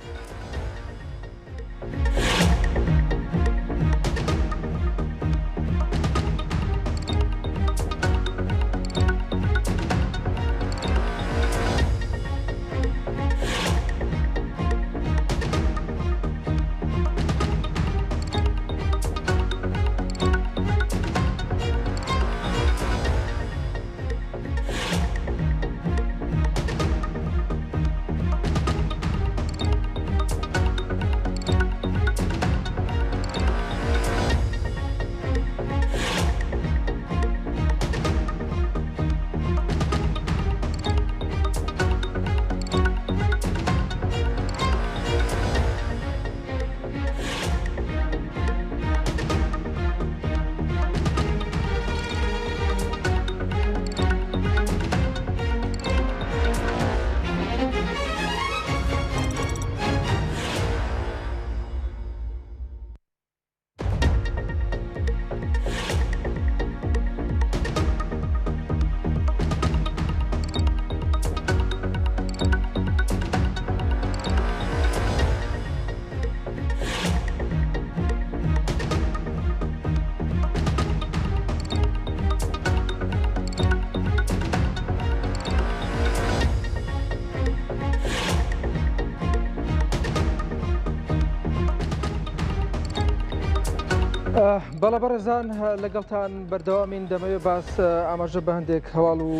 بەڵە بەڕێزان لەگەڵتان بەردەوامین دەمەوێت باس ئاماژە بە هەندێک هەواڵ و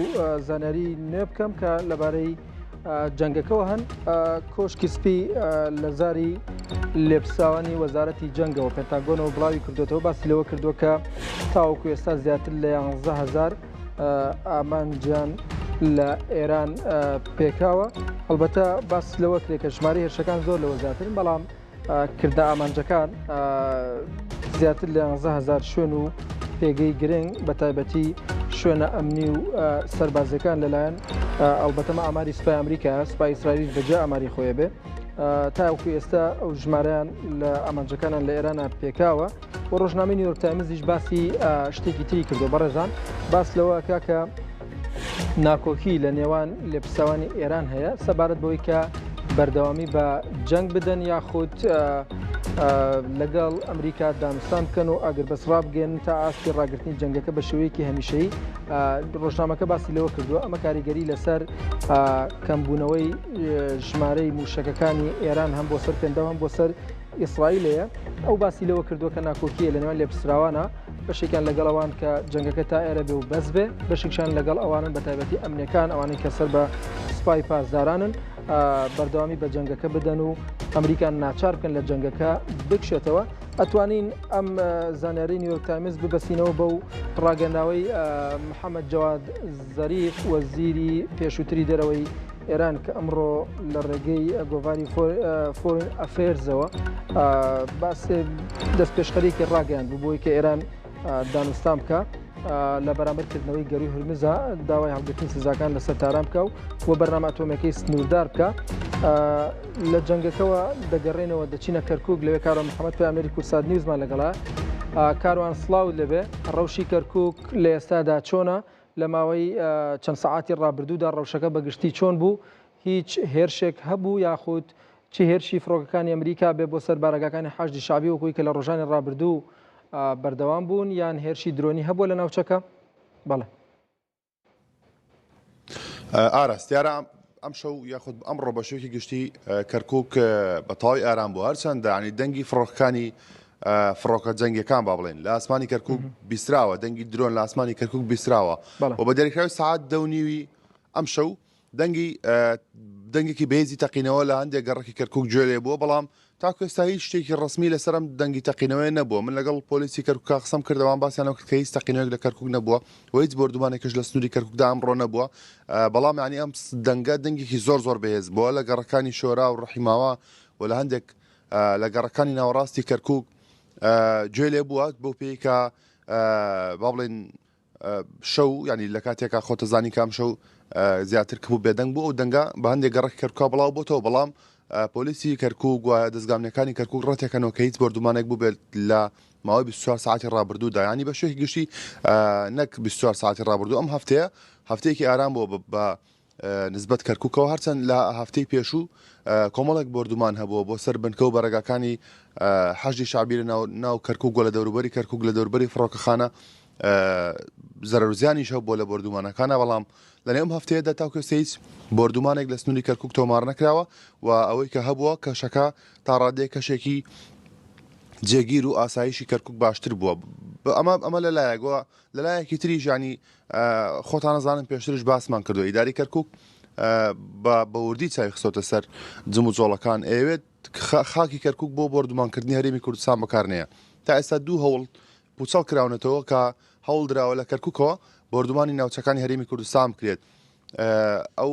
زانیاری نوێ بکەم کە لەبارەی جەنگەکەوە هەن کۆشکی سپی لە زاری لێپرسراوانی وەزارەتی جەنگەوە پنتاگۆنەوە بڵاوی کردوێتەوە باسی لەوە کردووە کە تاوەکو ئێستا زیاتر لە 11هزار ئامانجیان لە ئێران پێکاوە هەڵبەتە باس لەوە کرێ کە ژمارە هێرشەکان زۆر لەوە زیاترن بەڵام کردە ئامانجەکان زیاتر لە 11هزار شوێن و پێگەی گرنگ بە تایبەتی شوێنە ئەمنی و سەربازیەکان لەلایەن ئەڵبەتەمە ئاماری سوپای ئەمریکا سوپای ئیسرائیل بەجێ ئاماری خۆی بێ تاوەکو ئێستا ئەو ژمارەیان لە ئامانجەکانیان لە ئێرانە پێکاوە و ڕۆژنامەی نیویۆرک تایمزیش باسی شتێکی تری کردو بەڕێزان باس لەوە کاکە ناکۆکی لە نێوان لێپرسراوانی ئێران هەیە سەبارەت بەوەی کە بەردەوامی بە جەنگ بدەن یاخود لەگەڵ ئەمریکا دانوستان بکەن و ئاگربەست ڕابگەن تا ئاستی ڕاگرتنی جەنگەکە بە شێوەیەکی هەمیشەیی ڕۆژنامەکە باسی لەوە کردووە ئەمە کاریگەری لەسەر کەمبوونەوەی ژمارەی موشەکەکانی ئێران هەم بۆ سەر کەنداو هەم بۆ سەر ئیسرائیلەیە ئەو باسی لەوە کردووە کە ناکۆکیە لە نێوان لێپرسراوانە بەشێکیان لەگەڵ ئەوان کە جەنگەکە تا ئێرە بێ و بەس بێ بەشێکشان لەگەڵ ئەوانن بە تایبەتی ئەمنیەکان ئەوانەی کە سەر بە سوپای پاسدارانن. بەردەوامی بە جەنگەکە بدەن و ئەمریکا ناچار بکەن لە جەنگەکە بکشێتەوە. ئەتوانین ئەم زانیاری نیویۆرک تایمز ببەستینەوە بەو ڕاگەناوەی محەممەد جەواد زەریف وەزیری پێشووتری دەرەوەی ئێران کە ئەمڕۆ لە ڕێگەی گۆڤاری فۆرین ئەفێرزەوە باس دەست پێشخەرێکی ڕاگەیان بوو بۆی کە ئێران دانوستان بکە لە بەرامبەر کردنەوەی گەروی هورمزا داوای هەڵگرتنی سزاکان لەسەر تاران بکە و و بەرنامە ئەتۆمیەکەی سنووردار بکە لە جەنگەکەوە دەگەڕێنەوە دەچینە کەرکک لەوێ کاروان محەممەد پەیامنێری کوردسات نیوزمان لەگەڵە کاروان سڵاو لەبێ ڕەوشی کەرکک لە ئێستادا چۆنە لە ماوەی چەند سەعاتی ڕابردوودا ڕەوشەکە بەگشتی چۆن بوو هیچ هێرشێک هەبوو یاخود چ هێرشی فڕۆکەکانی ئەمریکا بێ بۆ سەر بارەگاکانی حەشدی شەعبی وەکوی کە لە ڕۆژانی ڕابردوو بەردەوام بوون یان هێرشی درۆنی هەبووە لە ناوچەکە؟ بەڵێ. ئاراس، دیارە ئەمشەو یاخود ئەمڕۆ بە شێوەیەکی گشتی کەرکووک بە تەواوی ئارام بوو هەرچەندە ینی دەنگی فڕۆکەکانی فڕۆکە جەنگیەکان با بڵێن لە ئاسمانی کەرکووک بیستراوە دەنگی درۆن لە ئاسمانی کەرکووک بیستراوە و بە دیاریکراوی سەعات دە و نیوی ئەمشەو دەنگی دەنگێکی بەهێزی تەقینەوە لە هەندێک گەڕەکی کەرکوک گوێ لێ بووە، بەڵام تاکو ئێستا هیچ شتێکی ڕەسمی لەسەر ئەم دەنگی تەقینەوەیە نەبووە. من لەگەڵ پۆلیسی کەرکوکا قسەم کرد، ئەوان باسیان لەوە کرد کە هیچ تەقینەوەیەک لە کەرکوک نەبووە و هیچ بۆردومانێکیش لە سنووری کەرکوکدا ئەمڕۆ نەبووە. بەڵام یانی ئەم دەنگە دەنگێکی زۆر زۆر بەهێز بووە لە گەڕەکانی شۆرا و ڕەحیماوا و لە هەندێک لە گەڕەکانی ناوەڕاستی کەرکوک گوێ لێ بووە، بەو پێی کە با بڵێین شەو یانی لە کاتێکا خۆتە زانی کام شەو زیاتر کپ و بێدەنگ بوو ئەو دەنگە بە هەندێک گەڕەک کەرکوکا بڵاو بۆتەوە بەڵام پۆلیسی کەرکوک و دەزگامنەکانی کەرکوک ڕەتێکەنەوە کە هیچ بۆردومانێک بووبێت لە ماوەی 24 ساعتی ڕابردوودا ینی بە شێوەیەکی گشتی نەک 24 ساعتی ڕابردوو ئەم هەفتەیە هەفتەیەکی ئارام بووە بە نسبەت کەرکوکەوە هەرچەند لە هەفتەی پێشوو کۆمەڵێک بۆردومان هەبووە بۆ سەر بنکە و بەرەگاکانی حەشدی شەعبی لە ناو ناو کەرکوک و لە دەوروبەری کەرکوک لە دەوروبەری فڕۆکەخانە زەرەر و زیانیش هەبووە لە بۆردومانەکانە بەڵام لە نێو ئەم هەفتەیەدا تاکو ئێستا هیچ بۆردومانێک لە سنووری کەرکوک تۆمار نەکراوە و ئەوەی کە هەبووە کەشەکە تا ڕادەیەک کەشێکی جێگیر و ئاسایشی کەرکوک باشتر بووە ئەمە ئەمە لەلایەکەوە لەلایەکی تریش ینی خۆتان ئەزانن پێشتریش باسمان کردووە ئیداری کەرکوک بە بەوردی چاوی خستۆتە سەر جموجۆڵەکان ئەیەوێت خاکی کەرکوک بۆ بۆردومانکردنی هەرێمی کوردستان بەکارنەیە تا ئێستا دوو هەوڵ پوچەڵ کراونەتەوە کە هەوڵ دراوە لە کەرکوکەوە بۆردومانی ناوچەکانی هەرێمی کوردستان بکرێت ئەو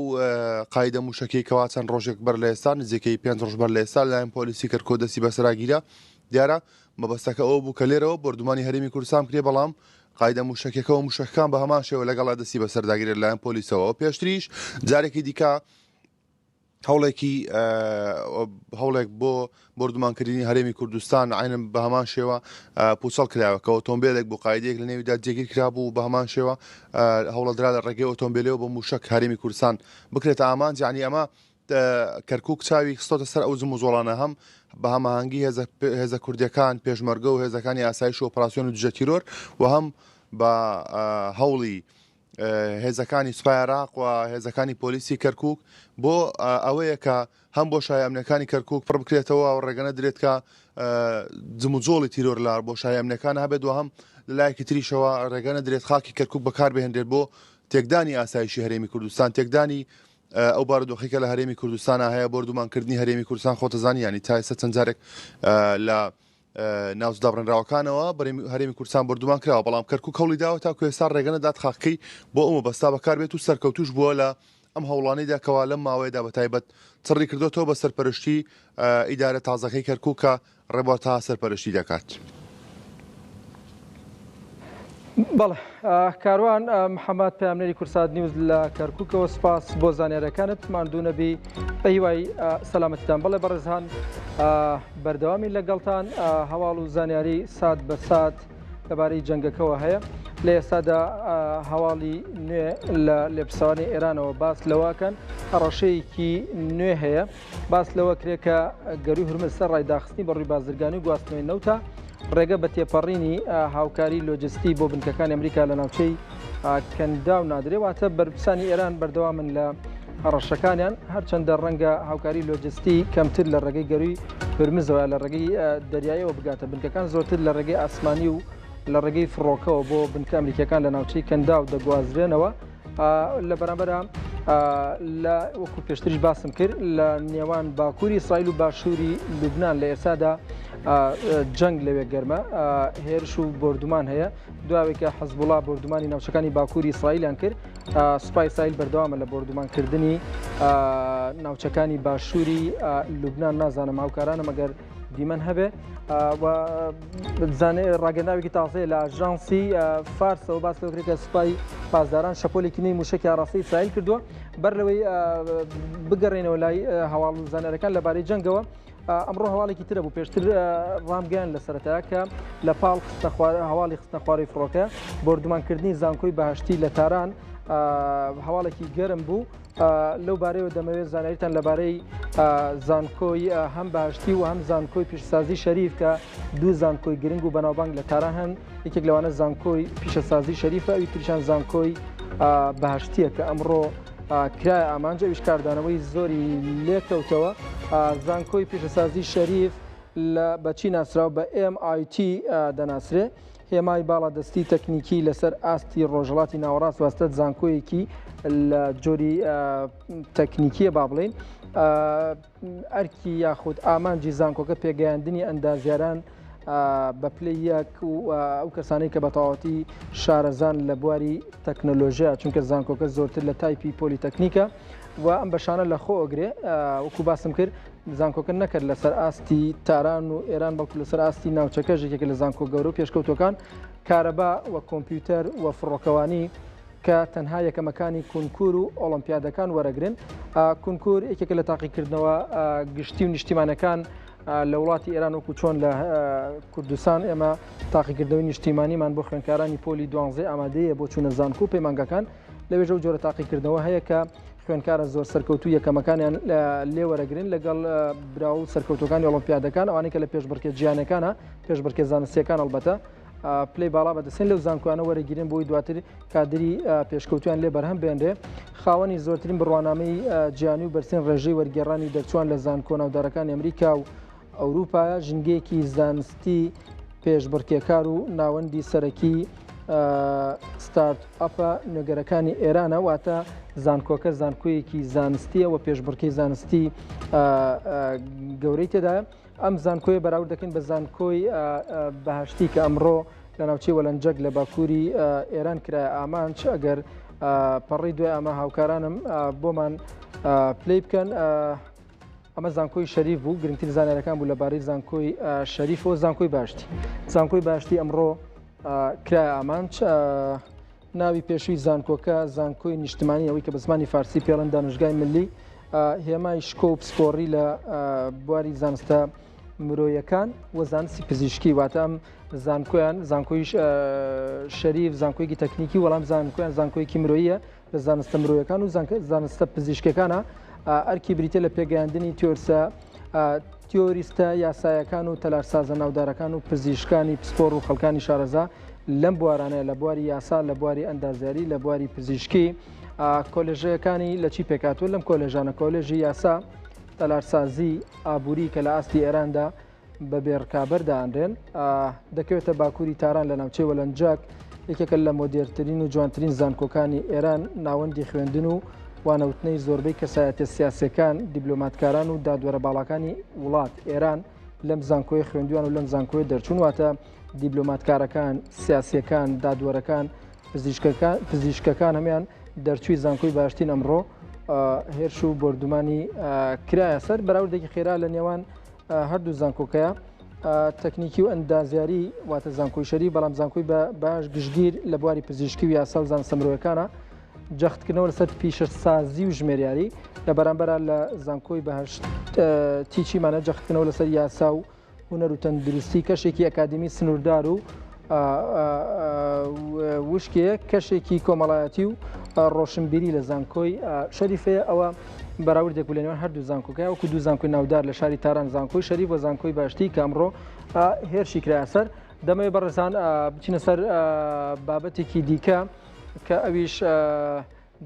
قایدە موشەکەی کەوا چەند ڕۆژێک بەر لە ئێستا نزیکەی پێنج ڕۆژ بەر لە ئێستا لەلایەن پۆلیسی کەرکوک دەستی بەسەرا گیرا دیارە مەبەستەکە ئەوە بوو کە لێرەوە بۆردومانی هەرێمی کوردستان بکرێ بەڵام قایدە موشەکەکە و موشەکەکان بە هەمان شێوە لەگەڵا دەستی بەسەرداگیرێت لەلایەن پۆلیسەوە پێشتریش جارێکی دیکە هەوڵێکی هەوڵێک بۆ بۆردومانکردنی هەرێمی کوردستان عینم بە هەمان شێوە پوچەڵ کراوە کە ئۆتۆمبیلێک بۆ قاعدەیەک لە نێویدا جێگیر کرابوو بە هەمان شێوە هەوڵەدرا لە ڕێگەی ئۆتۆمبیلەوە بە موشک هەرێمی کوردستان بکرێتە ئامانج یعنی ئەمە کەرکک چاوی خستۆتە سەر ئەو جموجۆڵانە هەم بە هەماهەنگی هێزە کوردیەکان پێشمەرگە و هێزەکانی ئاسایش و ئۆپراسیۆن و دژە تیرۆر و هەم بە هەوڵی هێزەکانی سوپای عێراق و هێزەکانی پۆلیسی کەرکک بۆ ئەوەیە کە هەم بۆشای ئەمنەکانی کەرکک پڕ بکرێتەوە و ڕێگە نەدرێت کە جموجۆڵی تیرۆر لە بۆشای ئەمنەکان هەبێت و هەم لەلایەکی تریشەوە ڕێگە نەدرێت خاکی کەرکک بەکاربهێنرێت بۆ تێکدانی ئاسایشی هەرێمی کوردستان تێکدانی ئەو بارودۆخی کە لە هەرێمی کوردستانە هەیە بۆردومانکردنی هەرێمی کوردستان خۆتەزانی ینی تا ئێستا چەند جارێک لە ناوچە دابڕێنراوەکانەوە هەرێمی کوردستان بۆردومان کراوە، بەڵام کەرکوک هەوڵی داوە تاکو ئێستا ڕێگە نەدات خاکەکەی بۆ ئەو مەبەستە بەکاربێت و سەرکەوتووش بووە لە ئەم هەوڵانەیدا کەوا لەم ماوەیەدا بەتایبەت چڕی کردۆتەوە بە سەرپەرشتی ئیدارە تازەکەی کەرکوک کە ڕێبوار تەها سەرپەرشتی دەکات. بەڵێ کاروان محەممەد پەیامنێری کورسات نیوز لە کەرکووکەوە سپاس بۆ زانیارەکانت ماندوو نەبی بە هیوای سەلامەتتان بەڵێ بەڕێزان بەردەوامی لەگەڵتان هەواڵ و زانیاری سات بە سات لەبارەی جەنگەکەوە هەیە لە ئێستادا هەواڵی نوێ لە لێپسەوانی ئێرانەوە باس لەوەکەن هەڕەشەیەکی نوێ هەیە باس لەوە کرێ کە گەروی هورمز سەر ڕای داخستنی بەڕووی بازرگانی و گواستنەوەی نەوتە ڕێگە بە تێپەڕینی هاوکاری لۆجستی بۆ بنکەکانی ئەمریکا لە ناوچەی کەنداو نادرێ واتە بەرپرسانی ئێران بەردەوامن لە هەڕەشەکانیان هەرچەندە ڕەنگە هاوکاری لۆجستی کەمتر لە ڕێگەی گەروی هورمزەوە لە ڕێگەی دەریایەوە بگاتە بنکەکان زۆرتر لە ڕێگەی ئاسمانی و لە ڕێگەی فڕۆکەوە بۆ بنکە ئەمریکیەکان لە ناوچەی کەنداو دەگوازرێنەوە لە بەرامبەرا. لە وەکو پێشتریش باسم کرد لە نێوان باکووری ئیسرائیل و باشووری لوبناان لە ئێستادا جەنگ لەوێ گەرمە هێرش و بۆردومان هەیە دواوێک کە حەزبوڵا بۆردومانی ناوچەکانی باکووری ئیسرائیلیان کرد سوپای ئیسرائیل بەردەوامە لە بۆردومانکردنی ناوچەکانی باشووری لوبناان نازانم هاوکارانم ئەگەر دیمەن هەبێ و ڕاگەنداوێکی تازەیە لە ئاژانسی فارسەوە باس لەوە کرد کە سوپای پاسداران شەپۆلێکی نوێی مووشەکی ئاڕاستەی ئیسرائیل کردووە بەر لەوەی بگەڕێنەوە لای هەواڵ و زانیاریەکان لەبارەی جەنگەوە ئەمڕۆ هەواڵێکی ترە بوو پێشتر ڕامگەیان لە سەرەتا کە لە پاڵ هەواڵی خستنەخوارەوەی فڕۆکە بۆردومانکردنی زانکۆی بەهشتی لە تاران هەواڵێکی گەرم بوو لەو بارەیەوە دەمەوێت زانیاریتان لەبارەی زانکۆی هەم بەهشتی و هەم زانکۆی پیشەسازی شەریف کە دوو زانکۆی گرنگ و بەناوبانگ لە تاران هەن یەکێک لەوانە زانکۆی پیشەسازی شەریفە ئەوی تریشان زانکۆی بەهشتیە کە ئەمڕۆ کرایە ئامانج ئەویش کاردانەوەی زۆری لێکەوتەوە زانکۆی پیشەسازی شەریف لە بەچی ناسراو بە MIT دەناسرێ هێمای باڵادەستی تەکنیکی لەسەر ئاستی ڕۆژهەڵاتی ناوەڕاست واستە زانکۆیەکی لە جۆری تەکنیکیە با بڵین ئەرکی یاخود ئامانجی زانکۆکە پێگەیاندنی ئەندازیاران بە پلەی یەک و ئەو کەسانەی کە بەتەواوەتی شارەزان لە بواری تەکنۆلۆژیا چونکە زانکۆکە زۆرتر لە تایپی پۆلیتەکنیکە و ئەم بەشانە لە خۆ ئەگرێ وەکو باسم کرد زانکۆکە نەکرد لەسەر ئاستی تاران و ئێران بەڵکو لەسەر ئاستی ناوچەکەش یەکێکە لە زانکۆ گەورە و پێشکەوتوەکان کارەبا و کۆمپیوتەر و فڕۆکەوانی کە تەنها یەکەمەکانی کونکور و ئۆڵۆمپیادەکان وەرەگرن کونکور یەکێکە لە تاقیکردنەوە گشتی و نیشتیمانەکان لە وڵاتی ئێران وەکو چۆن لە کوردستان ئێمە تاقیکردنەوەی نیشتیمانیمان بۆ خوێندکارانی پۆلی دوانزەی ئامادەیە بۆ چوونە زانکۆ و پەیمانگاکان لەوێژە و جۆرە تاقیکردنەوە هەیە کە خوێندکارە زۆر سەرکەوتوو یەکەمەکانیان لێوەرەگرن لەگەڵ برا و سەرکەوتەکانی ئۆڵۆمپیادەکان ئەوانەی کە لە پێشبڕکێ جیانەکانە پێشبڕکێ زانستیەکان ئەڵبەتە پلەی باڵا بەدەستن لەو زانکۆیانە وەرەگیرن بۆی دواتر کادری پێشکەوتویان لێ بەرهەم بێنرێ خاوەنی زۆرترین بڕوانامەی جیانی و بەرزترین ڕێژەی وەرگێڕانی دەرچوان لە زانکۆ ناودارەکانی ئەمریکا و ئەوروپایە ژینگەیەکی زانستی پێشبڕکێکار و ناوەندی سەرەکی ستارت ئەپە نوێگەرەکانی ئێرانە واتە زانکۆکە زانکۆیەکی زانستیە و پێشبڕکێی زانستی گەورەی تێدایە. ئەم زانکۆیە بەراورد دەکەین بە زانکۆی بەهشتی کە ئەمڕۆ لە ناوچەی وەلەنجەک لە باکووری ئێران کرایە ئامانج ئەگەر پەڕی دوای ئەمە هاوکارانم بۆمان پلی بکەن ئەمە زانکۆی شەریف بوو گرنگترین زانیارەکان بوو لەبارەی زانکۆی شەریف و زانکۆی باشتی زانکۆی باشتی ئەمڕۆ کرایە ئامانج ناوی پێشووی زانکۆکە زانکۆی نیشتمانی ئەوەی کە بە زمانی فارسی پێڵێن دانشگای ملی هێمای شکۆ و پسپۆڕی لە بواری زانستە مرۆیەکان و زانستی پزیشکی واتە ئەم زانکۆیان زانکۆی شەریف زانکۆیەکی تەکنیکی وەڵام زانکۆیان زانکۆیەکی مرۆیە لە زانستە مرۆیەکان و زانستە پزیشکەکانە ئەرکی بریتە لە پێگەیاندنی تیۆرسە تیۆریستە یاسایەکان و تەلارسازە ناودارەکان و پزیشکانی پسپۆڕ و خەڵکانی شارەزا لەم بوارانەیە لە بواری یاسا لە بواری ئەندازیاری لە بواری پزیشکی کۆلێژەکانی لە چی پێکاتوە لەم کۆلێژانە کۆلێژی یاسا تەلارسازی ئابووری کە لە ئاستی ئێراندا بە بێڕکابەر دانرێن دەکەوێتە باکووری تاران لە ناوچەی وەلەنجاک یەکێکە لە مۆدێرترین و جوانترین زانکۆکانی ئێران ناوەندی خوێندن و وانەوتنەی زۆربەی کەسایەتە سیاسەکان دیبلۆماتکاران و دادوەرە باڵاکانی وڵات ئێران لەم زانکۆی خوێندویان و لەم زانکۆی دەرچوون واتە دیبلۆماتکارەکان، سیاسییەکان، دادوەرەکان، پزیشکەکان هەموان دەرچووی زانکۆی باشتین ئەمڕۆ هێرش و بۆردومانی کرایە سەر بەراوردێکی خێرا لە نێوان هەردوو زانکۆکەیە تەکنیکی و ئەندازیاری واتە زانکۆی شەری بەڵام زانکۆی بە باش گشتگیر لە بواری پزیشکی و یاسا و زانستە مرۆیەکانە جەختکردنەوە لەسەر پیشەسازی و ژمێریاری لە بەرامبەرە لە زانکۆی بەهشت تیچیمانە جەختکردنەوە لەسەر یاسا و هونەر و تەندروستی کەشێکی ئەکادیمی سنووردار و وشکەیە کەشێکی کۆمەڵایەتی و ڕۆشنبیری لە زانکۆی شەریفەیە ئەوە بەراوردێک بوو لە نێوان هەردوو زانکۆکە وەکو دوو زانکۆی ناودار لە شاری تاران زانکۆی شەریف و زانکۆی باشتی کە ئەمڕۆ هێرشی کرایە سەر دەمەوێت بەڕێزان بچینە سەر بابەتێکی دیکە کە ئەویش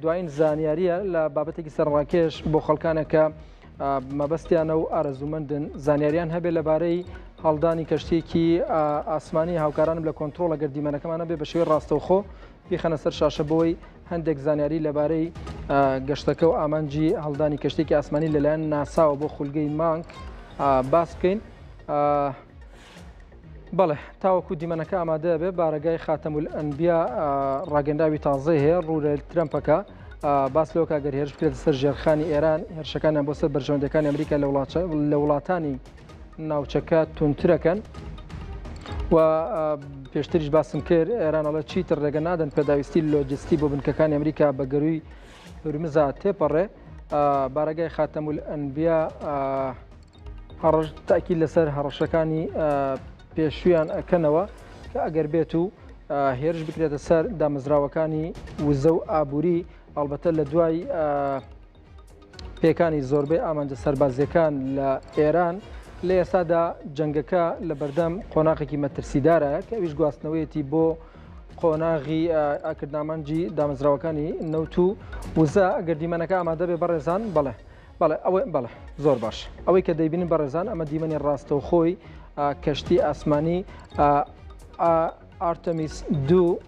دوایین زانیارییە لە بابەتێکی سەرنڕاکێش بۆ خەڵکانە کە مەبەستیانە و ئارەزوومەندن زانیاریان هەبێت لەبارەی هەڵدانی کەشتیەکی ئاسمانی هاوکارانم لە کۆنتترۆڵ ئەگەر دیمەنەکەمانە بێ بە شێوەی ڕاستەوخۆ. بیخەنە سەر شاشە بۆی هەندێک زانیاری لەبارەی گەشتەکە و ئامانجی هەڵدانی کەشتێکی ئاسمانی لەلایەن ناساوە بۆ خولگەی مانگ باس بکەین. بەڵێ تاوەکو دیمەنەکە ئامادە بێ بارەگای خاتەمول ئەنبیا ڕاگەنداوی تازەی هەیە ڕوورە ترەمپەکە باس لەوە کە گەر هێرش بکرێتە سەر ژێرخانی ئێران هێرشەکانیان بۆ سەر بەرژەوەندەکانی ئەمریکا لە وڵاتانی ناوچەکە توندترەکەن و پێشتریش باسم کرد ئێران ئەڵێ چیتر ڕێگە نادەن پێداویستی لۆجستی بۆ بنکەکانی ئەمریکا بە گەروی هورمزا تێپەڕێ بارەگای خاتەمول ئەنبیا هەڕەش تاکی لەسەر هەڕەشەکانی پێشویان ئەکەنەوە کە ئەگەر بێت و هێرش بکرێتە سەر دامەزراوەکانی وزە و ئابووری ئەڵبەتە لە دوای پێکانی زۆربەی ئامانجە سەربازیەکان لە ئێران لە ئێستادا جەنگەکە لە بەردەم قۆناغێکی مەترسیدارە کە ئەویش گواستنەوەیەتی بۆ قۆناغی ئاکردنامانجی دامەزراوەکانی نەوت و وزە ئەگەر دیمەنەکە ئامادە بێ بەڕێزان بەڵێ بەڵێ ئەوە بەڵێ زۆر باش ئەوەی کە دەیبینن بەڕێزان ئەمە دیمەنی ڕاستەوخۆی کەشتی ئاسمانی ئارتەمیس دوو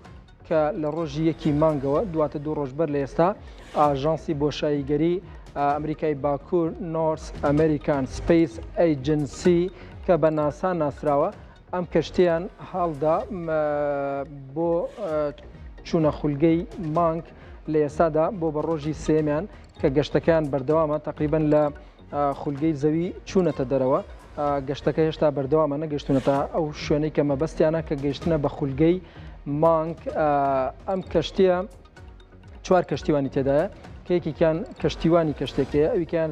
کە لە ڕۆژی یەکی مانگەوە دواتە دوو ڕۆژ بەر لە ئێستا ئاژانسی بۆشاییگەری ئەمریکای باکوور North American Space Agency کە بە ناسا ناسراوە ئەم کەشتیان هەڵدا بۆ چوونە خولگەی مانگ لە ئێستادا بۆ بە ڕۆژی سێمیان کە گەشتەکەیان بەردەوامە تقریبن لە خولگەی زەوی چوونەتە دەرەوە گەشتەکە هێشتا بەردەوامە نەگەشتونەتە ئەو شوێنەی کە مەبەستیانە کە گەیشتنە بە خولگەی مانگ ئەم کەشتیە چوار کەشتیوانی تێدایە کە یەکێکیان کەشتیوانی کەشتێکەیە ئەویکیان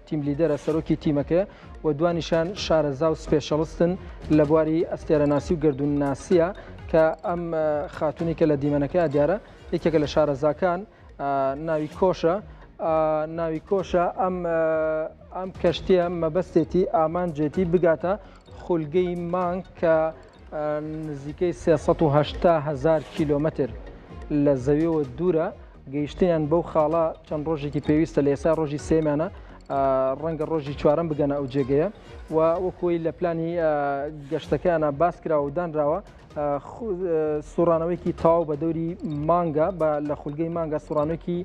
team leader ە سەرۆکی تیمەکەیە و دوانیشان شارەزا و specialist ن لە بواری ئەستێرەناسی و گردونناسیە کە ئەم خاتونی کە لە دیمەنەکە دیارە یەکێکە لە شارەزاکان ناوی کۆشە ناوی کۆشە ئەم ئەم کەشتیە مەبەستێتی ئامانجێتی بگاتە خولگەی مانگ کە نزیکەی 380 هزار کیلۆمەتر لە زەویەوە دوورە گەیشتیان بەو خاڵە چەند ڕۆژێکی پێویستە لە ئێستا ڕۆژی سێمیانە ڕەنگە ڕۆژی چوارەم بگەنە ئەو جێگەیە و وەکۆی لە پلانی گەشتەکەیانە باس کراوە و دانراوە سوڕانەوەیەکی تەواو بە دەوری مانگە بە لە خولگەی مانگە سوڕانێکی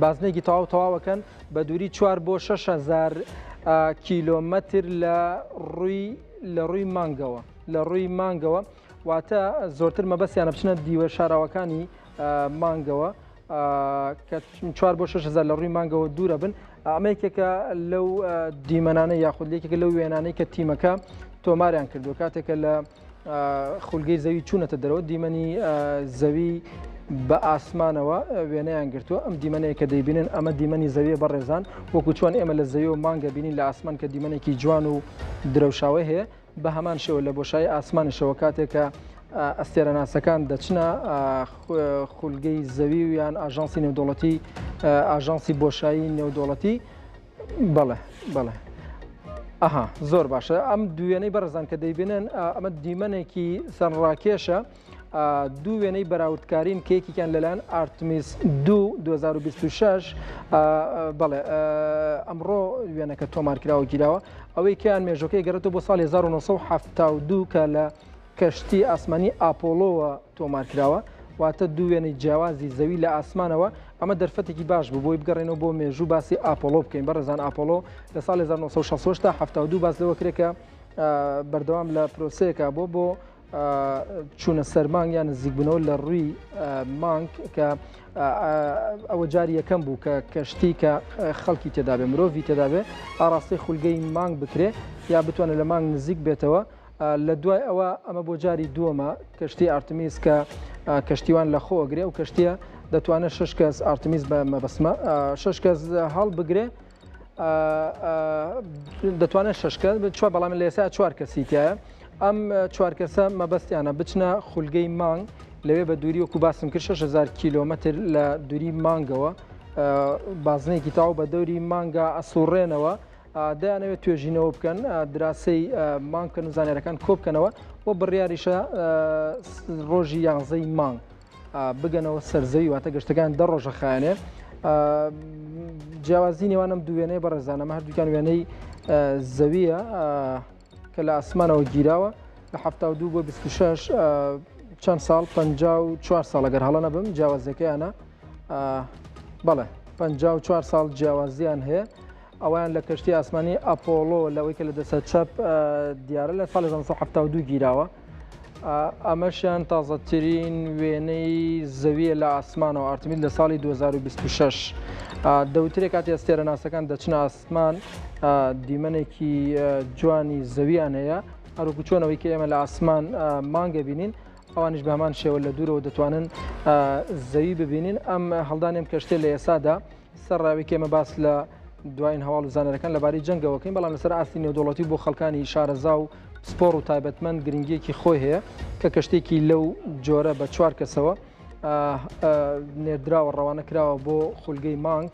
بازنێکی تەواو تەواوەکەن بە دووری 4 بۆ 6هزار کیلۆمەتر لە ڕووی لە ڕووی مانگەوە لە ڕووی مانگەوە واتە زۆرتر مەبەستیانە بچنە دیوە شاراوەکانی مانگەوە کە چوار بۆ 6هزار لە ڕووی مانگەوە دوورە بن ئەمە یەکێکە لەو دیمەنانە یاخود یەکێکە لەو وێنانەی کە تیمەکە تۆماریان کردو کاتێکە لە خولگەی زەوی چوونەتە دەرەوە دیمەنی زەوی بە ئاسمانەوە وێنەیان گرتووە ئەم دیمەنەیە کە دەیبینن ئەمە دیمەنی زەویە بەڕێزان وەکو چۆن ئێمە لە زەوی و مانگە بینین لە ئاسمان کە دیمەنێکی جوان و درەوشاوە هەیە بە هەمان شێوە لە بۆشایی ئاسمانیشەوە کاتێک کە ئەستێرەناسەکان دەچنە خولگەی زەوی و یان ئاژانسی نێودەوڵەتی ئاژانسی بۆشایی نێودەوڵەتی بەڵێ بەڵێ ئەها زۆر باشە ئەم دوێنەی بەڕێزان کە دەیبینن ئەمە دیمەنێکی سەرڕاکێشە دوو وێنەی بەراوردکارین کە یەکێکیان لەلایەن ئارتمیس دوو 2026 بەڵێ ئەمڕۆ وێنەکە تۆمارکراوە گیراوە ئەوەی کەیان مێژەکەی گەڕێتەوە بۆ ساڵی 1972 کە لە کەشتی ئاسمانی ئاپۆلۆوە تۆمارکراوە واتە دوو وێنەی جیاوازی زەوی لە ئاسمانەوە ئەمە دەرفەتێکی باش بوو بۆی بگەڕێنەوە بۆ مێژوو باسی ئاپۆلۆ بکەین بەڕێزان ئاپۆلۆ لە ساڵی 1968 تا 72 باس لەوە کرێ کە بەردەوام لە پرۆسەیەکە بۆ بۆ چوونە سەر مانگ یان نزیکبوونەوە لە ڕووی مانگ کە ئەوە جاری یەکەم بوو کە کەشتی کە خەڵکی تێدابێ مرۆڤی تێدابێ ئاراستەی خولگەی مانگ بکرێ یا بتوانێت لە مانگ نزیک بێتەوە لە دوای ئەوە ئەمە بۆ جاری دووەمە کەشتی ئارتمیس کە کەشتیوان لە خۆگرێ و کەشتیە دەتوانێت شش کەس ئارتمیس بە مەبەسمە شش کەس هەڵبگرێ دەتوانێت شش کەس چوار بەڵام لە ئێستا چوار کەسی تایە ئەم چوار کەسە مەبەستیانە بچنە خولگەی مانگ لەوێ بە دووری وەکو باسم کرد 6000 کیلۆمەتر لە دووری مانگەوە بازنێکی تاو بە دەوری مانگا ئەسوڕێنەوە دەیانەوێت توێژینەوە بکەن دراسەی مانگ بکەن و زانیارەکان کۆبکەنەوە و بڕیاریشە ڕۆژی یانزەی مانگ بگەنەوە سەر زەوی واتە گەشتەکان دە ڕۆژە خایەنێ جیاوازی نێوانم دوو وێنەی بەڕێزانە ئەمە هەردووکیان وێنەی زەویە کە لە ئاسمانەوە گیراوە لە 72 بۆ 26. چەند ساڵ 54 ساڵ ئەگەر هەڵە نەبم جیاوازەکەیانە بەڵێ 54 ساڵ جیاوازیان هەیە ئەویان لە کەشتی ئاسمانی ئەپۆڵۆ لەوەی کە لە دەسە چەپ دیارە لە ساڵی 1972 گیراوە ئەمەشیان تازەترین وێنەی زەویە لە ئاسمانەوە ئارتمیت لە ساڵی 2026 دەوترێ کاتی ئەستێرەناسەکان دەچنە ئاسمان دیمەنێکی جوانی زەویان هەیە هەروکو چۆنەوەی کە ئێمە لە ئاسمان مانگە بینین ئەوانیش بە هەمان شێوە لە دوورەوە دەتوانن زەوی ببینین ئەم هەڵدانێم کەشتێ لە ئێسادا سەرڕاوی کە ئێمە باس لە دوایین هەواڵ و زانەرەکان لەبارەی جەنگەوەکەین بەڵام لەسەر ئاستی نێودەوڵەتی بۆ خەڵکانی شارەزا و پسپۆڕ و تایبەتمەند گرنگیەکی خۆی هەیە کە کەشتێکی لەو جۆرە بە چوار کەسەوە نێردراوە ڕەوانە کراوە بۆ خولگەی مانگ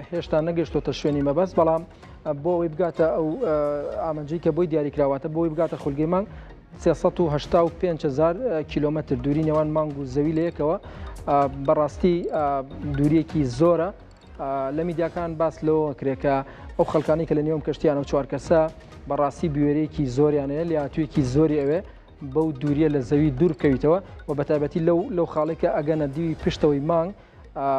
هێشتا نەگەشتۆتە شوێنی مەبەست بەڵام بۆ ئەوەی بگاتە ئەو ئامانجی کە بۆی دیاریکراواتە بۆی بگاتە خولگەی مانگ 385 هزار کیلۆمەتر دووری نێوان مانگ و زەوی لە یەکەوە بەڕاستی دووریەکی زۆرە لە میدیاکان باس لەوە کرێ کە ئەو خەڵکانی کە لە نێوم کەشتیانە و چوار کەسە بەڕاستی بوێرێکی زۆریانەیە لاتوێکی زۆری ئەوێ بەو دووریە لە زەوی دوور بکەویتەوە و بە تایبەتی لەو لەو خاڵێکە ئەگەنە دیوی پشتەوەی مانگ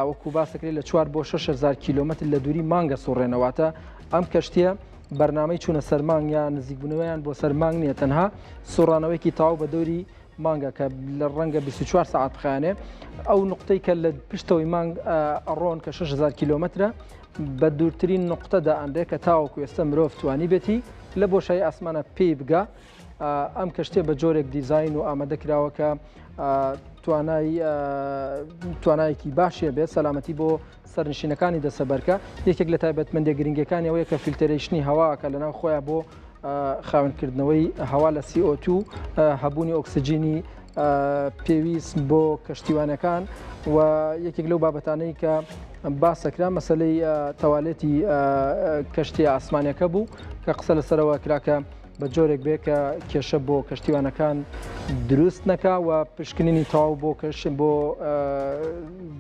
وەکو باس دەکرێت لە 4 بۆ 6000 کیلۆمەتر لە دووری مانگە سوڕێنەواتە ئەم کەشتیە بەرنامەی چوونە سەر مانگ یا نزیکبوونەوەیان بۆ سەر مانگ نییە تەنها سوڕانەوەیکی تاو بە دەوری مانگە کە لە ڕەنگە 24 ساعت بخایەنێ ئەو نقطەی کە لە پشتەوەی مانگ ئەڕۆن کە 6000 کیلۆمەترە بە دوورترین نقطە دائەنرێ کە تاوەکو ئێستا مرۆڤ توانی بێتی لە بۆشایی ئاسمانە پێی بگا ئەم کەشتیە بە جۆرێک دیزین و ئامادە کراوە کە توانای توانایەکی باشێ بێت سەلامەتی بۆ سەرنشینەکانی دەسەبەرکە یەکێک لە تایبەتمەندە گرنگەکانی ئەوەیە کە filtration ی هەواکە لەناو خۆیان بۆ خاونکردنەوەی هەوا لە CO2 هەبوونی ئۆکسجینی پێویست بۆ کەشتیوانەکان و یەکێک لەو بابەتانەی کە باسەکرا مەسلەی تەوالێتی کەشتی ئاسمانەکە بوو کە قسە لەسەرەوە کراکە بە جۆرێک بێ کە کێشە بۆ کەشتیوانەکان دروست نەکا و پشکنینی تەواو بۆ کەش بۆ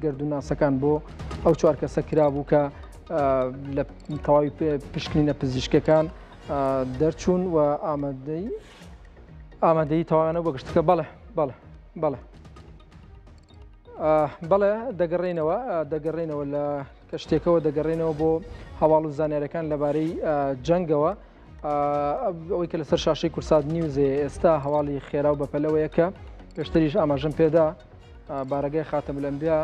گردوناسەکان بۆ ئەو چوار کەسە کرابوو کە لە تەواوی پشکنینە پزیشکەکان دەرچوون و ئامادەی ئامادەی تەواوانە بۆ گشتەکە بەڵێ بەڵێ بەڵێ بەڵێ دەگەڕێنەوە دەگەڕێنەوە لە کەشتێکەوە دەگەڕێنەوە بۆ هەواڵ و زانیارەکان لەبارەی جەنگەوە ئەوەی کە لەسەر شاشەی کورسات نیوزێ ئێستا هەواڵی خێرا و بەپەلەوەیە کە پێشتریش ئاماژەم پێدا بارەگای خاتەمولئەنبیا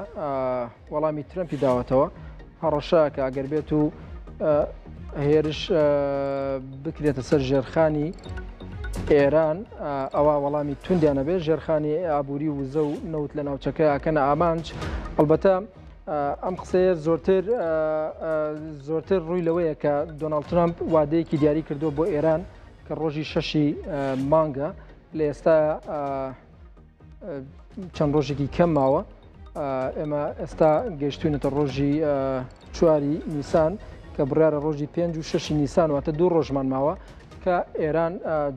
وەڵامی ترەمپی داوەتەوە هەڕەشە کە ئەگەر بێت و هێرش بکرێتە سەر ژێرخانی ئێران ئەوە وەڵامی توندیانە بێت ژێرخانی ئابووری وزە و نەوت لە ناوچەکە ئەکەنە ئامانج ئەلبەتە ئەم قسەیە زۆرتر زۆرتر ڕووی لەوەیە کە دۆناڵد ترامپ وادەیەکی دیاری کردووە بۆ ئێران کە ڕۆژی شەشی مانگە لە ئێستا چەند ڕۆژێکی کەم ماوە ئێمە ئێستا گەشتوینەتە ڕۆژی چواری نیسان کە بڕیارە ڕۆژی پێنج و شەشی نیسان واتە دوو ڕۆژمان ماوە کە ئێران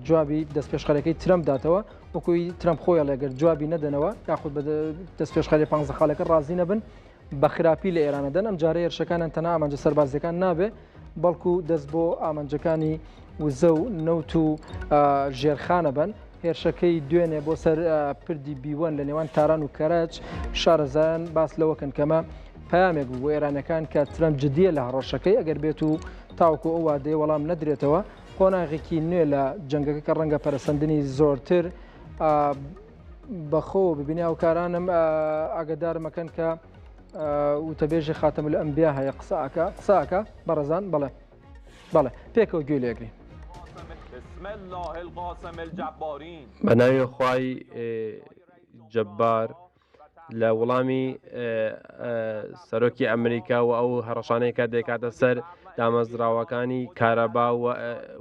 جوابی دەستپێشخەرەکەی ترەمپ داتەوە وەکوی ترەمپ خۆی ئەڵێ گەر جوابی نەدەنەوە یاخود بە دەستپێشخەری پ خاڵەکە ڕازی نەبن بە خراپی لە ئێرانە دەن ئەم جارە هێرشەکانیان تەنها ئامانجە سەربازیەکان نابێ بەڵکو دەست بۆ ئامانجەکانی وزە و نەوت و ژێرخانە بن هێرشەکەی دوێنێ بۆ سەر پردی بیوەن لە نێوان تاران و کەرەج شارەزایان باس لەوەکەن کەمە پامێک بوو بۆ ئێرانەکان کە ترەمپ جدیە لە هەڕەشەکەی ئەگەر بێت و تاوکو ئەو وادەیە وەڵام نەدرێتەوە قۆناغێکی نوێ لە جەنگەکە کە ڕەنگە پەرەسەندنی زۆرتر بەخۆوە ببینێ هاوکارانم ئاگدارمەکەن کە وتەبێژی خاتەمولئەنبیا هەیە قسەکە قسەکە بەڕێزان بەڵێ بەڵێ پێکەوە گوێ لێگرین. بە ناوی خوای جەبار لە وڵامی سەرۆکی ئەمریکا و ئەو هەڕەشانەی کە دەیکاتە سەر دامەزراوەکانی کارەبا و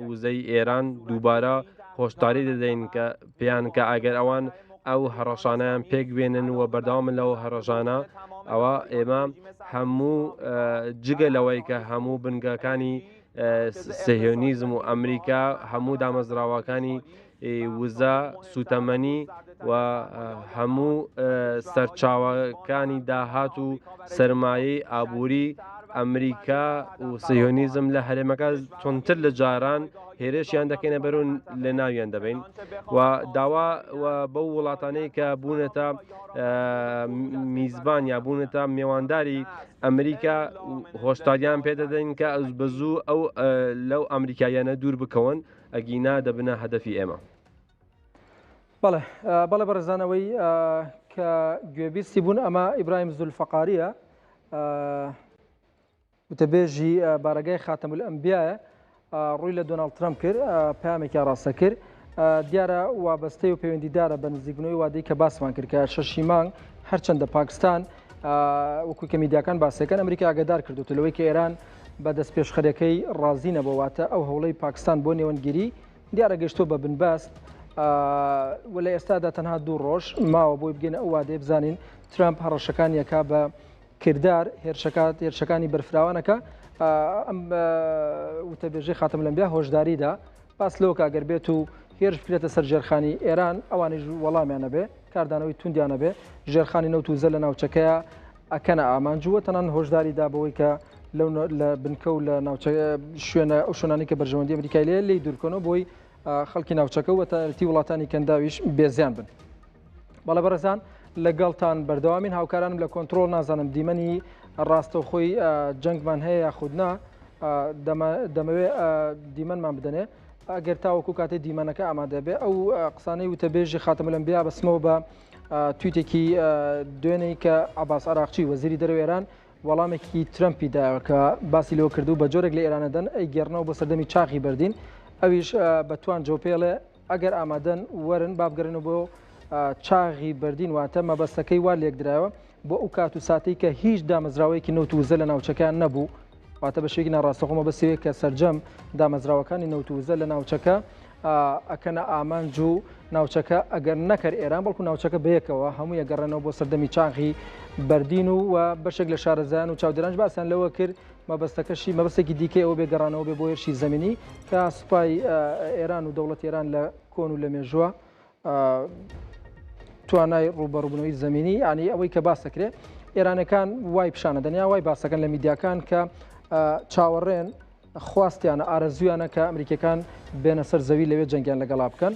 وزەی ئێران دووبارە هۆشداری دەدەین کە پێیان کە ئەگەر ئەوان ئەو هەڕەشانیان پێک بێنن و بەردەوامن لەو هەڕەشانە ئەوە ئێمە هەموو جگە لەوەی کە هەموو بنگەکانی سهیۆنیزم و ئەمریکا هەموو دامەزراوەکانی وزە، سوتەمەنی و هەموو سەرچاوەکانی داهات و سەرمایەی ئابووری ئەمریکا و سیهۆنیزم لە هەرێمەکە توندتر لە جاران هێرشیان دەکەینە بەر و لە ناویان دەبین و داوا و بەو وڵاتانەی کە بوونەتە میزبان یا بوونەتە مێوانداری ئەمریکا هۆشداریان پێدەدەین کە بە زوو ئەو لەو ئەمریکاییانە دوور بکەون ئەگینا دەبنە هەدەفی ئێمە. بەڵێ بەڵێ بەڕێزان ئەوەی کە گوێبیستی بوون ئەمە ئیبراهیم زولفەقاریە وتەبێژی بارەگای خاتەمولئەنبیایە ڕووی لە دۆناڵد ترەمپ کرد پامێکی ئاڕاستە کرد دیارە وابەستەی و پەیوەندیدارە بە نزیکبوونەوەی وادەی کە باسمان کرد کە شەشی مانگ هەرچەندە پاکستان وەکو کە میدیاکان باسەکەن ئەمریکا ئاگادار کردوتە لەوەی کە ئێران بە دەستپێشخەرەکەی ڕازی نەبووە واتە ئەو هەوڵەی پاکستان بۆ نێوەندگیری دیارە گەشتووە بە بنبەست و لە ئێستادا تەنها دوو ڕۆژ ماوە بۆی بگەینە ئەو وادەیە بزانین ترامپ هەڕەشەکانی ئەکا بە کردار هێرشەکات هێرشەکانی بەرفراوانەکە ئەم وتەبێژەی خاتم لەمبیا هۆشداریدا باس لەوە کە ئەگەر بێت و هێرش بکرێتە سەر ژێرخانی ئێران ئەوانیش وەڵامیان نەبێ کاردانەوەی توندیان نەبێ ژێرخانی نەوت و زە لە ناوچەکەیە ئەکەنە ئامانج و تەنان هۆشداری دا بەوەی کە لەو لە بنکە و لە ناوچە شوێنە ئەو شوێنانی کە بەرژەوەندی ئەمریکای لێ لێی دوورکەنەوە بۆی خەڵکی ناوچەکە و تایبەتی وڵاتانی کەنداویش بێزیان بن. بەڵێ بەڕێزان لەگەڵتان بەردەوامین هاوکارانم لە کۆنتترۆل نازانم دیمەنی ڕاستەوخۆی جەنگمان هەیە یاخود نا دەمەوێ دیمەنمان بدەنێ ئەگەر تاوەکو کاتێ دیمەنەکە ئامادە بێ ئەو قسانەی وتەبێژی خاتەمولئەنبیا بەسمەوە بە تویتێکی دوێنێی کە عباس عراقچی وەزیری دەرەوەی ئێران وەڵامێکی ترەمپی دایەوە کە باسی لەوە کردو بە جۆرێک لە ئێرانە دەن ئەی گێڕنەوە بۆ سەردەمی چاغی بەردین ئەویش بە توان جۆپێڵێ ئەگەر ئامادەن وەرن با بگەڕێنەوە بۆ چاغی بەردین واتە مەبەستەکەی وا لێکدرایەوە بۆ ئەو کات و ساتەی کە هیچ دامەزراوەیەکی نەوت و وزە لە ناوچەکەیان نەبوو واتە بە شێوەیەکی ناڕاستەوخۆ مەبەستی کە سەرجەم دامەزراوەکانی نەوت و وزە لە ناوچەکە ئەکەنە ئامانج و ناوچەکە ئەگەر نەکەر ئێران بەڵکو ناوچەکە بەیەکەوە هەموو یەگەڕێنەوە بۆ سەردەمی چاغی بەردین و و بەشێک لە شارەزایان و چاودێرانش باسیان لەوە کرد مەبەستەکەشی مەبەستێکی دیکەی ئەوە بێ گەڕانەوە بێ بۆ هێرشی زەمینی کە سوپای ئێران و دەوڵەتی ئێران لە کۆن و لە مێژووە توانای ڕووبەڕووبوونەوەی زەمینی یانی ئەوەی کە باس دەکرێت ئێرانەکان وای پیشانەدەن یا وای باسەکەن لە میدیاکان کە چاوەڕێن خواستیانە ئارەزویانە کە ئەمریکەکان بێنە سەر زەوی لەوێ جەنگیان لەگەڵا بکەن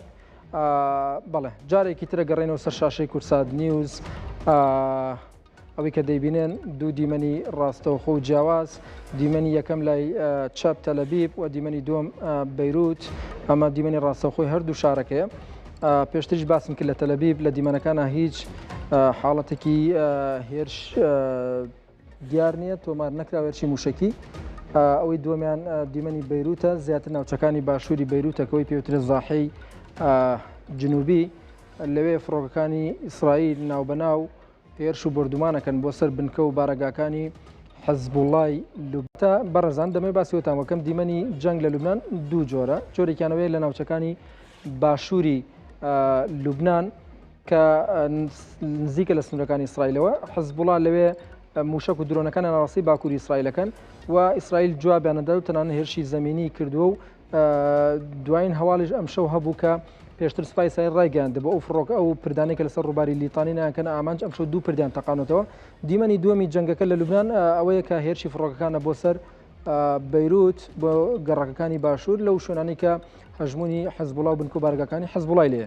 بەڵێ جارێکی ترە گەڕێنەوە سەر شاشەی کورسات نیوز ئەوەی کە دەیبینن دوو دیمەنی ڕاستەوخۆ و جیاواز، دیمەنی یەکەم لای چەپ تەلەبیب و دیمەنی دووەم بەیروت، ئەمە دیمەنی ڕاستەوخۆی هەردوو شارەکەیە. پێشتریش باسم کرد لە تەلەبیب لە دیمەنەکانە هیچ حاڵەتێکی هێرش دیار نییە، تۆمار نەکراوە هێرشی موشەکی. ئەوەی دووەمیان دیمەنی بەیروتە، زیاتر ناوچەکانی باشووری بەیروتە کە ئەوەی پێوترێت زاحەی جنوبی، لەوێ فڕۆکەکانی ئیسرائیل ناوبەناو هێرش و بۆردومانەکەن بۆ سەر بنکە و بارەگاکانی حزبوڵای لوبتا بەڕێزان دەمەوێت باسی وتان وەکەم دیمەنی جەنگ لە لوبناان دوو جۆرە جۆرێکیانەوەی لە ناوچەکانی باشووری لوبناان کە نزیکە لە سنوورەکانی ئیسرائیلەوە حزبوڵا لەوێ موشک و درۆنەکان ناڕاستی باکووری ئیسرائیلەکەن و ئیسرائیل جوابیانەدا و تەنانە هێرشی زەمینی کردووە و دوایین هەواڵیش ئەمشەو هەبوو کە پێشتر سوپای ئیسرائیل ڕایگەیاندبوو ئەو فڕۆکە ئەو پردانەی کە لەسەر ڕووباری لیتانی نایانکەنە ئامانج ئەمشەو دوو پردیان تەقانەتەوە دیمەنی دووەمی جەنگەکە لە لوبناان ئەوەیە کە هێرشی فڕۆکەکانە بۆ سەر بەیروت بۆ گەڕەکەکانی باشوور لەو شوێنانی کە هەژمونی حەزبوڵا و بنکۆ بارگاکانی حەزبوڵای لێ.